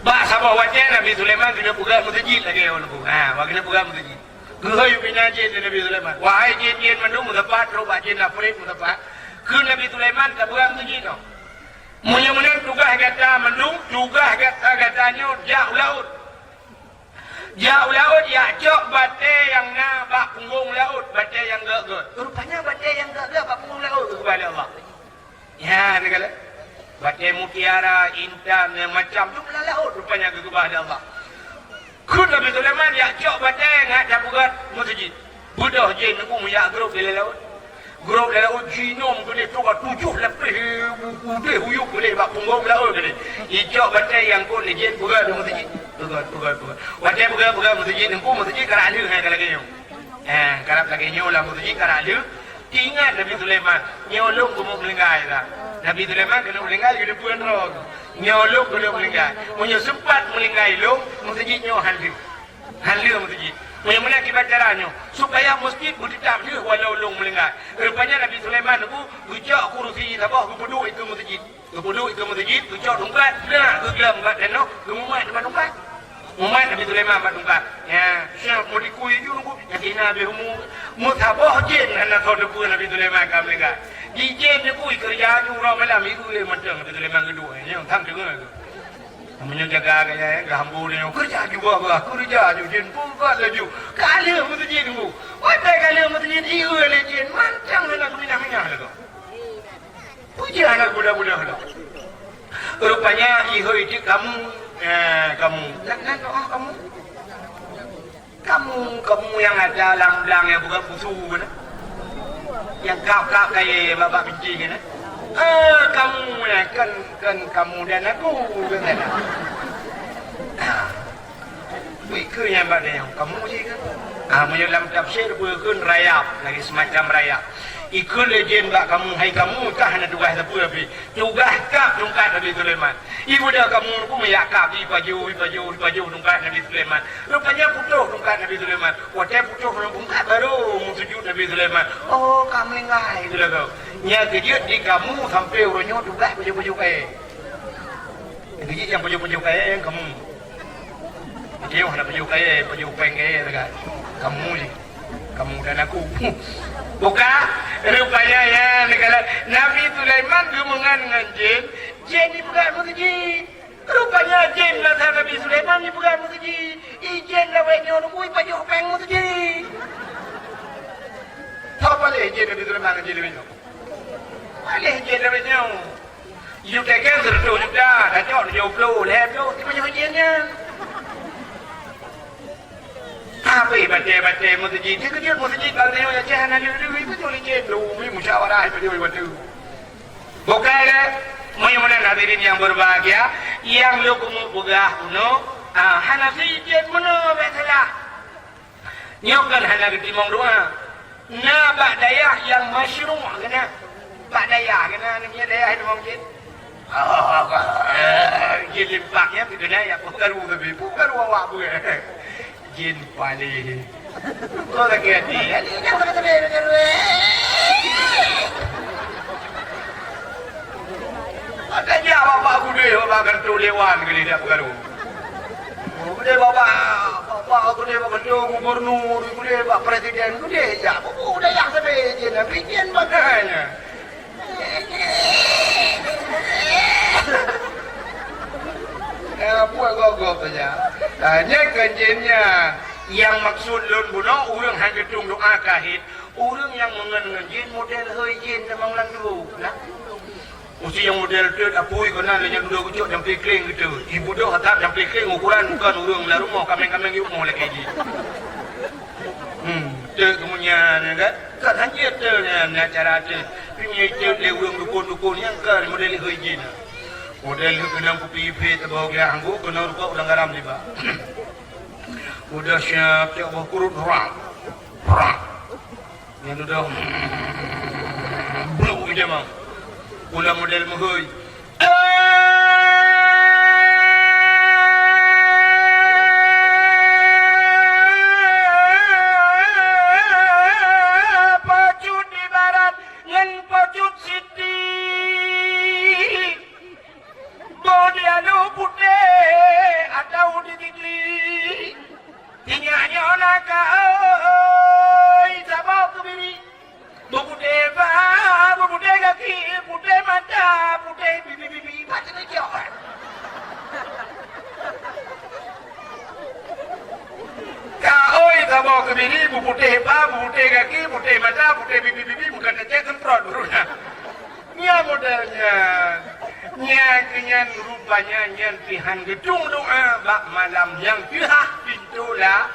bak saboh watée Nabi Sulaiman keuneuk peugah meuseujid lagée awak Teungku. Ha, wah keuneuk peugah meuseujid. Geuhôi pih na jén lé Nabi Sulaiman, "Wahai jén-jén mandum, meusapat, trok bak jén Afrit meusapat." Kheun Nabi Sulaiman, "Tapeugah meuseujid nyoe. Meunyoe meunan tugaih gata mandum, tugaih gata, gata nyoe jak u laôt. Jak u laôt, jak cok batée nyang na bak punggong laôt, batée nyang gét-gét." Rupanya batée nyang gét-gét bak punggong laôt geukeubah lé Allah. Nyan, neukalon. Batée mutiara, intan, nyang macam tu lam laôt rupanya geukeubah lé Allah. Kheun Nabi Sulaiman, "Jak cok batée ngat tapeugét meuseujid." Beudôh jén Teungku meujak grob di laôt. Grob lam laôt jinom keudeh, tujoh lapéh udeh uyueb keudeh bak punggong laôt keudeh. Icok batèe nyang kon lé jén peugöt u meuseujid. Peugöt, peugöt, peugöt. Watèe peugöt, peugöt meuseujid, teungku meuseujid karap lheueh hai ka lagèe nyoe. Eh, karap lagèe nyoe lam meuseujid karap lheueh. Teuingat Nabi Sulaiman, nyoe lôn keuneuk meulinggai dah. Nabi Sulaiman keuneuk meulinggai geuteupeue droe. Nyoe lôn keuneuk meulinggai. Meunyoe seumpat meulinggai lôn, meuseujid nyoe han lheueh. Han lheueh meuseujid. Meunyoe meunan kiban cara nyoe, supaya meuseujid beuteutab lheueh walau lôn meulinggai. Rupanya Nabi Sulaiman nyoe geucok kurusi saboh geupeuduek ikeue meuseujid. Geupeuduek ikeue meuseujid, geucok tungkat, na geugleuem bak tanoh, geumumat bak tungkat. Mumat Nabi Sulaiman bak tungkat. Ya, siap meulikui ju nunggu, nyang hina habéh umu. Meusaboh jén hana soe teupeue Nabi Sulaiman ka meulinggai. Di jén nyoe keureuja ju uroe malam, ieu lé mantong Nabi Sulaiman geuduek. Nyoe, sang deungoe tu. Meunyoe jaga gaya, eh, geuhambo nyoe, keureuja ju bah-bah, keureuja ju, jén peugah laju. Ka lheueh meuseujid nunggu. Watèe ka lheueh meuseujid, ieu lé jén, mantong hana geuminah-minah lagoe. Peue jih hana geuda-geuda lom. Rupanya ihôi jih kamu, eh, kamu. Nan, nan doa kamu. Kamu, kamu nyang ada lam blang nyang bukan pusu keunan. Nyang kap-kap kayèe bak-bak binti keunan. Eh, kamu, eh, kan, kan kamu dan aku keunan. Ah. Bui keu nyang bak nyoe, kamu jih kan? Ah, meunyoe lam tafsir bui keu rayap, lagi semacam rayap. Ikeu lé jén bak kamu, hai kamu, kah hana tugaih sapeue pih. Tugaih kap tungkat Nabi Sulaiman. Ibu dah kamu ku meuyak kap, ipajoh, ipajoh, ipajoh tungkat Nabi Sulaiman. Rupanya putôh tungkat Nabi Sulaiman. Watèe putôh tungkat baru meusujud Nabi Sulaiman. Oh, ka meulinggai tu lagoe. Nya keujeuet di kamu sampai uroe nyoe tugaih pajoh-pajoh kayèe. Keujeuet nyang pajoh-pajoh kayèe nyang kamu. Jeuh hana pajoh kayèe, pajoh péng kayèe sagai. Kamu jih. Kamu dan aku. Buka, rupanya ya, negara Nabi Sulaiman geumeungan ngon jén, jén jipeugah meuseujid. Rupanya jén masa Nabi Sulaiman jipeugah meuseujid. I jén lawét nyoe nunggu ipajoh péng meuseujid. Soe paléh jén Nabi Sulaiman ngon jén lawét nyoe? Paléh jén lawét nyoe. Yue teuken seureutôh juta, tacok tujoh ploh, lhèe ploh, sipajoh jén nyan. Tapi batèe-batèe meuseujid, dikeujeuet meuseujid bak nyoe Aceh hana lé-lé, itu cuma licin dulu, musyawarah itu jauh batu. Bukai lé, meunyoe meunan hadirin yang berbahagia, nyang lôn keumeung peugah keunoe, ah, hana seujid meunoe bèk salah. Nyoe kan hana geutimong doa. Na bak dayah nyang masyru' keunan. Bak dayah keunan, nyoe dayah nyang mungkin. Jin limpak nyan keunan, ya, peue karu tapi, peue karu awak peue. Jin paléh. Kau lagi hati, hati jangan kata dia karu. Ada dia bapak gudé, bapak kan tu lewan kali dia peue karu. Gudé bapak, bapak gudé bapak tu gubernur, gudé bapak presiden, gudé ya, buku dayah sabe jin, bikin bagainya. Eh, buat gogok saja. Ah, nyan kan jin nyan. Yang maksud lôn bunoe ureueng han geutung doa kahit, ureueng nyang meungon ngon jin model hôi jin tamong lam tuboh. Nah. Usi nyang model teut apui keunan lé nyang dudoe geucok jampi kling geuteut. Ibu doh that jampi kling ukuran bukan ureueng lam rumoh, kaméng-kaméng yue moh lakèe jih. Hmm, teut keumudian kan? Kan hanjeuet teut nyan, nyan cara teut. Tapi meunyoe teut lé ureueng dukon-dukon nyang kan model hôi jin. Model keunong kupi ipét teubawa geulah anggô, keunong rukok udang garam tiba. Udah siap cok boh kurut rang. Rang. Nyan dudoe, bluk ija mang. Pula model meuhôi. Pocut di barat ngon pocut siti. Boh di anu putéh atau di tigri. Inyak nyoe na ka oi, saboh keubiri. Beuputéh ba, beuputéh gaki, putéh mata, putéh bibi-bibi, macam tu cok. Ka oi, saboh keubiri, beuputéh ba, beuputéh gaki, putéh mata, putéh bibi-bibi, bukan tacek semprot baru na. Nyan model nyan. Nyan keu nyan rupanya nyan pih han geutung doa bak malam nyang teuhah pintoe la-,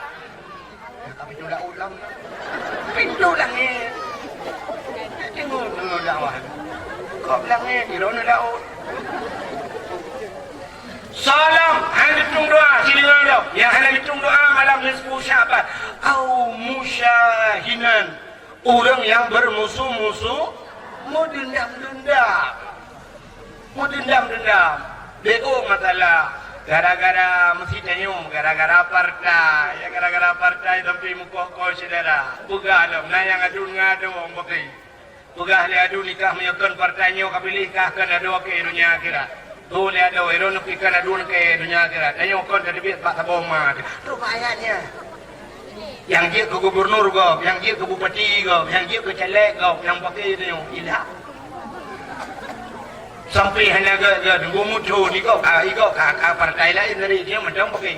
ka pintoe laôt lom. Pintoe langét. Kok langét, droeneuh laôt. Soe lom hana geutueng doa, sideungoe lom. Nyang hana geutueng doa malam nisfu Sya'ban. Au musyahinan. Ureuëng nyang beurmusoh-musoh, meudendam-dendam. Meudendam-dendam. Beu masalah. Gara-gara meusitanyoe, gara-gara partai. Ya, gara-gara partai sampai meukoh-koh syedara. Peugah lom, na nyang aduen ngon adoe bagi. Peugah lé aduen, nikah meunyoe kon partai nyoe kapiléh, kah kon adoe keu donya akhirat. Tuh lé adoe, droeneuh pih kon aduen keu donya akhirat. Tanyoe kon tateubiet bak saboh ma. Trok bak ayat nyan. Nyang jeuet keu gubernur gob, nyang jeuet keu bupati gob, nyang jeuet keu caleg gob, nyang paké tanyoe ilah. Sampai hana gèt-gèt, teunggu muncul ni gob, ah, i gob ka, ka partai laén dari dia mantong paké.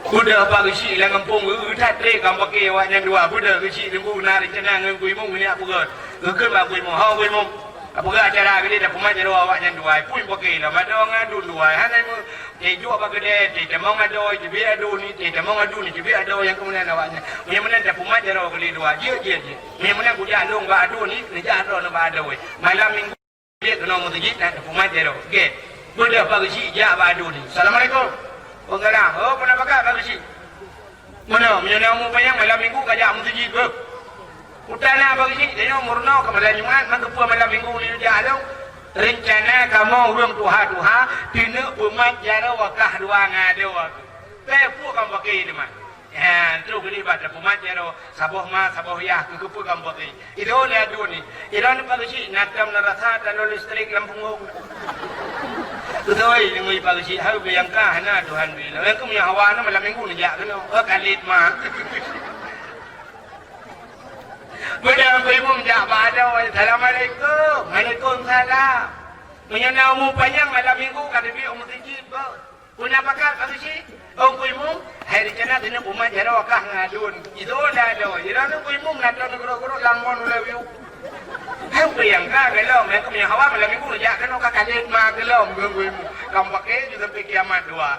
Beudôh bak geuchik lam gampông, geu-, geutat trép ka paké awaknyan dua. Beudôh geuchik teunggu na reuncana ngon Gui Mung, nyak peugöt. Geukheun bak Gui Mung, "Ho Gui Mung, ka peugah acara geudeh, tapeumat jaroe awaknyan dua. Pui paké lom, adoe ngon aduen dua. Hana meu, teujuek bak keudè, teutamong adoe, teubiet aduen ni, teutamong aduen ni, teubiet adoe nyang keumeunang awaknyan. Meunyoe meunan tapeumat jaroe geulé dua. Jeuet, jeuet, jeuet. Meunyoe meunan kujak lôn bak aduen ni, neujak droeneuh bak adoe." Malam minggu Jeuet keunoe meuseujid, na teupeumat jaroe. Gèt. Beudôh bak geuchik jak bak aduen ni. "Assalamualaikum." "Waalaikumsalam." "Oh, peue na pakat bak geuchik?" "Meunoe, meunyoe na umu panyang malam minggu kajak meuseujid, beuh." "Peue na bak geuchik?" "Tanyoe meurunoe ka malam Jumat, man keupeue malam minggu neujak lom?" "Reuncana kamoe ureueng tuha-tuha, keuneuk peumat jaroe kah dua ngon adoe." "Bèk, peue kamoe paké teuma?" Nyan, trok geulibak tapeumat jaroe, saboh ma, saboh yah, keu keupeue kamoe paké. Idong lé aduen ni. Idong ni bak geuchik, na tom na rasa talon listrik lam punggong. Beutôi, deungon bak geuchik, hai, beu nyang ka hana Tuhan bri. Lawan keu meunyoe hawa na malam minggu neujak keunoe. Oh, ka lét ma. Beudôh Gui Mung jak bak adoe, "Assalamualaikum." "Waalaikumsalam." "Meunyoe na umu panyang malam minggu ka teubiet u meuseujid, beuh." "Peue na pakat bak geuchik?" "Oh, Gui Mung, hai reuncana keuneuk peumat jaroe kah ngon aduen." Idong lé adoe. Idong Gui Mung na tom neugurok-gurok lam mon ulèe wiyuek. Hai, peue nyang ka geulom, nyang keumeunyoe hawa malam minggu neujak keunoe ka kalét ma geulom ngon Gui Mung. Kamoe paké jeuet sampai kiamat dua.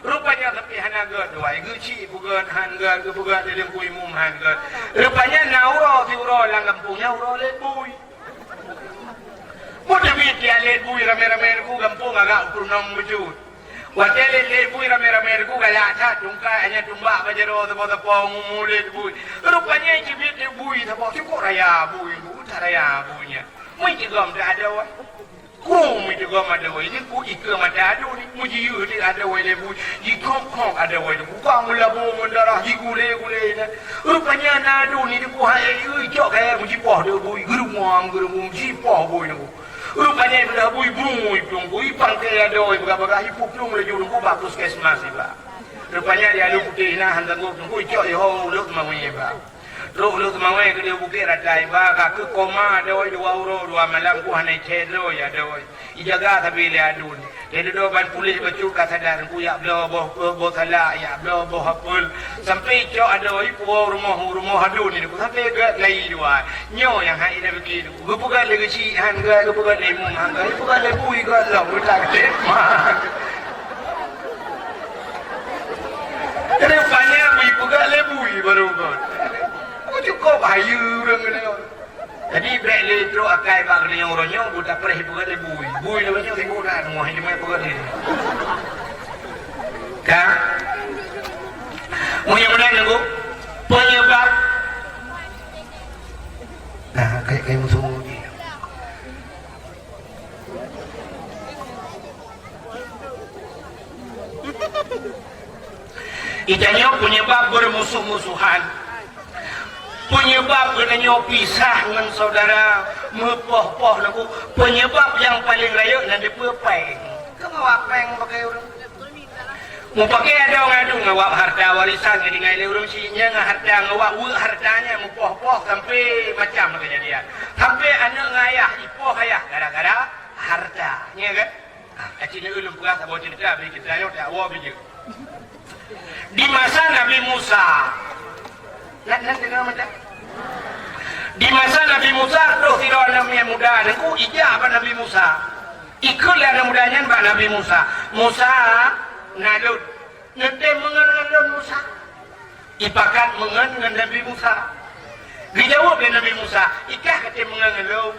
Rupanya sampai hana gèt dua. Geuchik peugèt han gèt, geupeugèt lé Gui Mung han gèt. Rupanya na uroe siuroe lam gampông nyan uroe lét bui. Meuteubiet tiep lét bui ramé-ramé Teungku, gampông agak peurunoe beujeuet. Watèe lét-lét bui ramé-ramé Teungku galak that, tungkai hana tumbak bak jaroe sapo-sapo ngon lét bui. Rupanya teubiet lét bui sapo, cukôp raya bui, that raya bui nyan. Meucigom that adoe. Kru meucigom adoe, nyan ku ikeue mata adoe ni, meujiyeuh lé adoe lé bui, jikhok-khok adoe ni, buka meulabô ngon darah, jigulé-gulé nyan. Rupanya na adoe ni, dikuhai, ui, cok kayèe meujipoh lé bui, geureumoe, geureumoe, jipoh bui nyan. Rupanya ipeugah bui brui plueng, bui pangke adoe bagah-bagah, ipuplueng laju Teungku bak puskesmas iba. Rupanya di Alue Putéh na han sanggob Teungku, icok iho u Lhokseumawe iba. Trok u Lhokseumawe keudéh Bukét Rata iba, ka keuh koma adoe dua uroe dua malam, ku hana icèt droe adoe. Ijaga sabe lé aduen. Lé dudoe ban puléh bacut ka sadar, Teungku, jak bloe boh, boh salak, jak bloe boh apel. Sampai icok adoe ipuwoe u rumoh, u rumoh aduen ni, Teungku, sampai gèt lai dua. Nyoe nyang hai na bagi Teungku. Geupeugah lé geuchik han gèt, geupeugah lé imum han gèt, geupeugah lé bui gèt lom, geutak lé ma. Rupanya bui peugah lé bui baru gèt. Oh, cukôp hayeue ureueng nyoe. Jadi, bèk lé trok akai bak geulinyueng uroe nyoe, buta preh peugah lé bui. Bui lé nyoe singgung dah, ngon hai jeumet peugah lé. Ka? Meunyoe meunan, Teungku, peunyeubab. Nah, kayak, kayak musuh ni. Itanyoe peunyeubab beurmusoh-musohan. Peunyeubab geutanyoe pisah ngon syedara, meupoh-poh Teungku. Peunyeubab nyang paleng rayeuk nan dipeue? Péng. Keu awak péng pakai ureueng. Mupaké adoe ngon aduen, ngon wab harta warisan nyang tinggai lé ureueng syiek nyan, ngon harta, ngon wab weuek harta nyan, mupoh-poh sampai macam keujadian. Sampai aneuk ngon ayah, ipoh ayah gara-gara harta. Nyan kan? Ah, ka cit ulôn peugah saboh ceurita bagi geutanyoe, tawoe bijeu. Di masa Nabi Musa, na, na deungoe mantong? Di masa Nabi Musa, troh sidroe aneuk miet muda, Teungku, ijak bak Nabi Musa. Ikheun lé aneuk muda nyan bak Nabi Musa, "Musa, na lôn, neutem meungon ngon lôn, Musa?" Ipakat meungon ngon Nabi Musa. Geujaweueb lé Nabi Musa, "Ikah katem meungon ngon lôn?"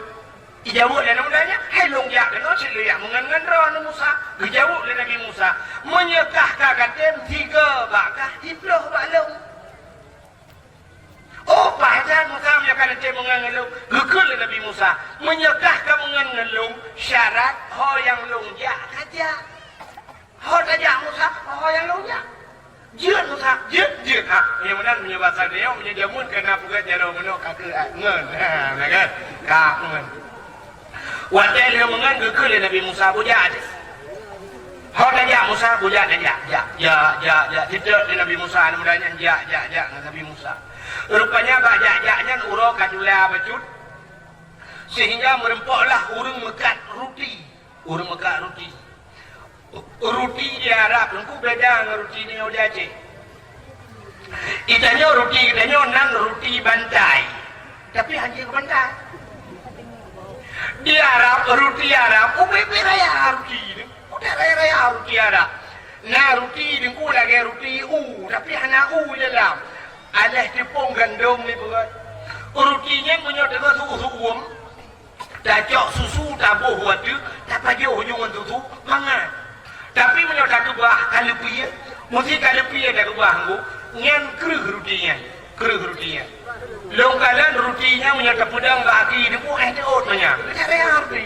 Jaweueb lé aneuk muda nyan, "Hai lôn jak keunoe cit lôn jak meungon ngon droeneuh Musa." Geujaweueb lé Nabi Musa, "Meunyoe kah ka katem sigoe bak kah, siplôh bak lôn." "Oh, pajan Musa meunyoe ka katem meungon ngon lôn?" Geukheun lé Nabi Musa, "Meunyoe kah ka meungon ngon lôn, syarat ho nyang lôn jak ka jak." Ho tajak Musa, ho nyang lôn jak. Jeuet Musa, jeuet, jeuet. Ha, meunyoe meunan, meunyoe basa tanyoe, meunyoe jameun ka na peugah jaroe meunoe ka keuh, ah, ngon. Ha, na kan? Ka ngon. Watèe lheueh meungon geukheun lé Nabi Musa, "Bujak jih." Ho tajak Musa, bujak tajak. Jak, jak, jak, jak. Teutot lé Nabi Musa, aneuk muda nyan jak, jak, jak ngon Nabi Musa. Rupanya bak jak-jak nyan uroe ka jula bacut, sehingga meureumpoklah ureueng meukat ruti. Ureueng meukat ruti. Ruti di Arab Teungku beda ngon ruti di Aceh. Di tanyoe ruti, di tanyoe nan ruti bantai. Tapi hana keu bantai. Di Arab, ruti Arab, ubé-ubé raya ruti. Udah raya-raya ruti Arab. Na ruti Teungku lagèe ruti u, tapi hana u di dalam. Aléh teupông gandom ni peugah. Ruti nyan meunyoe teungoh su-, su-, uem, tacok susu, taboh u ateueh, tapajoh ujong ngon susu, mangat. Tapi meunyoe takeubah, ka leupie, meusti ka leupie takeubah Teungku, nyan kreueh ruti nyan, kreueh ruti nyan. Lôn kalon ruti nyan meunyoe tapeudong bak aki Teungku, eh, teuôt manyang. Cara ruti.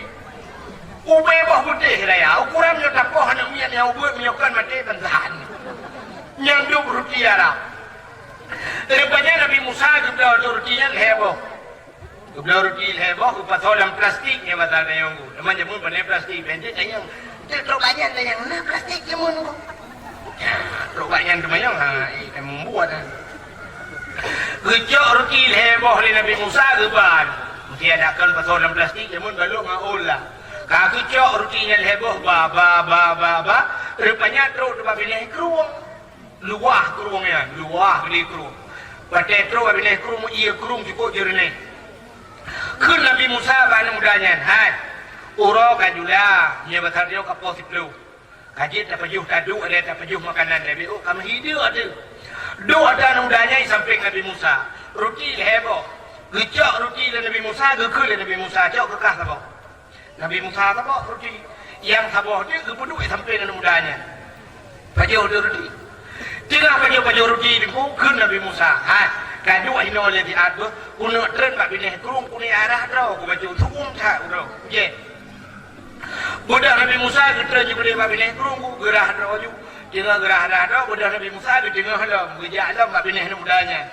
Ubé boh putéh raya, ukuran meunyoe tapoh aneuk miet nyang ubeuet meunyoe kon maté bansahan. Nyan dum ruti Arab. Rupanya Nabi Musa geubloe ruti nyan lhèe boh. Geubloe ruti lhèe boh, geupasoe lam plastik nyan basa tanyoe Teungku. Teuma jameun pane plastik, bèk tanyong. Trok bak nyan tanyong, na plastik jameun Teungku. Trok bak nyan teumanyong, ha, eh, kan membuat, ha. Geucok ruti lhèe boh lé Nabi Musa geuba. Meusti adak kon pasoe lam plastik, jameun balok ngon ôn lah. Ka geucok ruti nyan lhèe boh, ba, ba, ba, ba, ba. Rupanya trok bak binéh krueng. Luwah krueng nyan, luwah geude krueng. Watèe trok bak binéh krueng, ié krueng cukôp jeureunéh. Kheun Nabi Musa bak aneuk muda nyan, "Hai, uroe ka jula, nyoe basa tanyoe ka poh siplôh. Ka jeuet tapajoh taduek lé, tapajoh makanan lé, beuh ka meuhi deuk ateueh." Duek ateueh aneuk muda nyan di sampéng Nabi Musa. Ruti lhèe boh. Geucok ruti lé Nabi Musa, geukheun lé Nabi Musa, "Cok keu kah saboh." Nabi Musa saboh ruti. Nyang saboh teuk geupeuduek sampéng aneuk muda nyan. Pajoh teuk ruti. Teungoh pajoh-pajoh ruti Teungku, kheun Nabi Musa, "Hai, ka duek inoe lé siat beuh, keuneuk treun bak binéh krueng, keuneuk rhah droe kubacut, su'uem that uroe." Jeh. Beudôh Nabi Musa geutreun ju keudeh bak binéh krueng, geurhah droe ju. Teungoh geurhah-rhah droe, beudôh Nabi Musa geuteungoh lom, geujak lom bak binéh aneuk muda nyan.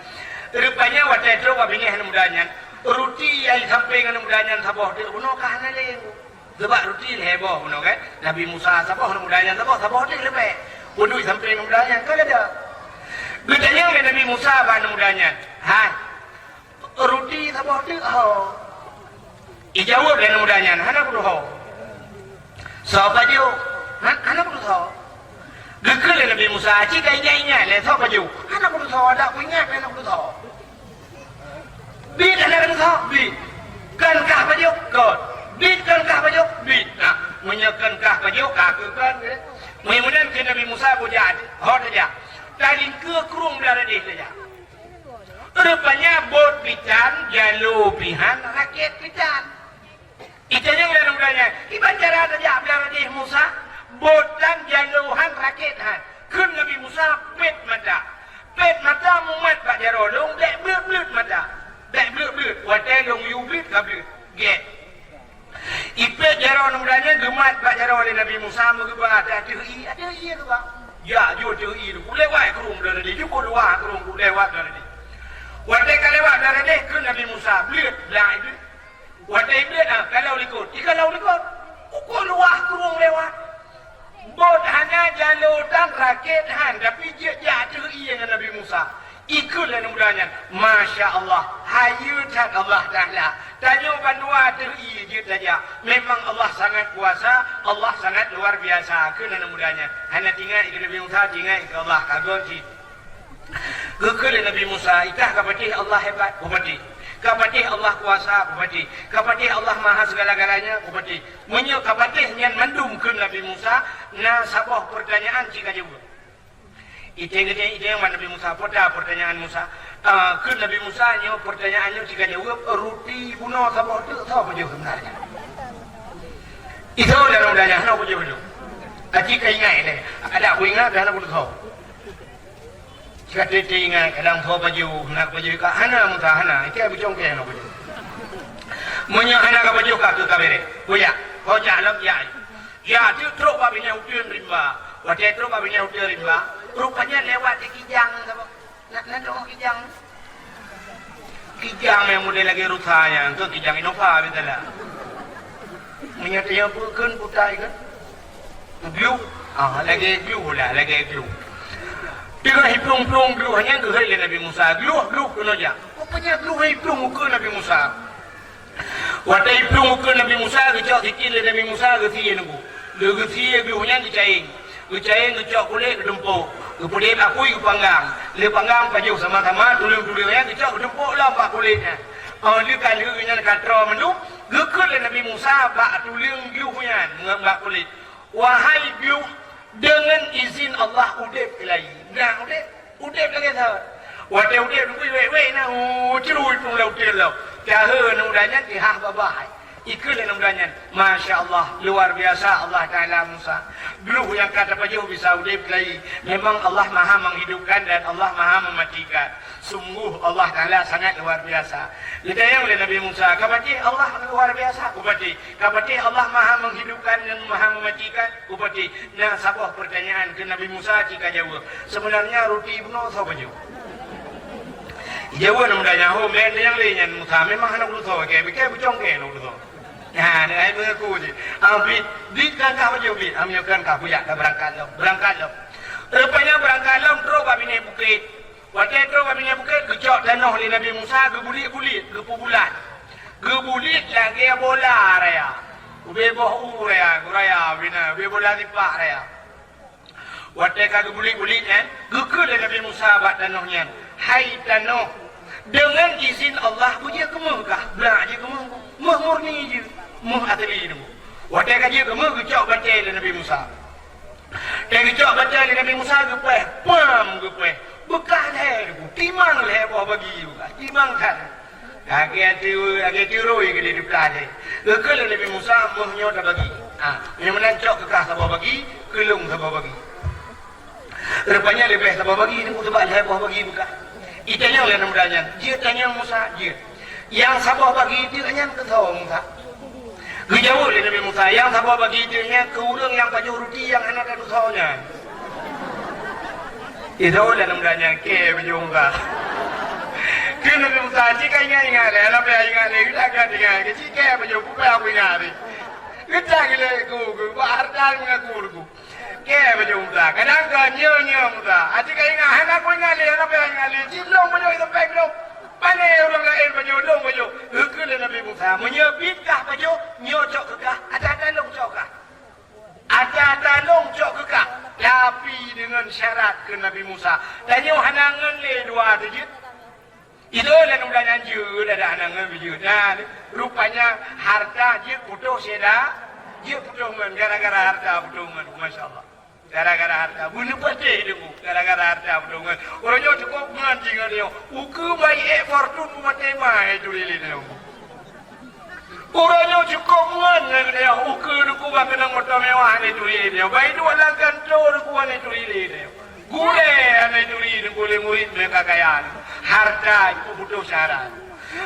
Rupanya watèe trok bak binéh aneuk muda nyan, ruti nyang di sampéng aneuk muda nyan saboh teuk bunoe ka hana lé. Sabab ruti lhèe boh bunoe kan. Nabi Musa saboh, aneuk muda nyan saboh, saboh teuk leubeh. Peuduek sampéng aneuk muda nyan ka lada. Geutanyong lé Nabi Musa bak aneuk muda nyan, "Hai, ruti saboh teuk ho?" Ijaweueb lé aneuk muda nyan, "Hana kutuho." "Soe pajoh?" "Han-, hana kutuho." Geukheun lé Nabi Musa, "Cit ka ingat-ingat lé soe pajoh." "Hana kutuho, adak kuingat lé hana kutuho." "Biet hana kutuho?" "Biet." "Kon kah pajoh?" "Kon." "Biet kon kah pajoh?" "Biet." Nah, meunyoe kon kah pajoh, ka keuh kon, eh. Meunyoe meunan kheun Nabi Musa, "Bujak, ho tajak." Talingkeue krueng Blang Radeh tajak. Rupanya bot pih tan, jalo pih han, rakét pih tan. Itanyong lé aneuk muda nyan, "Kiban cara tajak Blang Radeh Musa, bot tan, jalo han, rakét han?" Kheun Nabi Musa, "Pét mata. Pét mata mumat bak jaroe lôn, bèk bleuet-bleuet mata. Bèk bleuet-bleuet, watèe lôn yue bleuet ka bleuet." Gèt. Ipét jaroe aneuk muda nyan geumat bak jaroe lé Nabi Musa, meugeubah ateueh ié, ateueh ié geuba. Jak ju ateueh ié, kulewat krueng Blang Radeh, ju keu luwah krueng kulewat Blang Radeh. Watèe ka lewat Blang Radeh, kheun Nabi Musa, "Bleuet, blang iblih." Watèe iblih, ah, kalau likot, ikalon likot. Uko luwah krueng lewat. Bot hana, jalo tan, rakét han, tapi jeuet jak ateueh ié ngon Nabi Musa. Ikheun lé aneuk muda nyan, "Masya Allah, hayeue that Allah Taala. Tanyoe bandua ateueh ié jeuet tajak. Memang Allah sangat kuasa, Allah sangat luar biasa," kheun aneuk muda nyan. Hana tingat keu Nabi Musa, tingat keu Allah, ka göt cit. Geukheun lé Nabi Musa, "Ikah ka patéh Allah hebat?" "Kupatéh." "Ka patéh Allah kuasa?" "Kupatéh." "Ka patéh Allah maha segala-galanya?" "Kupatéh." "Meunyoe ka patéh nyan mandum," kheun Nabi Musa, "na saboh peurtanyaan cit ka jaweueb." Iteng-iteng, iteng bak Nabi Musa, "Peue ta peurtanyaan Musa?" Ah, kheun Nabi Musa, "Nyoe peurtanyaan nyoe cit ka jaweueb, ruti bunoe saboh teuk soe pajoh seubeunarnya?" Itu dalam dayah hana kujoh dulu. Aji ka ingat lé. Ada ku ingat dah hana kudeungo. Cit teuingat kadang tho baju, nak baju ka hana Musa hana. Itu bucong ke hana baju. Meunyoe hana ka baju ka tu ka bereh. Kuyak. Kau jak lom jak. Ya, tu trok bak binéh uteuen rimba. Watèe trok bak binéh uteuen rimba, rupanya lewat di kijang saboh. Nak, nak dong kijang. Kijang nyang model lagèe rusa nyan, tu kijang Innova biasalah. Meunyoe teuh peue kheun kutai kan? Gluh. Ah, lagèe gluh lah, lagèe gluh. Teungoh iplueng-plueng gluh nyan geuhôi lé Nabi Musa. Gluh, gluh keunoe jak. Rupanya gluh iplueng ukeue Nabi Musa. Watèe iplueng ukeue Nabi Musa, geucok sikin lé Nabi Musa, geusie nunggu. Lé geusie gluh nyan geucayeng. Geucayeng geucok kulét geutumpôk. Geupeudeh bak apui geupanggang. Lé panggang pajoh sama-sama, tuleueng-tuleueng nyan geucok geutumpôk lom bak kulét nyan. Oh, lheueh ka lheueh nyan ka troe mandum, geukheun lé Nabi Musa bak tuleueng gluh nyan, bak kulét. Wahai gluh, deungon izin Allah udép keulayi. Nah, udép. Udép lagèe thon. Watèe udép neubui wék-wék na, uh, ceurui pun lam uteuen lom. Tahe aneuk muda nyan tihah babah. Ikheun lé aneuk muda nyan, "Masya Allah, luar biasa Allah Taala Musa. Gluh nyang ka tapajoh bisa udép keulayi. Memang Allah Maha menghidupkan dan Allah Maha mematikan. Sungguh Allah Taala sangat luar biasa." Geutanyong lé Nabi Musa, "Ka patéh Allah luar biasa?" "Ka patéh." "Ka patéh Allah Maha menghidupkan dan Maha mematikan?" "Ka patéh." Na saboh peurtanyaan keu Nabi Musa cit ka jaweueb. Seubeunarnya ruti bunoe soe pajoh? Jaweueb aneuk muda nyan, "Ho, meunan nyang lé nyan Musa, memang hana kusoe kèe, bikèe bucong kèe hana kusoe." Nyan, ai beungaku cit. Ah, bit, bit kan kah pajoh bit, ah, meunyoe kan kah bujak ka beurangkat lom, beurangkat lom. Rupanya beurangkat lom trok bak binéh bukét. Watèe trok bak binéh bukét, geucok tanoh lé Nabi Musa, geubuliek-buliek, geupeubulat. Geubuliek lagèe bola raya. Ubé boh u raya, raya bina, ubé bola sipak raya. Watèe ka geubuliek-buliek nyan, geukheun lé Nabi Musa bak tanoh nyan, "Hai tanoh, deungon izin Allah beujeuet keu méuh kah?" Blah jeuet keu méuh, méuh murni jeuet, méuh asli nyoe. Watèe ka jeuet keu méuh, geucok batèe lé Nabi Musa. Watèe geucok batèe lé Nabi Musa, geupèh, pam geupèh. Beukah lhèe, timang lhèe boh bagi, timang that. Lagèe ateueh, lagèe ateueh roi geudeh dipeukaléh. Geukheun lé Nabi Musa, "Méuh nyoe tabagi. Ah, nyang meunan cok keu kah saboh bagi, keu lôn saboh bagi." Rupanya leubeh saboh bagi, teungku, sabab lhèe boh bagi beukah. Itanyong lé aneuk muda nyan, "Jeuet tanyong Musa?" "Jeuet." "Nyang saboh bagi teuk nyan keu soe, Musa?" Geujaweueb lé Nabi Musa, "Nyang saboh bagi teuk nyan keu ureueng nyang pajoh ruti nyang hana tatusoe nyan." Itu lé aneuk muda nyan kèe pajoh Musa. Kheun Nabi Musa, "Cit ka ingat-ingat lé, hana payah ingat lé, geutanyoe ingat, cit kèe pajoh, peue payah kuingat lé. Geutanyoe lé ku, ku, bak hareuta meungaku ku." Kèe pajoh Musa, kadang ka nyoe-nyoe Musa. Até ka ingat, hana kuingat lé, hana payah ingat lé. Cit lôn pajoh, itu pèng lôn. Pane ureueng laén pajoh, lôn pajoh. Geukheun lé Nabi Musa, "Meunyoe bit kah pajoh, nyoe cok keu kah, ata-ata lôn cok kah. Ata-ata lôn cok keu kah. Tapi deungon syarat," kheun Nabi Musa. Tanyoe hana ngon lé dua teuh jeuet. Ilôn lé aneuk muda nyan jeuet, ada aneuk ngon jeuet. Nah, rupanya harta jeuet putôh syedara, jeuet putôh ngon, gara-gara harta putôh ngon. Masya Allah. Gara-gara harta. Bunoe patéh deungoe, gara-gara harta putôh ngon. Uroe nyoe cukôp ngon jih ngon nyoe. Ukeue bayeue ék Fortuner peumaté ma, eh, turi lé nyoe. Uroe nyoe cukôp ngon ngon nyoe. Ukeue duku bak keunong moto mewah ni turi lé nyoe. Bai duek lam kantô duku ni turi lé nyoe. Gurèe hana ituri deungon lé murit meunyoe ka kaya. Harta itu putôh syedara.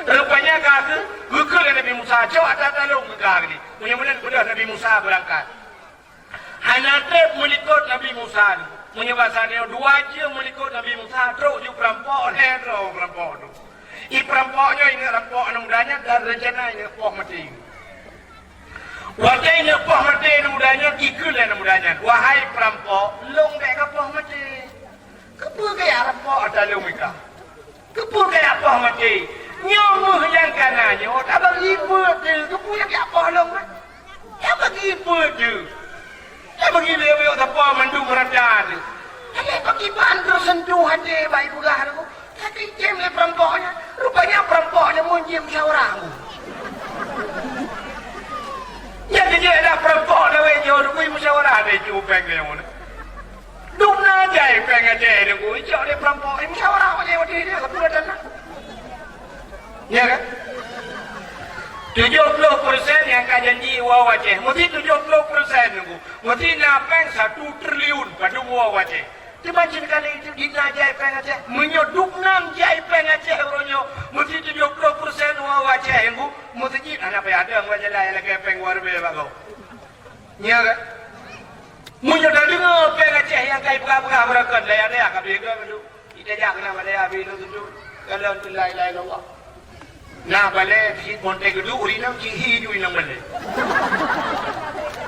Rupanya ka keu, geukheun lé Nabi Musa, "Cok ata-ata lôn keu kah ni." Meunyoe meunan peugah Nabi Musa beurangkat. Hana trép meulikot Nabi Musa. Meunyoe basa nyoe dua jeuem meulikot Nabi Musa, trok ju peurampok, lhèe droe peurampok tu. I peurampok nyoe ingat rampok aneuk muda nyan dan rencana ingat poh maté. Watèe ingat poh maté aneuk muda nyan, ikheun lé aneuk muda nyan, "Wahai peurampok, lôn bèk ka poh maté. Keupeue kajak rampok ata lôn i kah? Keupeue kajak poh maté? Nyoe méuh nyang kana nyoe tabagi peuet teuh, keupeue nyang kajak poh lôn, eh? Tabagi peuet teuh." Tabagi lé miyueb sapo mandum rata teuh. Tapi pakriban teusentuh até bak ipeugah nyoe. Tapi cém lé peurampok nyan. Rupanya peurampok nyan meunjeuet musyawarah. Nyan jeuet dah peurampok lawét nyoe, rupanya musyawarah deh cu péng lé nyoe. Dum na jai péng até nyoe, icok lé peurampok, musyawarah watèe-watèe dia, sapeue dan na. Ya kan? Tujoh ploh persen nyang ka janji woe u Aceh, meusti tujoh ploh persen nunggu. Meusti na péng satu triliun padum woe u Aceh. Teuma cit kali itu di na jai péng Aceh. Meunyoe dum nan jai péng Aceh uroe nyoe, meusti tujoh ploh persen woe u Aceh nunggu. Meusti cit hana payah dong bak jalan lagèe péng dua ribèe bak gob. Nya kan? Meunyoe tadeungoe péng Aceh nyang ka ipeugah-peugah beureukat, dayah-dayah ka beuga mandum. Ita jak keunan balèe abi lôn tunjuk. Kalon tu la ilaha illallah. Na balèe sit montée geuduek, ureueng inong cit hi ju inong balèe.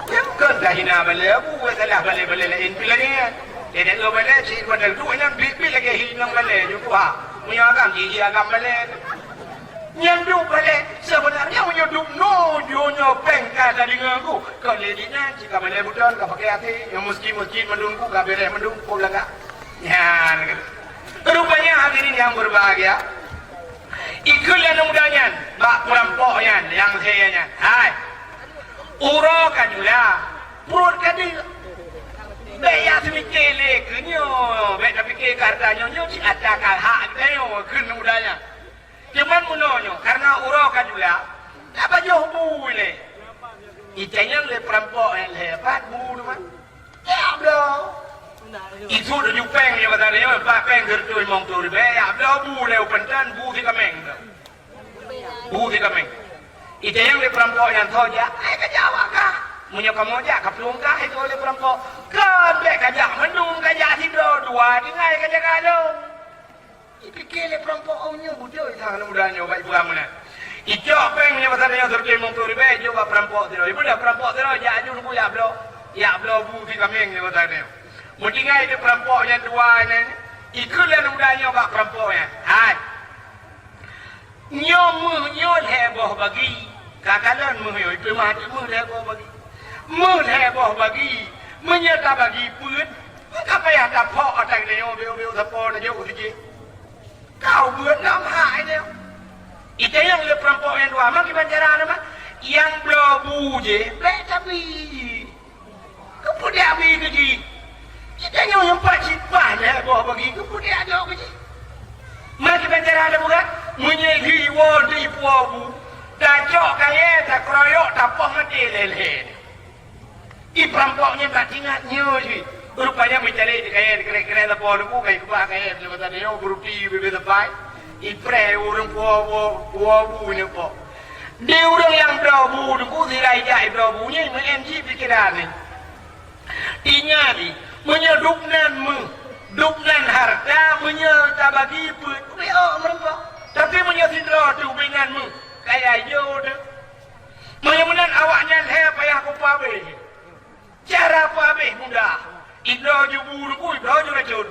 Nyan kon ka hina balèe, abu wéh salah balèe-balèe laén pih lagèe nyan. Jadi, ngon balèe sit montée geuduek, inong bit-bit lagèe hi inong balèe, ju tuha. Meunyoe agam cit hi agam balèe. Nyan duek balèe, seubeunarnya meunyoe duek no, nyoe péng ka tadeungoe ku. Kon lé di nyan, cit ka balèe beuton, ka pakai até, nyang miskin-miskin mandum ku, ka beureh mandum, ku lagak. Nyan, rupanya hadirin yang berbahagia, ikheun lé aneuk muda nyan, bak peurampok nyan, nyang lhèe nyan. Hai, uroe ka jula, pruet ka deuk. Bèk ya seumike lé keu nyoe, bèk tapike keu hareuta nyoe, nyoe cit atra ka hak geutanyoe, kheun aneuk muda nyan. Cuman meunoe nyoe, karena uroe ka jula, tapajoh bu ilèe. Itanyong lé peurampok nyan lhèe, "Pat bu teuma?" "Jak bloe." Isuet tujoh péng nyoe, basa nyoe, pat péng sireutôh limong ploh ribèe, "Jak bloe bu lé u Panton, bu sikaméng." Bu sikaméng. Itanyong lé peurampok nyan, "Soe jak?" "Ai ka jak awak kah." "Meunyoe kamoe jak, ka plueng kah?" Itu'oh lé peurampok. "Kon bèk ka jak mandum, ka jak sidroe dua, tinggai ka jaga lôn." Ipike lé peurampok, "Oh, nyoe beutôi that aneuk muda nyoe bak ipeugah meunan." Icok péng nyoe, basa nyoe, sireutôh limong ploh ribèe, ijok bak peurampok sidroe. Ipeugah peurampok sidroe, "Jak aju Teungku, jak bloe. Jak bloe bu sikaméng nyoe," basa nyoe. Meutinggai di peurampok nyan dua nyan, ikheun lé aneuk muda nyoe bak peurampok nyan, "Hai, nyoe méuh nyoe lhèe boh bagi." Ka kalon méuh nyoe, ipeumah méuh lhèe boh bagi. "Méuh lhèe boh bagi, meunyoe tabagi peuet, ka payah taphok ata geutanyoe, biôh-biôh sapo tajok u sijih." Ka ubeuet lom hai nyoe. Itanyong lé peurampok nyang dua, "Ma kiban cara nyoe, ma?" "Nyang bloe bu jih bèk tabi. Keupeue dak bi keu jih? Geutanyoe nyoe pat cit paih lhèe boh bagi, keupeue dak jok keu jih?" "Ma kiban cara tapeugah?" "Meunyoe lheueh woe teuipuwoe bu, tacok kayèe, takeroyok, tapoh maté lhèe-lhèe." Di peurampok nyan ka teuingat nyoe cit. Rupanya meucalek di kayèe, di krek-krek lapor Teungku, ka ikeubah kayèe, di masa nyoe, beuruti, bibit sapai. Ipreh ureueng puwoe, puwoe, puwoe bu nyoe po. Di ureueng nyang bloe bu Teungku, sira ijak ibloe bu nyan, meu-M G pikiran nyan. Ingat, meunyoe dum nan méuh, dum nan hareuta, meunyoe tabagi peuet, ubé ôk meurumpok. Tapi meunyoe sidroe teuh ubé nan méuh, kaya ijo teuh. Meunyoe meunan awaknyan lhèe payah kupeuabéh. Cara peuabéh mudah. Ibloe ju bu Teungku, ibloe ju racôn.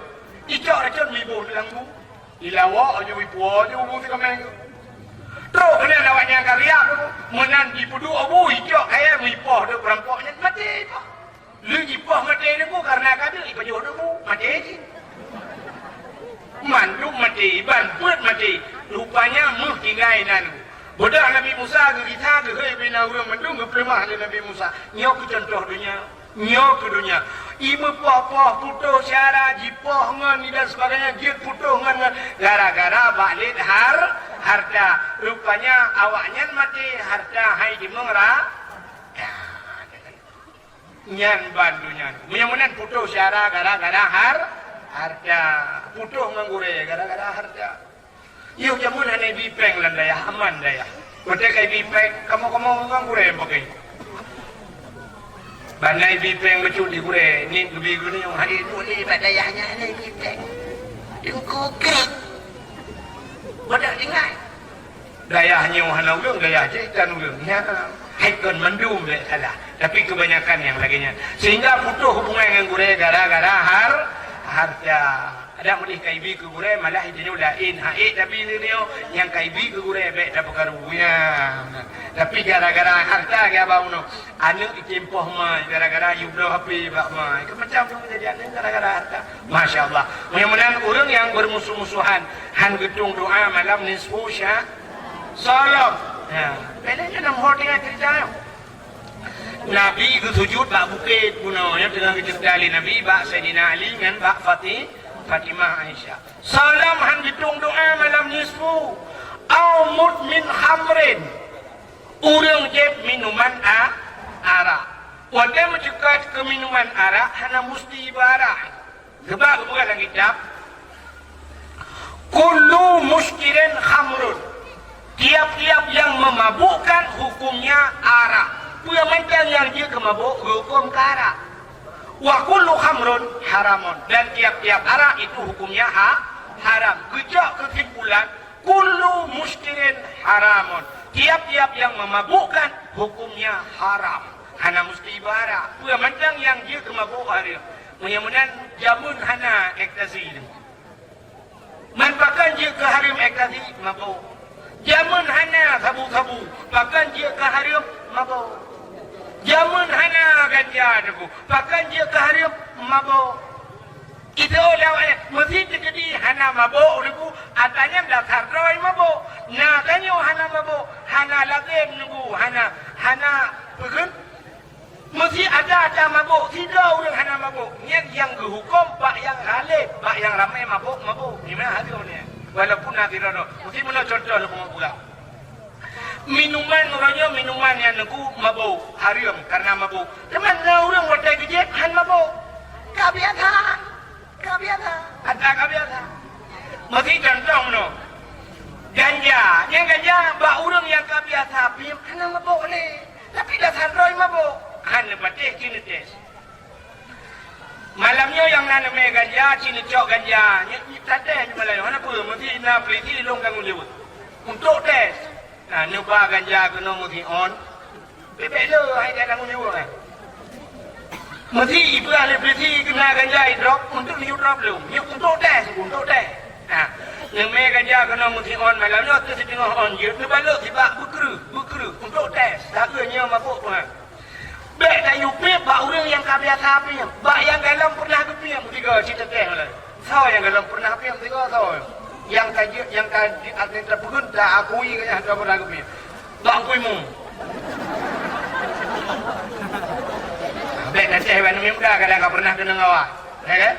Icok racôn miboh lam bu. Ilawok ju, ipuwoe ju bu sikaméng. Trok keunan awaknyan ka riak, meunan jipeuduek bu, icok kayèe, mipoh di peurampok nyan, maté ipoh. Lheueh jipoh maté Teungku, karena ka deuk ipajoh di bu, maté cit. Mandum maté, ban peuet maté. Rupanya méuh tinggai nan. Beudôh Nabi Musa geugisa, geuhôi bina ureueng mandum, geupeuleumah lé Nabi Musa. Nyoe keuh cuntoh donya. Nyoe keuh donya. Imeupoh-poh, putôh syara, jipoh ngon, dan sebagainya, jeuet putôh ngon, ngon. Gara-gara bak lét har-, harta. Rupanya awaknyan maté, harta hai jimeung ra-, Nyan ban donya. Meunyoe meunan putôh syara gara-gara har-, harta. Putôh ngon gurée gara-gara harta. Yoh jameun hana ibi péng lam dayah, aman dayah. Watèe ka ibi péng, kamoe-kamoe ngon gurée pakè. Ban na ibi péng bacut di gurée, nit geubi geuneuk, hana iduek lé bak dayah nyan hana ibi péng. Teungku kriet. Badak tinggai. Dayah nyoe hana ureueng, dayah jih kan ureueng. Nyan, hai kon mandum bèk salah. Tapi kebanyakan nyang lagèe nyan. Sehingga putôh hubungan ngon gurée gara-gara har-, harta. Adak meudeh ka ibi keu gurée, malah tanyoe laén. Hai tapi nyoe nyang ka ibi keu gurée bèk tapeukaru. Nyan. Tapi gara-gara harta geuba unoe. Aneuk item poh mai gara-gara yue bloe H P bak mai. Keu macam tu jadi aneuk gara-gara harta. Masya Allah. Mudah-mudahan ureueng nyang bermusuh-musuhan han geutueng doa malam nisfu sya-, Shalom. Ya. Beda je nam ho tinggal cerita nyoe. Nabi geusujut bak bukét bunoe nyang teungoh geuceurita lé Nabi bak Saidina Ali ngon bak Fati-, Fatimah Aisyah. Shalom han geutueng doa malam nisfu. Au mut min khamrin. Ureuëng jieb minuman a-, arak. Watée meuceukat keu minuman arak hana musti beuarak. Sabab geupeugah lam kitab, "Kullu muskirin khamrun." Tiap-tiap yang memabukkan hukumnya arak. Peue mantong nyang jeuet keu mabök geuhuköm keu arak. "Wa kullu khamrun haramun." Dan tiap-tiap arak itu hukumnya ha-, haram. Geucok keusimpulan, "Kullu muskirin haramun." Tiap-tiap yang memabukkan hukumnya haram. Hana musti beuarak. Peue mantong nyang jeuet keu mabök hareuem. Meunyoe meunan jameun hana ekstasi. Man pakon jeuet keu hareuem ekstasi, mabök. Jameun hana sabu-sabu, pakon jeuet keu hareuem, mabök. Jameun hana ganja, Teungku, pakon jeuet keu hareuem, mabök. Itu lawét, meusi teukeudi hana mabök, Teungku, ata nyan dasar droe mabök. Na tanyoe hana mabök, hana lazem, Teungku, hana, hana peugét. Meusi ada-ada mabök, sidroe ureuëng hana mabök. Nyan nyang geuhuköm bak nyang ghaleb, bak nyang ramé mabök-mabök. Di mana hareuem nyan? Walaupun na sidroe-droe. Meusi meunoe contoh lôn peugah. Minuman uroe nyoe minuman nyang Teungku mabök, hareuem karena mabök. Teuma na ureuëng watée geujieb han mabök. Ka biasa. Ka biasa. Ata ka biasa. Meusi contoh meunoe. Ganja. Nyang ganja bak ureuëng nyang ka biasa piem hana mabök lé. Tapi dasar droe mabök. Han neupatéh ci neutés. Malam nyoe nyang na neumé ganja, ci neucok ganja. Nyoe, nyoe tatéh nyoe malam nyoe. Hana peue, meusi na peulisi lôn tanggong jaweueb. Untuk tés. Na neuba ganja keunoe meusi on. Bèk-bèk le hai dah tanggong jaweueb, eh. Meusi ipeugah lé peulisi keu na ganja idrop, untuk neuyue drop lom. Nyoe untuk tés, untuk tés. Ha. Neumé ganja keunoe meusi on malam nyoe, teusiteungoh on jeuet, neubalot sibak beukreueh, beukreueh, untuk tés. Sapeue nyoe mabök peue? Bèk tayue piep bak ureuëng nyang ka biasa piep, bak nyang galom pernah geupiem, tiga cit teuntèe lé. Soe nyang galom pernah piep, tiga soe? Nyang ka jeuet, nyang ka di-, arti teupeugét, ta akui nyang ka pernah geupiem. Bak Teungku Imum. Bèk teuntèe bak aneuk muda kadang ka pernah keunong awak. Ya kan?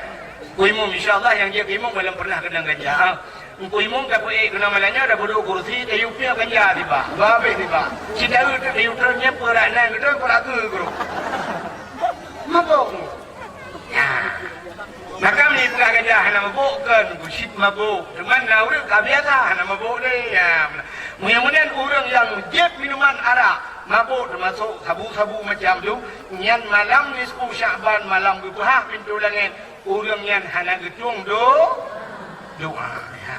Teungku Imum, insya Allah nyang jeuet keu imum galom pernah keunong ganja. Ha. Teungku Imum tapeuék keunoe malam nyoe, tapeuduek kursi, tayue piep ganja tiba. Bah habéh tiba. Cit taeu tayue trön nyan peurak nan, trön peurak keu guru. Mabök. Ya. Maka meunyoe peugah ganja hana mabök, kon cit mabök. Teuma na ureuëng ka biasa hana mabök lé. Ya. Meunyoe meunan ureuëng nyang jieb minuman arak, mabök teumasok sabu-sabu macam tu, nyan malam nisfu Sya'ban, malam geupeuhah pintoe langét, ureuëng nyan hana geutueng do-, doa. Ya.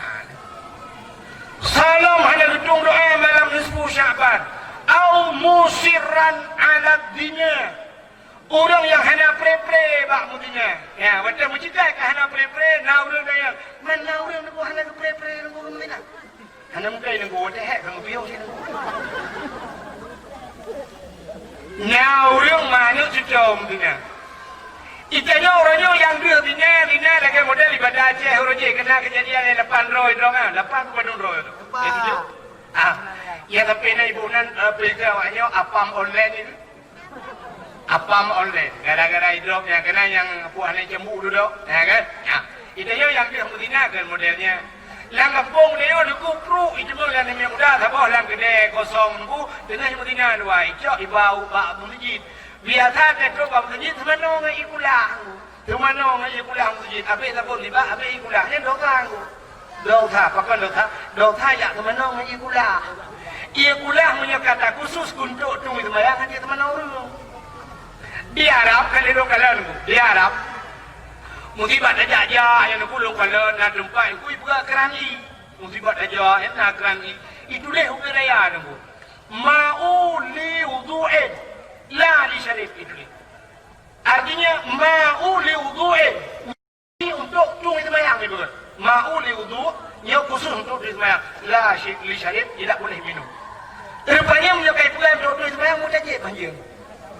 Salom hana geutueng doa malam nisfu Sya'ban. Au musirran 'ala zina. Ureuëng nyang hana pré-pré bak meuzina. Ya, watèe meucit ka hana pré-pré, na ureuëng tanyong, "Man na ureuëng Teungku hana geupré-pré Teungku keu meuzina?" Hana mungken Teungku, watèe hék ka geupiôh cit Teungku. Na ureuëng manok cucoe meuzina. Itanyoe uroe nyoe nyang deuh zina, zina lagèe model ibadah Aceh uroe jih, keunan keujadian nyang lapan droe droe nyan, lapan keu padum droe tu. Lapan. Jadi tu, ah, ya, tapi na ibu nan, eh, peugah awak nyoe apam online itu. Apam online, gara-gara idrop nyang keunan nyang puih hana cembu dudoe, ya kan? Ya. Itanyoe nyang deuh meuzina kan modelnya. Lam gampông tanyoe Teungku pruek, ijimong lam namiet muda saboh lam keudè kosong Teungku, teungoh meuzina dua, icok iba u bak meuseujid. Biasa teutrok bak meuseujid seumanoe ngon ié kulah Teungku. Seumanoe ngon ié kulah meuseujid, abéh saboh nibak, abéh ié kulah, nyan dosa Teungku. Dosa, pakon dosa? Dosa jak seumanoe ngon ié kulah. Ié kulah meunyoe ka takhusus keu untuk tueng seumayang, hana seumanoe ureuëng. Di Arab, ka lheueh lôn kalon Teungku, di Arab, musibah tajak-jak, nyang Teungku lôn kalon, na teumpat Teungku ipeugah keuran ié. Musibah tajak, nyang na keuran ié. Ituléh ubé raya Teungku. Ma'u li wudhu'in, la li syarib, ituléh. Artinya, ma'u li wudhu'in. Untuk tueng seumayang ipeugah. Ma'u li wudhu, nyoe khusus untuk tueng seumayang. La syi-, li syarib, tidak boleh minum. Rupanya meunyoe ka ipeugah untuk tueng seumayang, meutajib hanjeuet.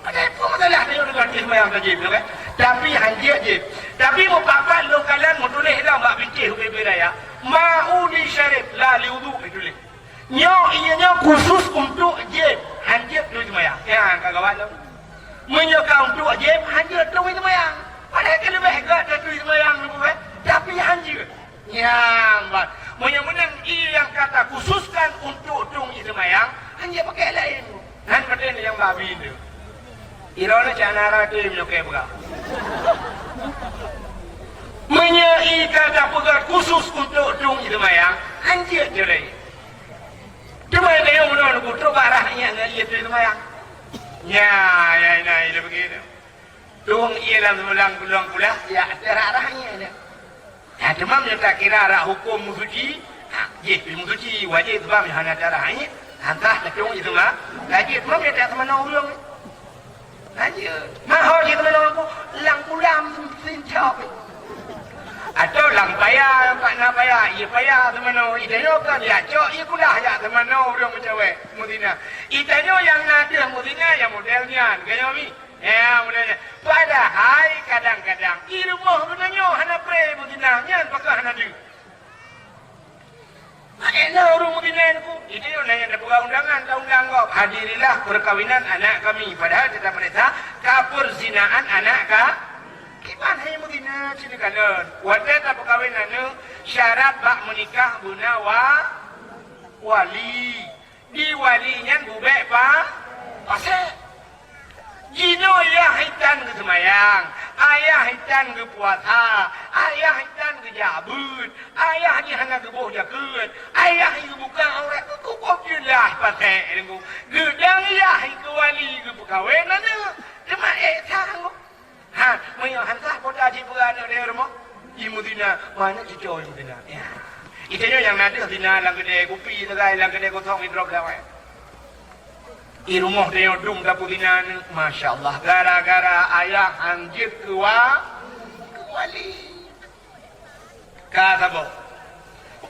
Padahai peue masalah tanyoe deungon tueng seumayang tajib, ya kan? Tapi hanjeuet jib. Tapi meupapat lôn kalon meutuléh lam bak bintéh ubé-ubé raya. Ma'u li syarib, la li wudhu, ituléh. Nyoe, ié nyoe khusus untuk jib, hanjeuet tueng seumayang. Ya, ka gawat lom. Meunyoe ka untuk jib, hanjeuet tueng seumayang. Padahai ka leubeh gèt dari tueng seumayang Teungku, kan? Tapi hanjeuet. Nyang ban. Meunyoe meunan ié nyang ka takhususkan untuk tueng seumayang, hanjeuet pakai laén. Abi tu. Droeneuh cak na rate meunyoe keu peugah. Meunyoe ie ka tapeugöt khusus untuk tueng ie seumayang, hanjeuet jih lé. Teuma tanyoe meunoe neukutrok bak rah ie ngon ie tueng ie seumayang. Nya, ya, na, ie begitu. Tueng ie lam seumeublang gulong pulah, ya, terak rah ie nyan. Ha, teuma meunyoe takira rah huköm meusuci, ha, jih pih meusuci, wajéb sebab hana tarah ie, hana sah tatueng ie teuma, lagée teuma meunyoe tak seumanoe ureuëng. Lanjut. Mahôi ie teumanoe lam kulam sincok. Atau lam paya, pat na paya, ie paya teumanoe. Ie tanyoe kan jak cok ie kulah jak teumanoe ureuëng meucawét, meuzina. Ie tanyoe nyang na deuh meuzina nyang model nyan, geutanyoe mi. Ya, model nyan. Padahai kadang-kadang ie rumoh geutanyoe hana pré meuzina, nyan pakon hana deuh. Hana ureuëng meuzina ku. Itu nyang na nyang tapeugah undangan, taundang gob. Hadirilah perkawinan anak kami. Padahai teutab peurintah ka perzinaan anak ka. Kiban hai meuzina cit kalon. Watée tapeukawen aneuk, syarat bak meunikah beuna wa-, wali. Di wali nyan bubek pa-, pasé. Jinoe yah itan geuseumayang, ayah itan geupuasa, ayah itan geujak beuet, ayah jih hana geuboh jakeuet, ayah geubuka aurat, keukukob jeulaih paték deungoe. Geudang yah keu wali geupeukawen aneuk, teuma ék sanggob. Ha, meunyoe han sah po taji peugah aneuk di rumoh, imeuzina, ma aneuk cucoe imeuzina. Ya. Itanyoe nyang na deuh zina lam keudè kupi sagai, lam keudè kosong idrop gawai. I rumoh tanyoe dum tapeuzina aneuk, masya Allah, gara-gara ayah han jeuet keu wa-, keu wali. Ka saboh.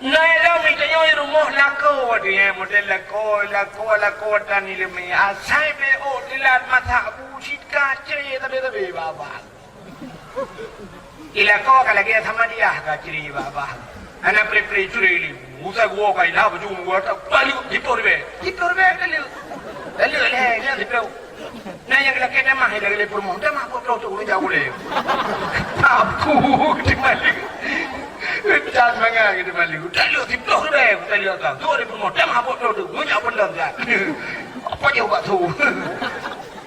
Na ilom itanyoe i rumoh lakoe, dia model lakoe, lakoe, lakoe tan ileumèe. Asai beu ôk teulat masak bu cit ka cre tabe-tabe babah. Ilakoe ka lagèe Samadiyah ka cre babah. Hana pre-pre cre lé. Usai gua ka ila baju gua tak balik diploh ribèe. Diploh ribèe diploh. Diploh lé nyan diploh. Na nyang lakèe tamah, nyang lakèe peurumoh, tamah peuet ploh teuk ureueng jak ulèe. Aku di Maleu. Ujan mangat di Maleu. Taleuek siploh ribèe, taleuek ka. Dua ribu peurumoh, tamah peuet ploh teuk, ngon jak peundam jak. Apa jeuet bak su?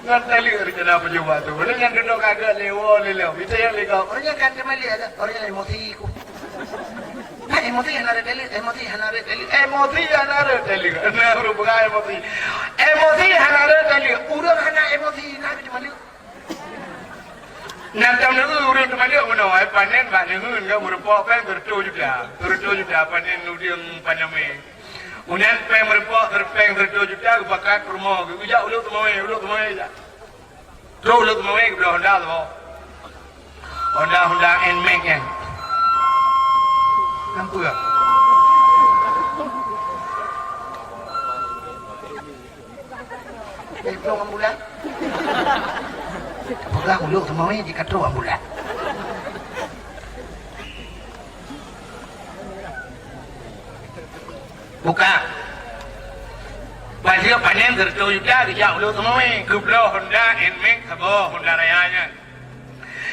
Ngon taleuek rencana apa jeuet bak su? Ureueng nyang dudoe kagak lé woe lé lom. Itu nyang lé kau. Ureueng nyang kan di Maleu ada. Ureueng nyang emosi ku. Hai, emosi hana rot taleuek, emosi hana rot taleuek, emosi hana rot taleuek. Nah, ureueng peugah emosi. Emosi hana rot taleuek. Ureueng hana emosi, na di Maleu. Nah, tam ureueng di Maleu meunoe, panen bak neuheun ka meurumpok pèng sireutoh juta. Sireutoh juta panen udeueng panamé. Unan pèng meurumpok, pèng sireutoh juta geupakat peurumoh geuh. Ujak ulok teumawé, ulok teumawé jak. Trok lôn teumawé geubloe Honda saboh. Honda, Honda Nmax nyan. Nampak? Peugah ulok teumawé jikatrok ambulan. Buka. Bak sigoe panen sireutoh juta geujak ulok teumawé, geubloe Honda Nmax saboh, Honda Raya nyan.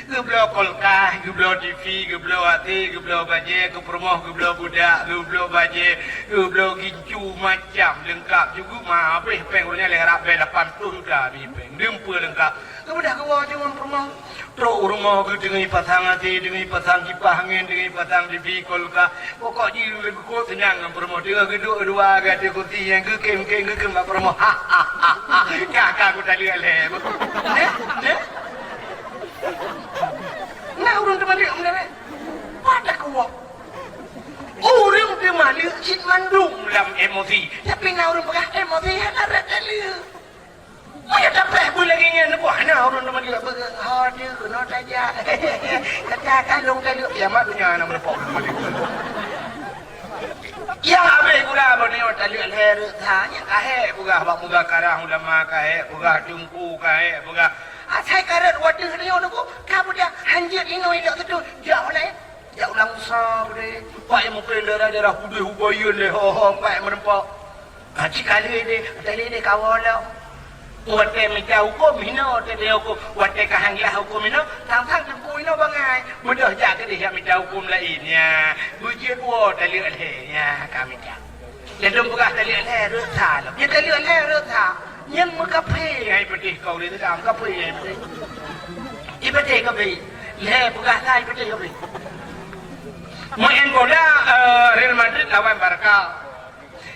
Geubloe kulkas, geubloe TV, geubloe A C, geubloe bajèe, keu peurumoh geubloe budak, geubloe bajèe, geubloe gincu macam leungkap. Jukuk ma habéh pèng ureueng nyan lhèe rab bèe lapan ploh juta habéh pèng. Dum peue leungkap. Geubeudôh geuwoe jeuet ngon peurumoh. Trok u rumoh geuh teungoh ipasang A C, teungoh ipasang kipah angén, teungoh ipasang TV, kulkas. Pokok jih lôn geukot seunang ngon peurumoh. Teungoh geuduek dua gata kursi nyang geukém-kém, geukém bak peurumoh. Ha, ha, ha, ha. Ka, ka kutaleuek lé. Neh, neh. Nah, ureueng teumaleuek meuneh. Pada kuwoe. Ureueng teumaleuek cit mandum lam emosi. Tapi na ureueng peugah emosi hana rot taleuek. Meunyoe tapéh beu lagèe nyan, neuboh na ureueng teumaleuek beu, "Ho, deuh, keunoe tajak." Kata ka lôn taleuek, kiamat donya na meureumpok ureueng teumaleuek. Nyang habéh gula bak nyoe taleuek lhèe rot that, nyang ka hék peugah bak muzakarah ulama, ka hék peugah teungku, ka hék peugah. Asai ka rot watèe nyoe nunggu, ka budak hanjeuet inoe ilok teutu, jak ulèe. Jak ulang usaha beudé. Pak nyang mungken daerah-daerah Hubei, Hubayen lé ho-ho, pak nyang meureumpok. Ha, cit ka lheueh deh, watèe lheueh deh kawoe lom. Watèe mita hukôm hinoe, watèe teuhukôm, watèe ka han glah hukôm hinoe, sang-sang teungku hinoe bangai. Beudôh jak keudeh jak mita hukôm laén, nyan. Beujeuet woe taleuek lhèe, nyan ka mita. Ladôm peugah taleuek lhèe rot that lom. Ya taleuek lhèe rot that. Nyan meukaphé hai peudeh kau di dalam kaphé hai peudeh. Ipeudeh kaphé. Lhèe peugah sai peudeh kaphé. Main bola, eh, Real Madrid lawan Barca.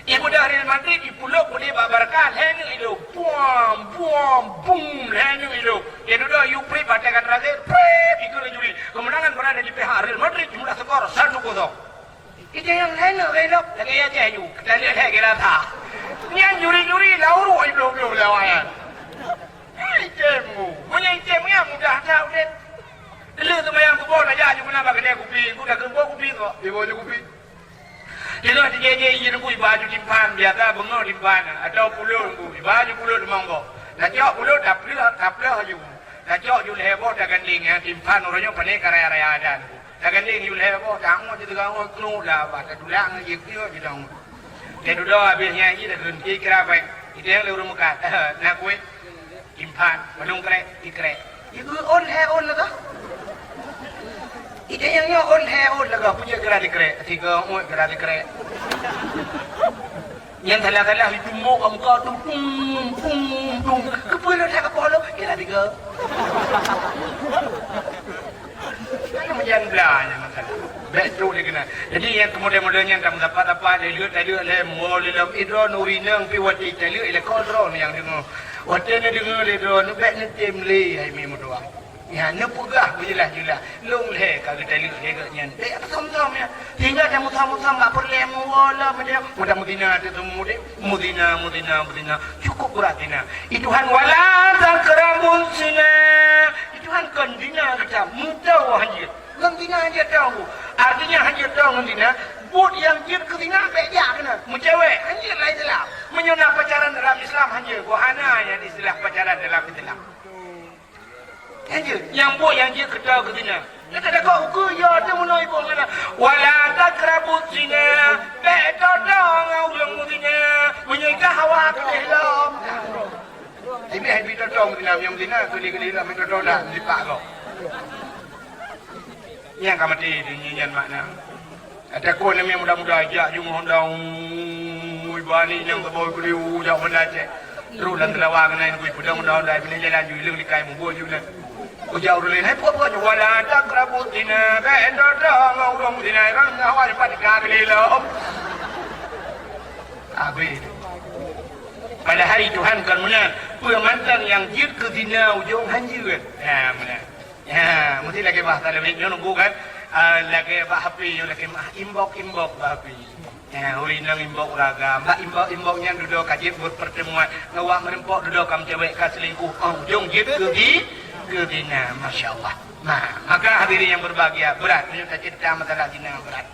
Ibeudôh Real Madrid ipulok ulèe bak Barca, lhèe neuk idong. Buam, buam, bum, lhèe neuk idong. Dia dudoe yu prit bak tagan terakhir, prit, ikut juri. Kemenangan berada di pihak Real Madrid, jumlah skor satu kosong. Ija nyang lhèe neuk rhoi lom, lagèe Aceh ju. Kita lihat lhèe Gelata. Nyan juri-juri lau ruh ai bloh-bloh lawan nyan. Hai tem mu. Meunyo item nyan mudah that udép. Dulu seumayang suboh tajak ju keunan bak keudè kupi, ku dah keumpok kupi kok. Iboh ju kupi. Teuka tijéh-jéh ijin ku iba ju timphan, biasa beungoh timphan, atau pulot ku, iba ju pulot limong boh. Tacok pulot, tapleuh, tapleuh ju. Tacok ju lhèe boh tagandéng, ya, timphan uroe nyoe pané ka raya-raya adan ku. Tagandéng ju lhèe boh, tangoh ju teuka ngoh keunoe dah, bah, tatulak ngon jieb nyoe ju tangoh. Teududoe habéh nyan jih takheun, "Kira-kira baik." Iteng lé ureueng meukat, "Na kueh?" Timphan, "Padum krek?" "Tikrek." Iku ôn lhèe ôn lagah. Iteng nyoe ôn lhèe ôn lagah, peue jeuet kira tikrek? Tiga ôn kira tikrek. Nyang salah-salah itu mok ka muka tu, tung, tung, tung. Keupeue lôn that keu poh lôn? Kira tiga. Kan meujan bla nyan masalah. Bèk trok lé keunan. Jadi nyang keu model-model nyan tameusapat-sapat lé lheueh taleuek lé muwoe lé lom idroe nuri nang pi watèe taleuek ilèe kodroe nyang deungoe. Watèe neudeungoe lé droe neubèk neutem lé hai mi meutuah. Nyan neupeugah beujeulaih-jeulaih, lôn lhèe ka geutaleuek lé geuh nyan. Bèk meusom-som nyan. Sehingga tameusom-som bak peureulèe muwoe lom idroe. Mudah muzina ateueh teumudeh. Muzina, muzina, muzina. Cukup brat zina. I Tuhan, "Wala taqrabuz zina." I Tuhan kon zina geutam, meutoe hanjeuet. Ngon zina hanjeuet toe. Artinya hanjeuet toe ngon zina, buet nyang jeuet keu zina bèk jak keunan. Meucewek hanjeuet lam Islam. Meunyoe na pacaran dalam Islam hanjeuet, goh hana nyang istilah pacaran dalam Islam. Hanjeuet, nyang buet nyang jeuet keu toe keu zina. Nyang ka dakok ukeue yo teuh meunoe iboh ngon na. "Wala taqrabuz zina." Bèk toe-toe ngon ureueng meuzina. Meunyoe ka hawa keudeh lom. Tapi hai bi toe-toe meuzina, nyang meuzina keudeh-keudeh lom, bi toe-toe dah, dipak gob. Nyang ka maté donya nyan makna. Ata kon nyang muda-muda jak jungôh dong, ui, bani nyang saboh kuliu jak Banda Aceh. Trok lam teulawa keunan kui peudong dong dai bini jalan ju ileueng likai mubuet ju nyan. Uja ureueng laén, "Hai puak-puak nyoe, wala taqrabuz zina, bèk dong-dong ngon ureueng zina, ureueng ngon awak nyoe pat ka geulilom." Habéh. Padahai Tuhan kon meunan, peue mantong nyang jeuet keu zina ujong hanjeuet. Ha, meunan. Ya, mesti lagèe bah taleueng nyoe nunggu kan. Ah, lagèe bak H P nyoe lagèe mah inbox, inbox bak H P. Ya, uri nang inbox raga. Bak inbox, inbox nyan dudoe ka jeuet buet pertemuan. Ngon wak meureumpok dudoe ka meucewek ka selingkuh. Oh, ujong jeuet keu zi-, keu zina. Masya Allah. Nah, maka hadirin yang berbahagia, berat. Nyoe ka cerita masalah zina berat.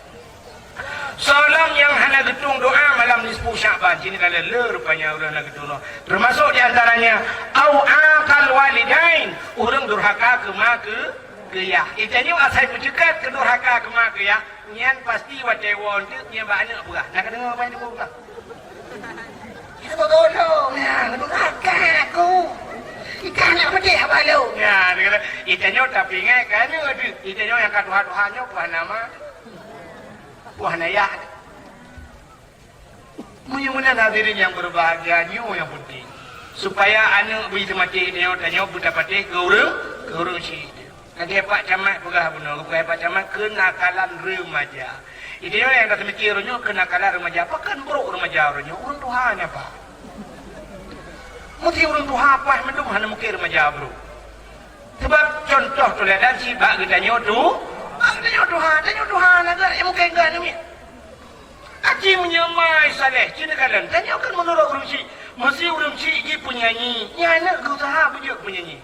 Soe lom nyang hana geutueng doa malam nisfu Sya'ban, cit nyan ka le rupanya ureueng hana geutueng doa. Termasuk di antaranya, au aqal walidain, ureueng durhaka keu ma keu, keu yah. Geutanyoe asai meuceukat keu durhaka keu ma keu yah, nyan pasti watèe woe eunteuk nyan bak aneuk peugah. Na kadeungoe apa nyang dipeugah? Itu beutôi, ya, itu kakak aku. Ikan nak pedih apa lu? Ya, dia kata, geutanyoe tapi ingat kan, aduh, geutanyoe nyang ka tuha-tuha nyoe peugah nama. Wah, na yah. Meunyoe meunan hadirin yang berbahagia, nyoe nyang penting. Supaya aneuk beuiseumati nyoe, tanyoe beutapatéh keu ureueng, keu ureueng syiek. Lagèe Pak Camat peugah bunoe, lagèe Pak Camat keunakalan remaja. Geutanyoe nyang taseumike uroe nyoe keunakalan remaja. Pakon brok remaja uroe nyoe? Ureueng tuha nyan, Pak. Meusti ureueng tuha paih mandum hana mungken remaja brok. Sabab contoh teuladan sibak geutanyoe tu, bak geutanyoe tuha, tanyoe tuha na geuh, eh, mungken geuh aneuk miet. Aci meunyoe mai saleh, ci neukalon, tanyoe kan meunurot ureueng syiek, meusti ureueng syiek jih peunyanyi, nyan aneuk geuh useuha beujeuet peunyanyi.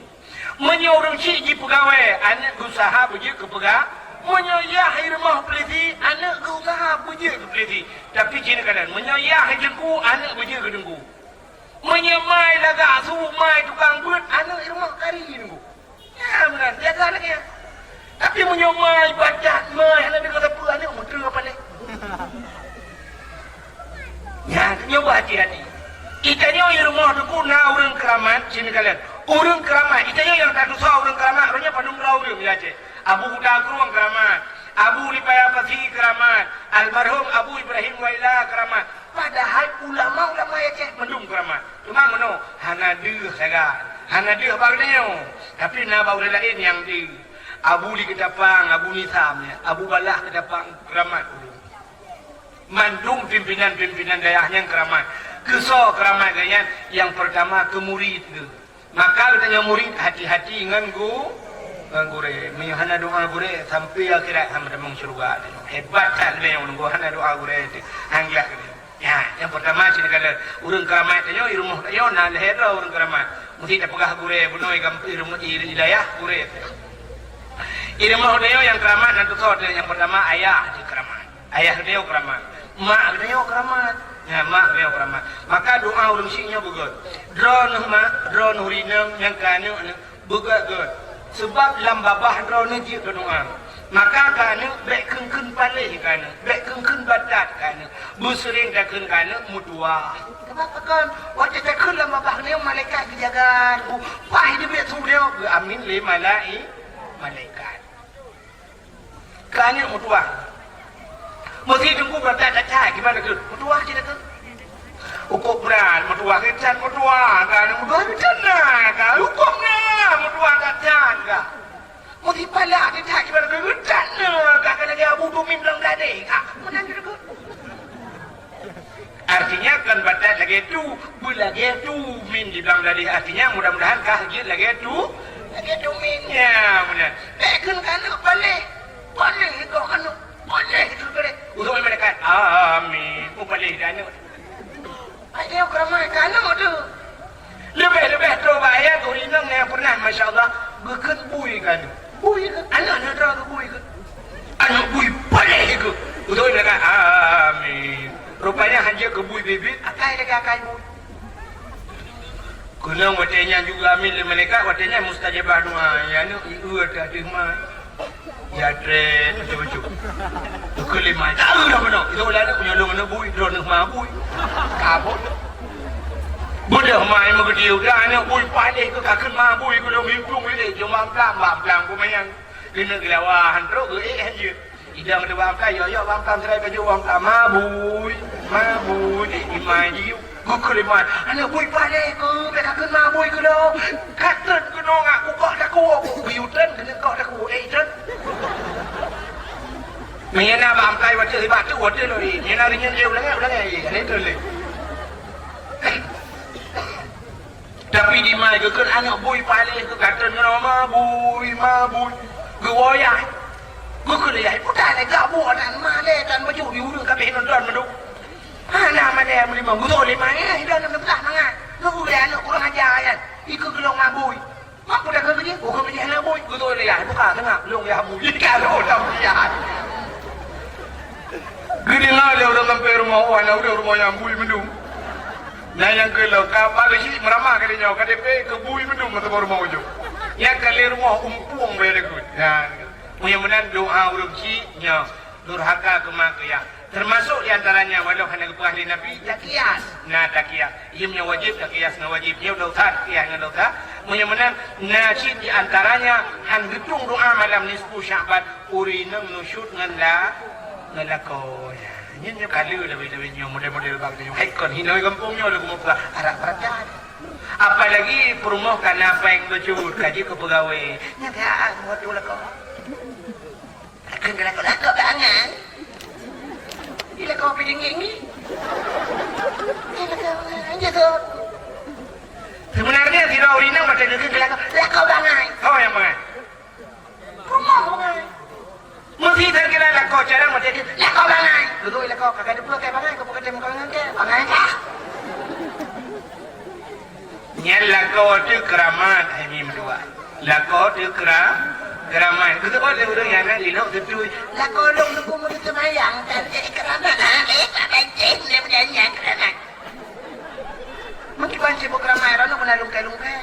Meunyoe ureueng syiek jih peugawée, aneuk geuh useuha beujeuet keu peuga-, meunyoe yah i rumoh peulisi, aneuk geuh useuha beujeuet keu peulisi. Tapi ci neukalon, meunyoe yah i teungku, aneuk beujeuet keu teungku. Meunyoe mai lagak su, mai tukang beuet, aneuk i rumoh kari teungku. Nyan meunan, biasa lagèe nyan. Tapi meunyoe mai badat, mai hana deungoe sapeue, aneuk meuteue paléh. Nyan, nyoe beuhati-hati. Geutanyoe i rumoh teungku na ureueng keuramat, ci neukalon. Ureueng keuramat, geutanyoe nyang tatusoe ureueng keuramat, roh nyoe padum droe ureueng di Aceh. Abu Kuta Krueng keuramat, Abu Lipaya Pasi keuramat, almarhum Abu Ibrahim Waila keuramat. Padahai ulama-ulama Aceh mandum keuramat. Memang meunoe, hana deuh sagai, hana deuh bak geutanyoe. Tapi na bak ureueng laén nyang deuh. Abu Li Keutapang, Abu Nisam nyan, Abu Balah Keutapang, keuramat ulôn. Mandum pimpinan-pimpinan dayah nyan keuramat. Keu soe keuramat geuh nyan? Nyang peurtama keu murit geuh. Maka geutanyoe murit hati-hati ngon gu-, ngon gurée. Meunyoe hana doa gurée, sampai akhirat hana tamong syeuruga. Hebat that geutanyoe nunggu hana doa gurée teuh. Hana gleh geutanyoe. Ya, nyang peurtama cit kala ureueng keuramat tanyoe, i rumoh tanyoe na lhèe droe ureueng keuramat. Meusti tapeugah gurée bunoe i gamp-, i rumoh, i, i dayah gurée. I rumoh tanyoe nyang keuramat na tusoe teuh, nyang peurtama ayah jeuet keuramat. Ayah geutanyoe keuramat. Mak geutanyoe keuramat. Ya, mak geutanyoe keuramat. Maka doa ureueng syiek nyoe beugöt. Droeneuh mak, droeneuh rineueng nyang keu aneuk nyoe. Beugöt-göt. Seubab lam babah droeneuh jeuet keu doa. Maka keu aneuk bèk kheun-kheun paléh keu aneuk, bèk kheun-kheun batat keu aneuk. Beuseuring takheun keu aneuk meutuwah. Sabab pakon? Watèe takheun lam babah nyoe malaikat geujaga. Paih jeuet bèk su nyoe geuamin lé malai-, malaikat. Keu aneuk meutuwah. Meusti teungku beutat that-that, gimana tu? Meutuwah cit tu. Ukop brat, meutuwah geutan, meutuwah kan, meutuwah geutan na kan, ukop na, meutuwah geutan kan. Meusti pala that-that, gimana tu? Geutan na kan, kena dia butuh mim dalam dada kan. Mana tu? Artinya, kon batat lagèe tu, beulagèe tu min di blang dadeh. Artinya, mudah-mudahan kah jeuet lagèe tu, lagèe tu min. Ya, beuna. Bèk kheun keu aneuk paléh. Paléh keu aneuk, paléh keu paléh. Uroe malaikat, amin. Mupaléh keu aneuk. Ai, nyoe keuramat keu aneuk tu. Leubeh-leubeh troh bak ayat, ureueng inong nyang pernah, masya Allah, geukheun bui keu aneuk. Bui keu, aneuk nyoe droe keu bui keu. Aneuk bui paléh keu. Beutôi lagèe amin. Rupanya hana keu bui bit-bit, akai lagèe akai bui. Keunong watèe nyan juga amin lé malaikat, watèe nyan mustajabah doa. Ya aneuk, i eu ateueh ma. Ya trép, beutôi-beutôi. Keu lima taun dah meunoe. Itu lah aneuk meunyoe lôn aneuk bui, droeneuh ma bui. Kabut. Beudôh ma meugeudeu dah aneuk bui paléh keu ka kheun ma bui keu lôn hitung lé, jom bang plang, bang plang peumayang. Keuneuk geulawa han trok geuék han jeuet. Idang dua bang plang, yok-yok bang plang, serai baju bang plang, ma bui, ma bui, imai jiuk. Geukheun lé ma, aneuk bui paléh keu, bèk ka kheun ma bui keu lôn. Ka trön keunoe ngak kukok takue, ku geuyue trön keuneuk kok takue, eh, trön. Meunyoe na bak amplai watèe hibak teuk watèe lôn, eh, meunyoe na rinyeun, eh, ulangèe, ulangèe, eh, hana trön lé. Tapi di ma geukheun aneuk bui paléh keu ka trön ngon ma bui, ma bui. Geuwoe yah. Geukheun lé yah, peue tan lé gak buet tan ma lé tan bacut di ureueng ka abéh nonton mandum. Hana malèe meulimong, geuwoe lé ma, eh, idang nyan peugah mangat. Geuwoe lé aneuk kurang aja nyan. Ikeu geulong ma bui. Mampu dah keu jih, bukan jih hana bui, beutôi lé yah, buka tengah, lôn yah bui, ka lôn lam yah. Geudeungoe lé ureueng sampoe rumoh, oh, na ureueng rumoh nyang bui mandum. Na nyang keu lôn, ka bak geuchik meuramah kali nyoe, K T P keu bui mandum meuteumé rumoh ujong. Nyang ka lé rumoh umpueng bèe deukut. Nyan. Meunyoe meunan doa ureueng chik nyoe, durhaka keu ma keu yah. Teumasok di antaranya, walau hana geupeugah lé Nabi, takias. Na takias. Ié meunyoe wajéb, takias ngon wajéb. Nyoe dosa, takias ngon dosa. Meunyoe meunan, na cit di antaranya, han geutueng doa malam nisfu Sya'ban, ureueng inong nusyut ngon la-, ngon lakoe. Nyan nyoe kaleue lawét-lawét nyoe, model-model bak nyoe. Hai kon hinoe gampông nyoe, lagu muka arak peuratan. Apalagi peurumoh ka na péng bacut, ka jeuet keu peugawée. Nyan ka buet tu lakoe. Akan geulakok-lakok bangai. Di lakok pih tinggi-tinggi. Di lakok bangai je tu. Sebenarnya sidroe ureueng inong watèe geukheun lakok, lakok bangai. Oh, nyang bangai. Rumoh bangai. Meusi that kira lakok carang watèe geukheun lakok bangai. Geutôi lakok, ka ka teupeue keu bangai, ka buka teuh muka ngon kèe, bangai kah? Nyan lakoe teuh keuramat, hai mi meutuah. Lakoe teuh keura-, keuramat. Keu teuôt lé ureueng nyang na linok teutui. Lakoe lôn teungku meunyoe teumayang, tan, eh, keuramat, ha? Eh, tak bancén, dia bukan nyan keuramat. Meukiban sibuk keuramat, droeneuh keuneuk lungkée-lungkée.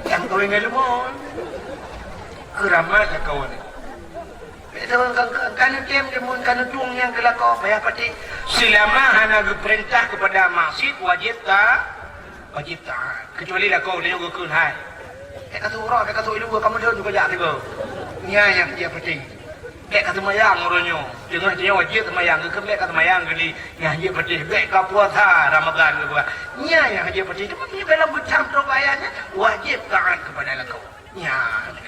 Nyang kawén ngon leumo. Keuramat lakoe nyan. Ka, ka, ka neutem deungon ka neutueng nyang keu lakoe, payah patéh. Seulama hana geupeurintah keupada maksiet, wajéb ta-, wajéb taát. Keucuali lakoe nyoe geukheun hai. Bèk ka surok, bèk ka sui dua, kamoe lheueh juga jak sigoe. Nyan nyang jeuet patéh. Bèk ka seumayang uroe nyoe. Teungoh nyoe wajéb seumayang, geukheun bèk ka seumayang geuli. Nyan jeuet patéh, bèk ka puasa Ramadan geupeugah. Nyan nyang jeuet patéh, teuma meunyoe dalam geucam trok ayat nyan, wajéb taat keupada lakoe. Nyan.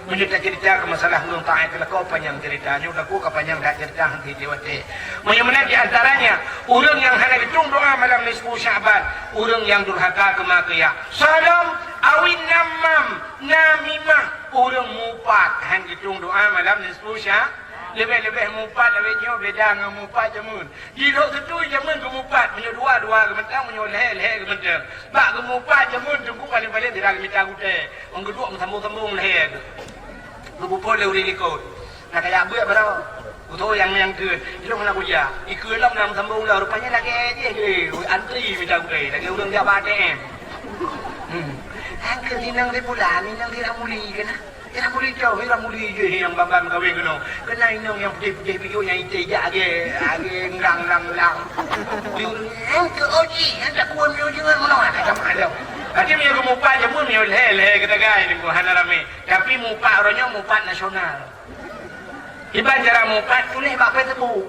Meunyoe taceurita keu masalah ureueng taat keu lakoe, panyang ceurita. Nyoe lakoe ka panyang that ceurita, hana jeuet watèe. Meunyoe meunan di antaranya, ureueng nyang hana geutueng doa malam nisfu Sya'ban, ureueng nyang durhaka keu ma keu yah. Salom, awin namam, namimah, ureueng mupat, han geutueng doa malam nisfu Sya-, Leubeh-leubeh mupat awét nyoe beda ngon mupat jameun. Di lhok teutui jameun geumupat, meunyoe dua, dua geumeutang, meunyoe lhèe, lhèe geumeutang. Bak geumupat jameun teungku paleng-paleng sira geumita gutèe. Ôn geuduek meusambong-sambong lhèe geuh. Geupupot lé ureueng likot. Na kajak beuet baroe. Kuto nyang, nyang keu. Ilong hana kujak. Ikeu lom na meusambong lom. Rupanya lagèe jih deh. Antri mita gutèe. Lagèe ureueng jak bak A T M. Hmm. Angkeu sinong di bulan, sinong di ramuli keunan. Nyang muli jauh, nyang muli jih nyang ban-ban meukawen keunoe. Keunan inong nyang putéh-putéh bijôk nyang iték jak agé, agé ngang-ngang-ngang. Nyang keu oji, nyang takue miyueb jeungeut meunoe, kata maklum. Akhé miyueb geumupat jameun miyueb lhèe-lhèe geudagai deungon hana ramé. Tapi mupat uroe nyoe mupat nasional. Kiban cara mupat tuléh bak Facebook.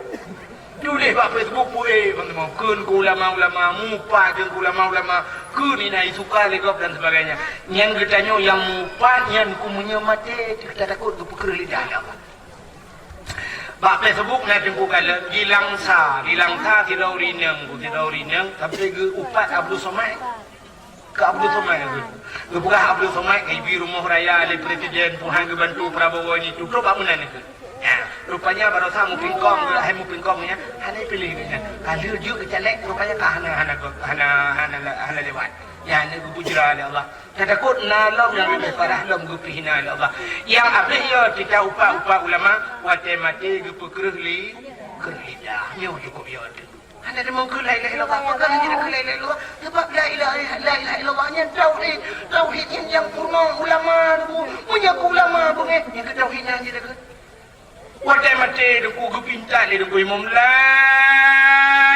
Tuléh bak Facebook, "Wéh, teman-teman, kheun keu ulama-ulama, mupat kheun keu ulama-ulama, kheun inan isuka lé gob," dan sebagainya. Nyan geutanyoe nyang mupat nyan keu meunyoe maté, teutakot geupeukreuh lidah lé Allah. Bak Facebook na teungku kalon, di Langsa, di Langsa sidroe ureueng inong, sidroe ureueng inong, sampoe geuupat Abdul Somad. Keu Abdul Somad geuh. Geupeugah Abdul Somad, "Geubri rumoh raya lé Presiden, Tuhan geubantu Prabowo ini tutup bak meunan geuh." Ya, rupanya baroesa meupingkong geuh, hai meupingkong nyan, hana piléh geuh nyan. Ka lheueh jeuet keu caleg, rupanya ka hana, hana, hana, hana, hana lewat. Nyan geupeujra lé Allah. Tatakot na lom nyang leubeh parah lom geupeuhina lé Allah. Nyang abéh yo teuka upat-upat ulama, watèe maté geupeukreuh li-, kreuh lidah. Nyoe cukup yo teuh. Hana teumeung keu la ilaha illallah. Pakon hana teumeung keu la ilaha illallah? Sabab la ilaha, la ilaha illallah nyan tauhid. Tauhid nyan nyang purnoe ulama teungku. Meunyoe keu ulama beungéh, nyang keu tauhid nyan jeuet keu. Watèe maté teungku geupinta lé teungku imum, "La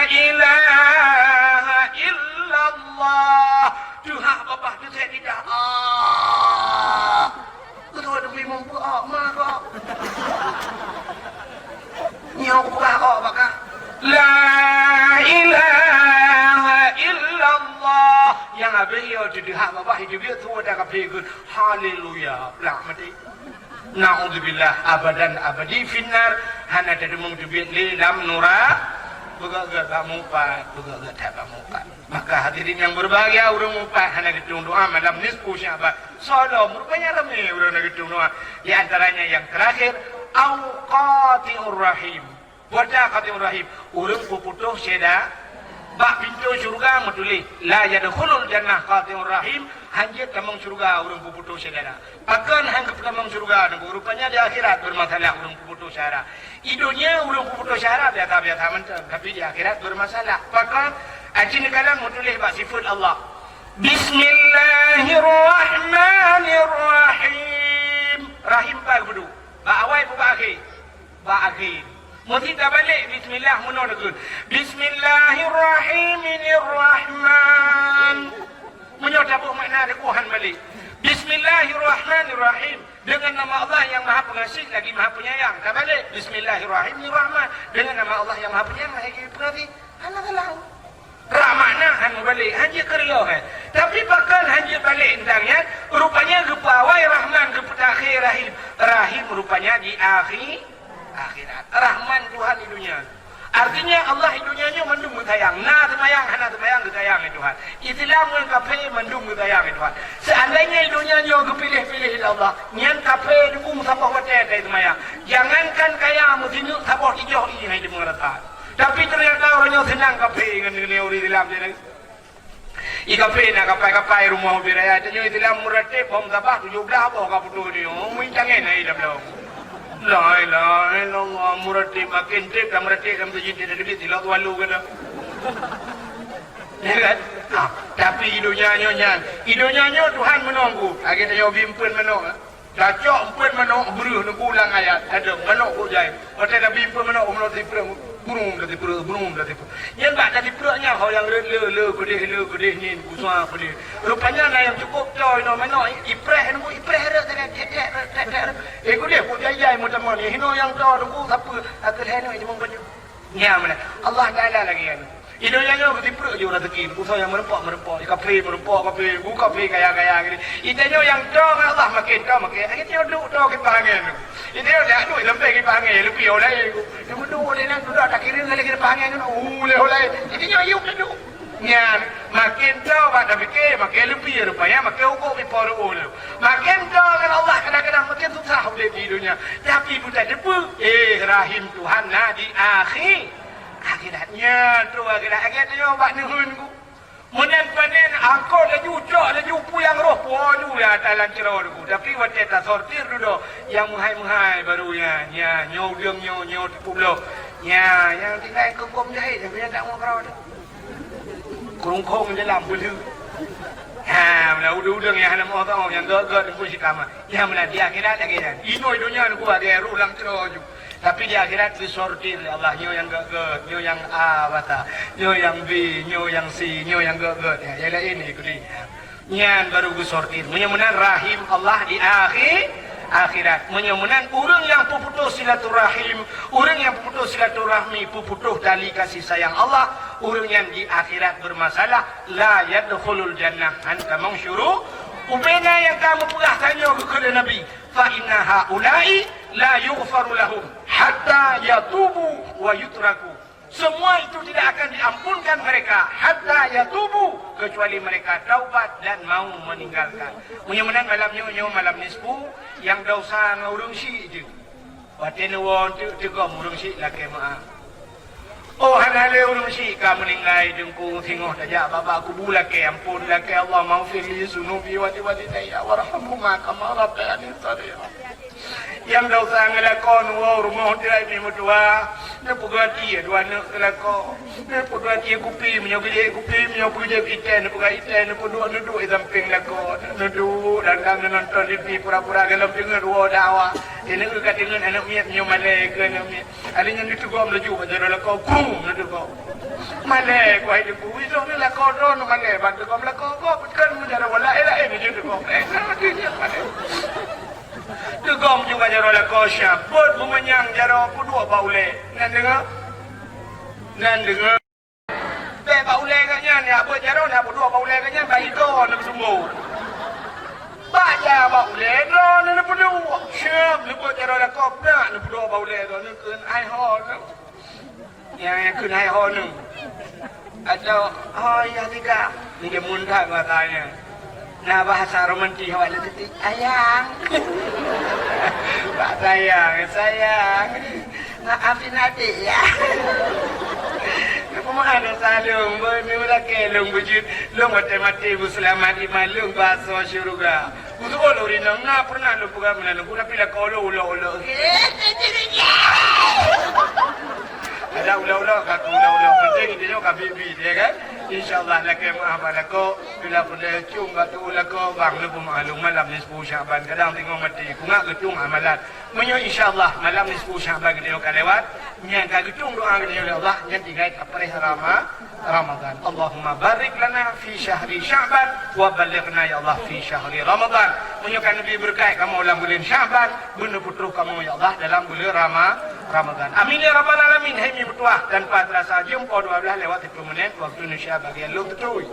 ilaha illallah." Teuhah babah teusék lidah. Ah. Beutôi teungku imum, "Peue ma kok?" Nyoe kupeugah ok bak kah. La ilaha illallah. Nyang abéh yo teuhah babah, iteubiet su watèe kafé kheun, "Haleluya." Blah maté. Naudzubillah, abadan abadi finnar, hana tateumeung teubiet lé lam nura-, beugöt-göt bak mupat, beugöt-göt that bak mupat. Maka hadirin yang berbahagia, ureueng mupat hana geutueng doa malam nisfu Sya'ban. Soe lom, rupanya ramé ureueng hana geutueng doa. Di antaranya yang terakhir, au qati'ur rahim. Peue qati'ur rahim? Ureueng peuputôh syeda-, bak pintoe syeuruga meutuléh, "La yadkhulul jannah qati'ur rahim", hanjeuet tamong syeuruga ureueng peuputôh syedara. Pakon han geupeutamong syeuruga teungku? Rupanya di akhirat bermasalah ureueng peuputôh syedara. Di donya ureueng peuputôh syedara biasa-biasa mantong, tapi di akhirat bermasalah. Pakon? Aci neukalon meutuléh bak sifeut Allah. Bismillahirrahmanirrahim. Rahim pat geuduek? Bak awai peue bak akhé? Bak akhé. Meusti tabalek bismillah meunoe neukheun, "Bismillahirrahmanirrahim." Meunyoe taboh makna teungku han balek, "Bismillahirrahmanirrahim." Dengan nama Allah yang Maha Pengasih lagi Maha Penyayang. Tabalek, "Bismillahirrahmanirrahim." Dengan nama Allah yang Maha Penyayang lagi Pengasih. Hana salah. Rak makna han meubalek, hanjeuet keu riyoh, eh. Tapi pakon hanjeuet balek teuntang nyan, rupanya geupeuawai Rahman, geupeutakhe Rahim. Rahim rupanya di akhi-, akhirat. Rahman Tuhan di donya. Artinya Allah di donya nyoe mandum geusayang. Na seumayang, hana seumayang geusayang lé Tuhan. Islam ngon kafé mandum geusayang lé Tuhan. Seandainya di donya nyoe geupiléh-piléh lé Allah, nyan kafé dukung saboh watèe ka seumayang. Jangankan kaya meusineuk saboh tijoh ié hai di meurata. Tapi ternyata uroe nyoe seunang kafé ngon, ngon ureueng Islam jih. Di kafé na kapai-kapai rumoh ubé raya. Tanyoe Islam meuratéb bom sabah tujoh blah boh ka putôh nyoe. Mui tangen hai lam lom. La ilaha illallah, meuratéb makin téb ka meuratéb lam seujiéng teubiet silop walu keunoe. Ya kan? Ha, tapi di donya nyoe nyan. Di donya nyoe Tuhan meununggu. Lagèe tanyoe bimpeuen manok, ha? Tacok empeuen manok breuh neugula ngon ayat, tadong manok kok jai. Watèe Nabi empeuen manok, manok sipreueng. Brung dari perut, brung dari perut. Nyan bak dari perut nyan ho nyang rot le, le keudeh, le keudeh nyan, kusua keudeh. Rupanya na nyang cukup toe inoe manok, ipreh nunggu ipreh rot, rot, rot, rot, rot, rot. Eh, keudeh, kok jai-jai meutamah ni. Hino nyang toe nunggu sapa? Aku lhèe nyoe cuma baju. Nyan mana? Allah Taala lagi kan. Di donya nyoe beuti perut je ureueng teuki. Usaha nyang meureumpok-meureumpok, meureumpok, kafé meureumpok, kafé, kafé kaya-kaya gini. Di donya nyang toe ngon Allah makin toe makin. Akhirnya duek toe kiban angèn. Di donya dak duek lempeng kiban angèn, leupie ulèe. Nyang duek lé nang sudah tak kira lagi kiban angèn, ulèe-ulèe. Di donya yuk dak duek. Nyan, makin toe bak tapike, makin leupie rupanya, makin ugok ipo reu'uh. Makin toe ngon Allah kadang-kadang makin susah udép di donya. Tapi buta teupeu, eh, rahim Tuhan na di akhi-, akhirat. Nyan tu akhirat. Akhirat nyoe bak neuheun ku. Meunan panen angkot laju, cok laju, puyang roh, puwoe laju ya talan cero ku. Tapi watèe tasortir dudoe, nyang meuhai-meuhai baru nyan, nyan, nyoe udeueng nyoe, nyoe teupubloe. Nyan, nyang tinggai keukom jahét, nyang punya tak mau keurawa tu. Keurungkong dalam beuleue. Ha, meunan udeueng-udeueng nyang hana meuoh-oh, nyang gèt-gèt pun sikama. Nyang meunan di akhirat lagèe nyan. Inoe donya nyoe lagèe roh lam cero ju. Tapi di akhirat disortir lé Allah, nyoe nyang gèt-gèt, nyoe nyang A basa, nyoe nyang B, nyoe nyang C, nyoe nyang gèt-gèt. Ya, nyang laén ni kudi. Nyan baru geusortir. Meunyoe meunan rahim Allah di akhi-, akhirat. Meunyoe meunan ureueng nyang peuputôh silaturahim, ureueng nyang peuputôh silaturahmi, peuputôh tali kasih sayang Allah, ureueng nyan di akhirat bermasalah, la yadkhulul jannah. Han tamong syuru-, ubena nyang ka meupeugah tanyoe keu Nabi, "Fa inna haula'i la yughfaru lahum hatta yatubu wa yutraku." Semua itu tidak akan diampunkan mereka hatta yatubu, kecuali mereka taubat dan mau meninggalkan. Meunyoe meunan malam nyoe, nyoe malam nisfu, nyang desya ngon ureueng syiek jeuet. Watèe neuwoe teuk teugom ureueng syiek lakèe meu'ah. Oh, hana lé ureueng syiek ka meuninggai teungku, singoh tajak bak-bak kubu lakèe ampôn, lakèe Allahummaghfirli dzunubi wa liwalidayya warhamhuma kama rabbayani shaghira. Nyang desya ngon lakoe neuwoe rumoh tirai mi meutuah, neupeugah tie dua aneuk keu lakoe. Neupeugah tie kupi meunyoe geujép kupi, meunyoe peugah itèe neupeugah itèe, neupeuduek neuduek di sampéng lakoe. Neuduek dan ka neunonton T V pura-pura galom deungon woe dawa. Di neugui ka deungon aneuk miet meunyoe malèe keu aneuk miet. Alèh nyan neuteugom laju bak jaroe lakoe, gum neuteugom. Malèe ku hai teungku, ilôn ni lakoe droeneuh malèe ban teugom lakoe gob, kan meujaroe laén-laén jeuet teugom. Eh, kan mati jeuet malèe. Teugom juga jaroe lakoe syah, beuet meumanyang jaroe peuduek bak ulèe. Nan deungö? Nan deungö? Bèk bak ulèe geuh nyan, ya beuet jaroe na peuduek bak ulèe geuh nyan, bak igoe na peuduek. Bak ja bak ulèe droeneuh na peuduek. Syah, neubeuet jaroe lakoe peunak na peuduek bak ulèe droeneuh kheun ai ho. Nyang, nyang kheun hai ho nyoe. Atau, "Oh, iya tidak." Ni dia mun that bahasanya. Na bahasa romantis awak leutik, "Sayang." Bak sayang, "Sayang. Maafin adik ya." Peumeu'ah dosa lôn, beu ni lakèe lôn beujeuet, lôn watèe maté beuseulamat iman lôn bak asoe syeuruga. Beutôi lôn rinong na pernah lôn peugah meunan lôn, tapi lakoe lôn ulok-ulok. Ada ulok-ulok, ka ulok-ulok. Penting geutanyoe ka biet-biet, ya kan? Insya Allah, lakèe meu'ah bak lakoe. Bila peureulèe cum bak tu'uh lakoe, bang, lôn peumaklum malam nisfu Sya'ban. Kadang teungoh maté, kungak geutung amalan. Meunyoe insya Allah, malam nisfu Sya'ban geutanyoe ka lewat, nyan ka geutung doa geutanyoe lé Allah, nyan tinggai kapreh Rama-, Ramadan. Allahumma barik lana fi syahri Sya'ban wa ballighna ya Allah fi syahri Ramadan. Meunyoe ka neubi beureukat kamoe lam buleuen Sya'ban, beuneuh peutroh kamoe ya Allah dalam buleuen Rama-, Ramadan. Amin ya rabbal alamin. Hai mi meutuah, tanpa terasa jeuem poh dua belas lewat siplôh menit waktu Indonesia bagian lôn beutôi.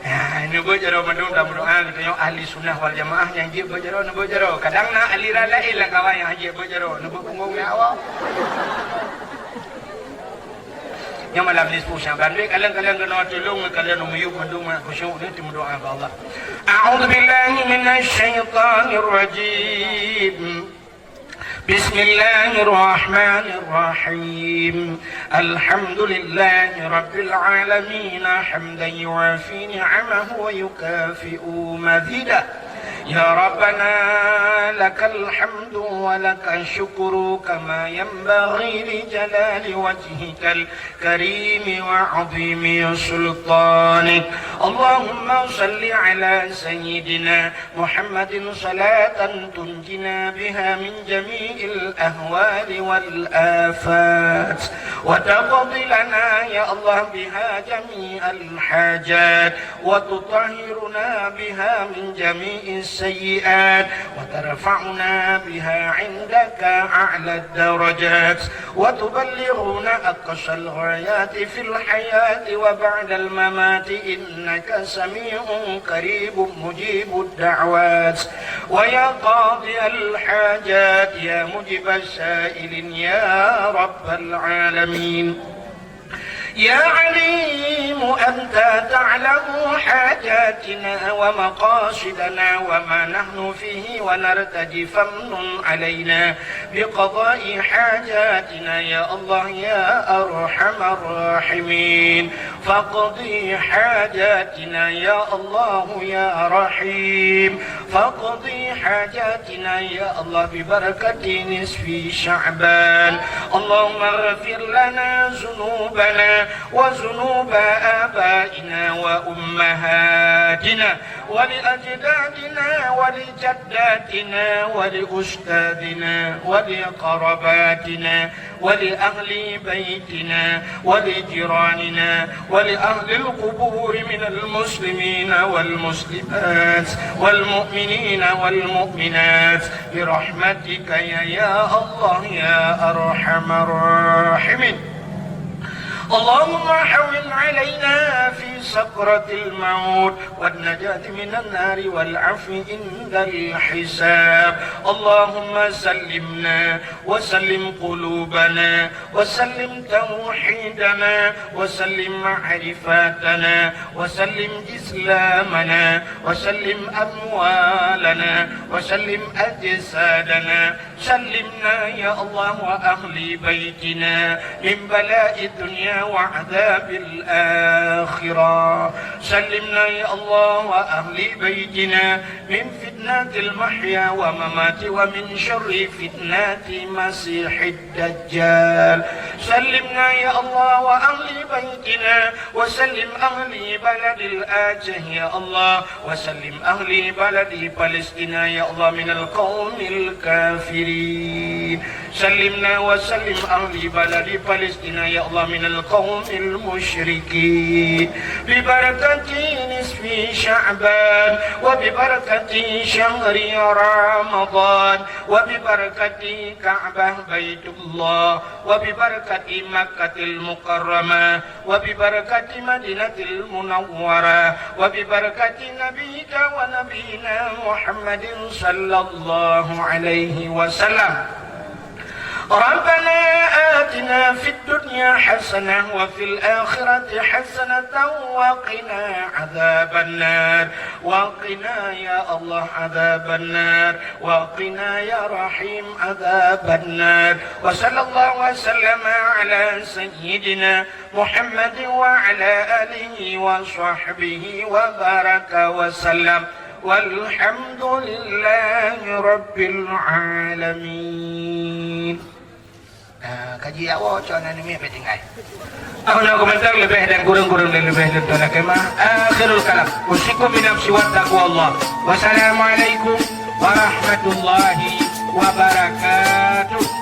Ya, neubeuet jaroe mandum dan meudoa geutanyoe ahli sunnah wal jamaah nyang jeuet beuet jaroe, neubeuet jaroe. Kadang na aliran laén lam kawan nyang jeuet beuet jaroe, neubeuet punggong ngon awak. Nyoe malam nisfu Sya'ban, bèk kalon-kalon keunoe tulông, kalon miyueb mandum ngon khusyuk ni, teumeudoa bak Allah. A'udzubillahi minasyaitonirrajim. Bismillahirrahmanirrahim. Alhamdulillahi rabbil alamin, hamdan yuwafi ni'amahu wa yukafi'u mazidah. يا ربنا لك الحمد ولك الشكر كما ينبغي لجلال وجهك الكريم وعظيم سلطانك. اللهم صل على سيدنا محمد صلاة تنجينا بها من جميع الأهوال والآفات، وتقضي لنا يا الله بها جميع الحاجات، وتطهرنا بها من جميع السيئات، وترفعنا بها عندك أعلى الدرجات، وتبلغنا أقصى الغايات في الحياة وبعد الممات، إنك سميع قريب مجيب الدعوات، ويا قاضي الحاجات، يا مجيب السائلين، يا رب العالمين. يا عليم، أنت تعلم حاجاتنا ومقاصدنا وما نحن فيه ونرتجي، فامنن علينا بقضاء حاجاتنا يا الله يا أرحم الراحمين. فاقض حاجاتنا يا الله يا رحيم. فاقض حاجاتنا يا الله ببركة نصف شعبان. اللهم اغفر لنا ذنوبنا وذنوب آبائنا وأمهاتنا ولأجدادنا ولجداتنا ولأستاذنا ولقراباتنا ولأهل بيتنا ولجيراننا ولأهل القبور من المسلمين والمسلمات والمؤمنين والمؤمنات برحمتك يا، يا الله يا أرحم الراحمين. اللهم هون علينا في سكرة الموت والنجاة من النار والعفو عند الحساب. اللهم سلمنا وسلم قلوبنا وسلم توحيدنا وسلم معرفتنا وسلم إسلامنا وسلم أموالنا وسلم أجسادنا. سلمنا يا الله وأهل بيتنا من بلاء الدنيا وعذاب الآخرة. سلمنا يا الله وأهل بيتنا من فتنة المحيا وممات ومن شر فتنة مسيح الدجال. سلمنا يا الله وأهل بيتنا وسلم أهل بلد الآجه يا الله وسلم أهل بلد فلسطين يا الله من القوم الكافرين. سلمنا وسلم أهل بلد فلسطين يا الله من القوم المشركين. ببركة نصف شعبان وببركة شهر رمضان وببركة كعبة بيت الله وببركة مكة المكرمة وببركة مدينة المنورة وببركة نبيك ونبينا محمد صلى الله عليه وسلم. ربنا آتنا في الدنيا حسنة وفي الآخرة حسنة وقنا عذاب النار. وقنا يا الله عذاب النار. وقنا يا رحيم عذاب النار. وصلى الله وسلم على سيدنا محمد وعلى آله وصحبه وبارك وسلم. والحمد لله رب العالمين. Nah, kaji awak cok na nimi pe tinggai. Aku nak komentar lebih dan kurang-kurang dan lebih dan tuan kema. Akhirul kalam. Usikum binafsi wa taqwallah. Wassalamualaikum warahmatullahi wabarakatuh.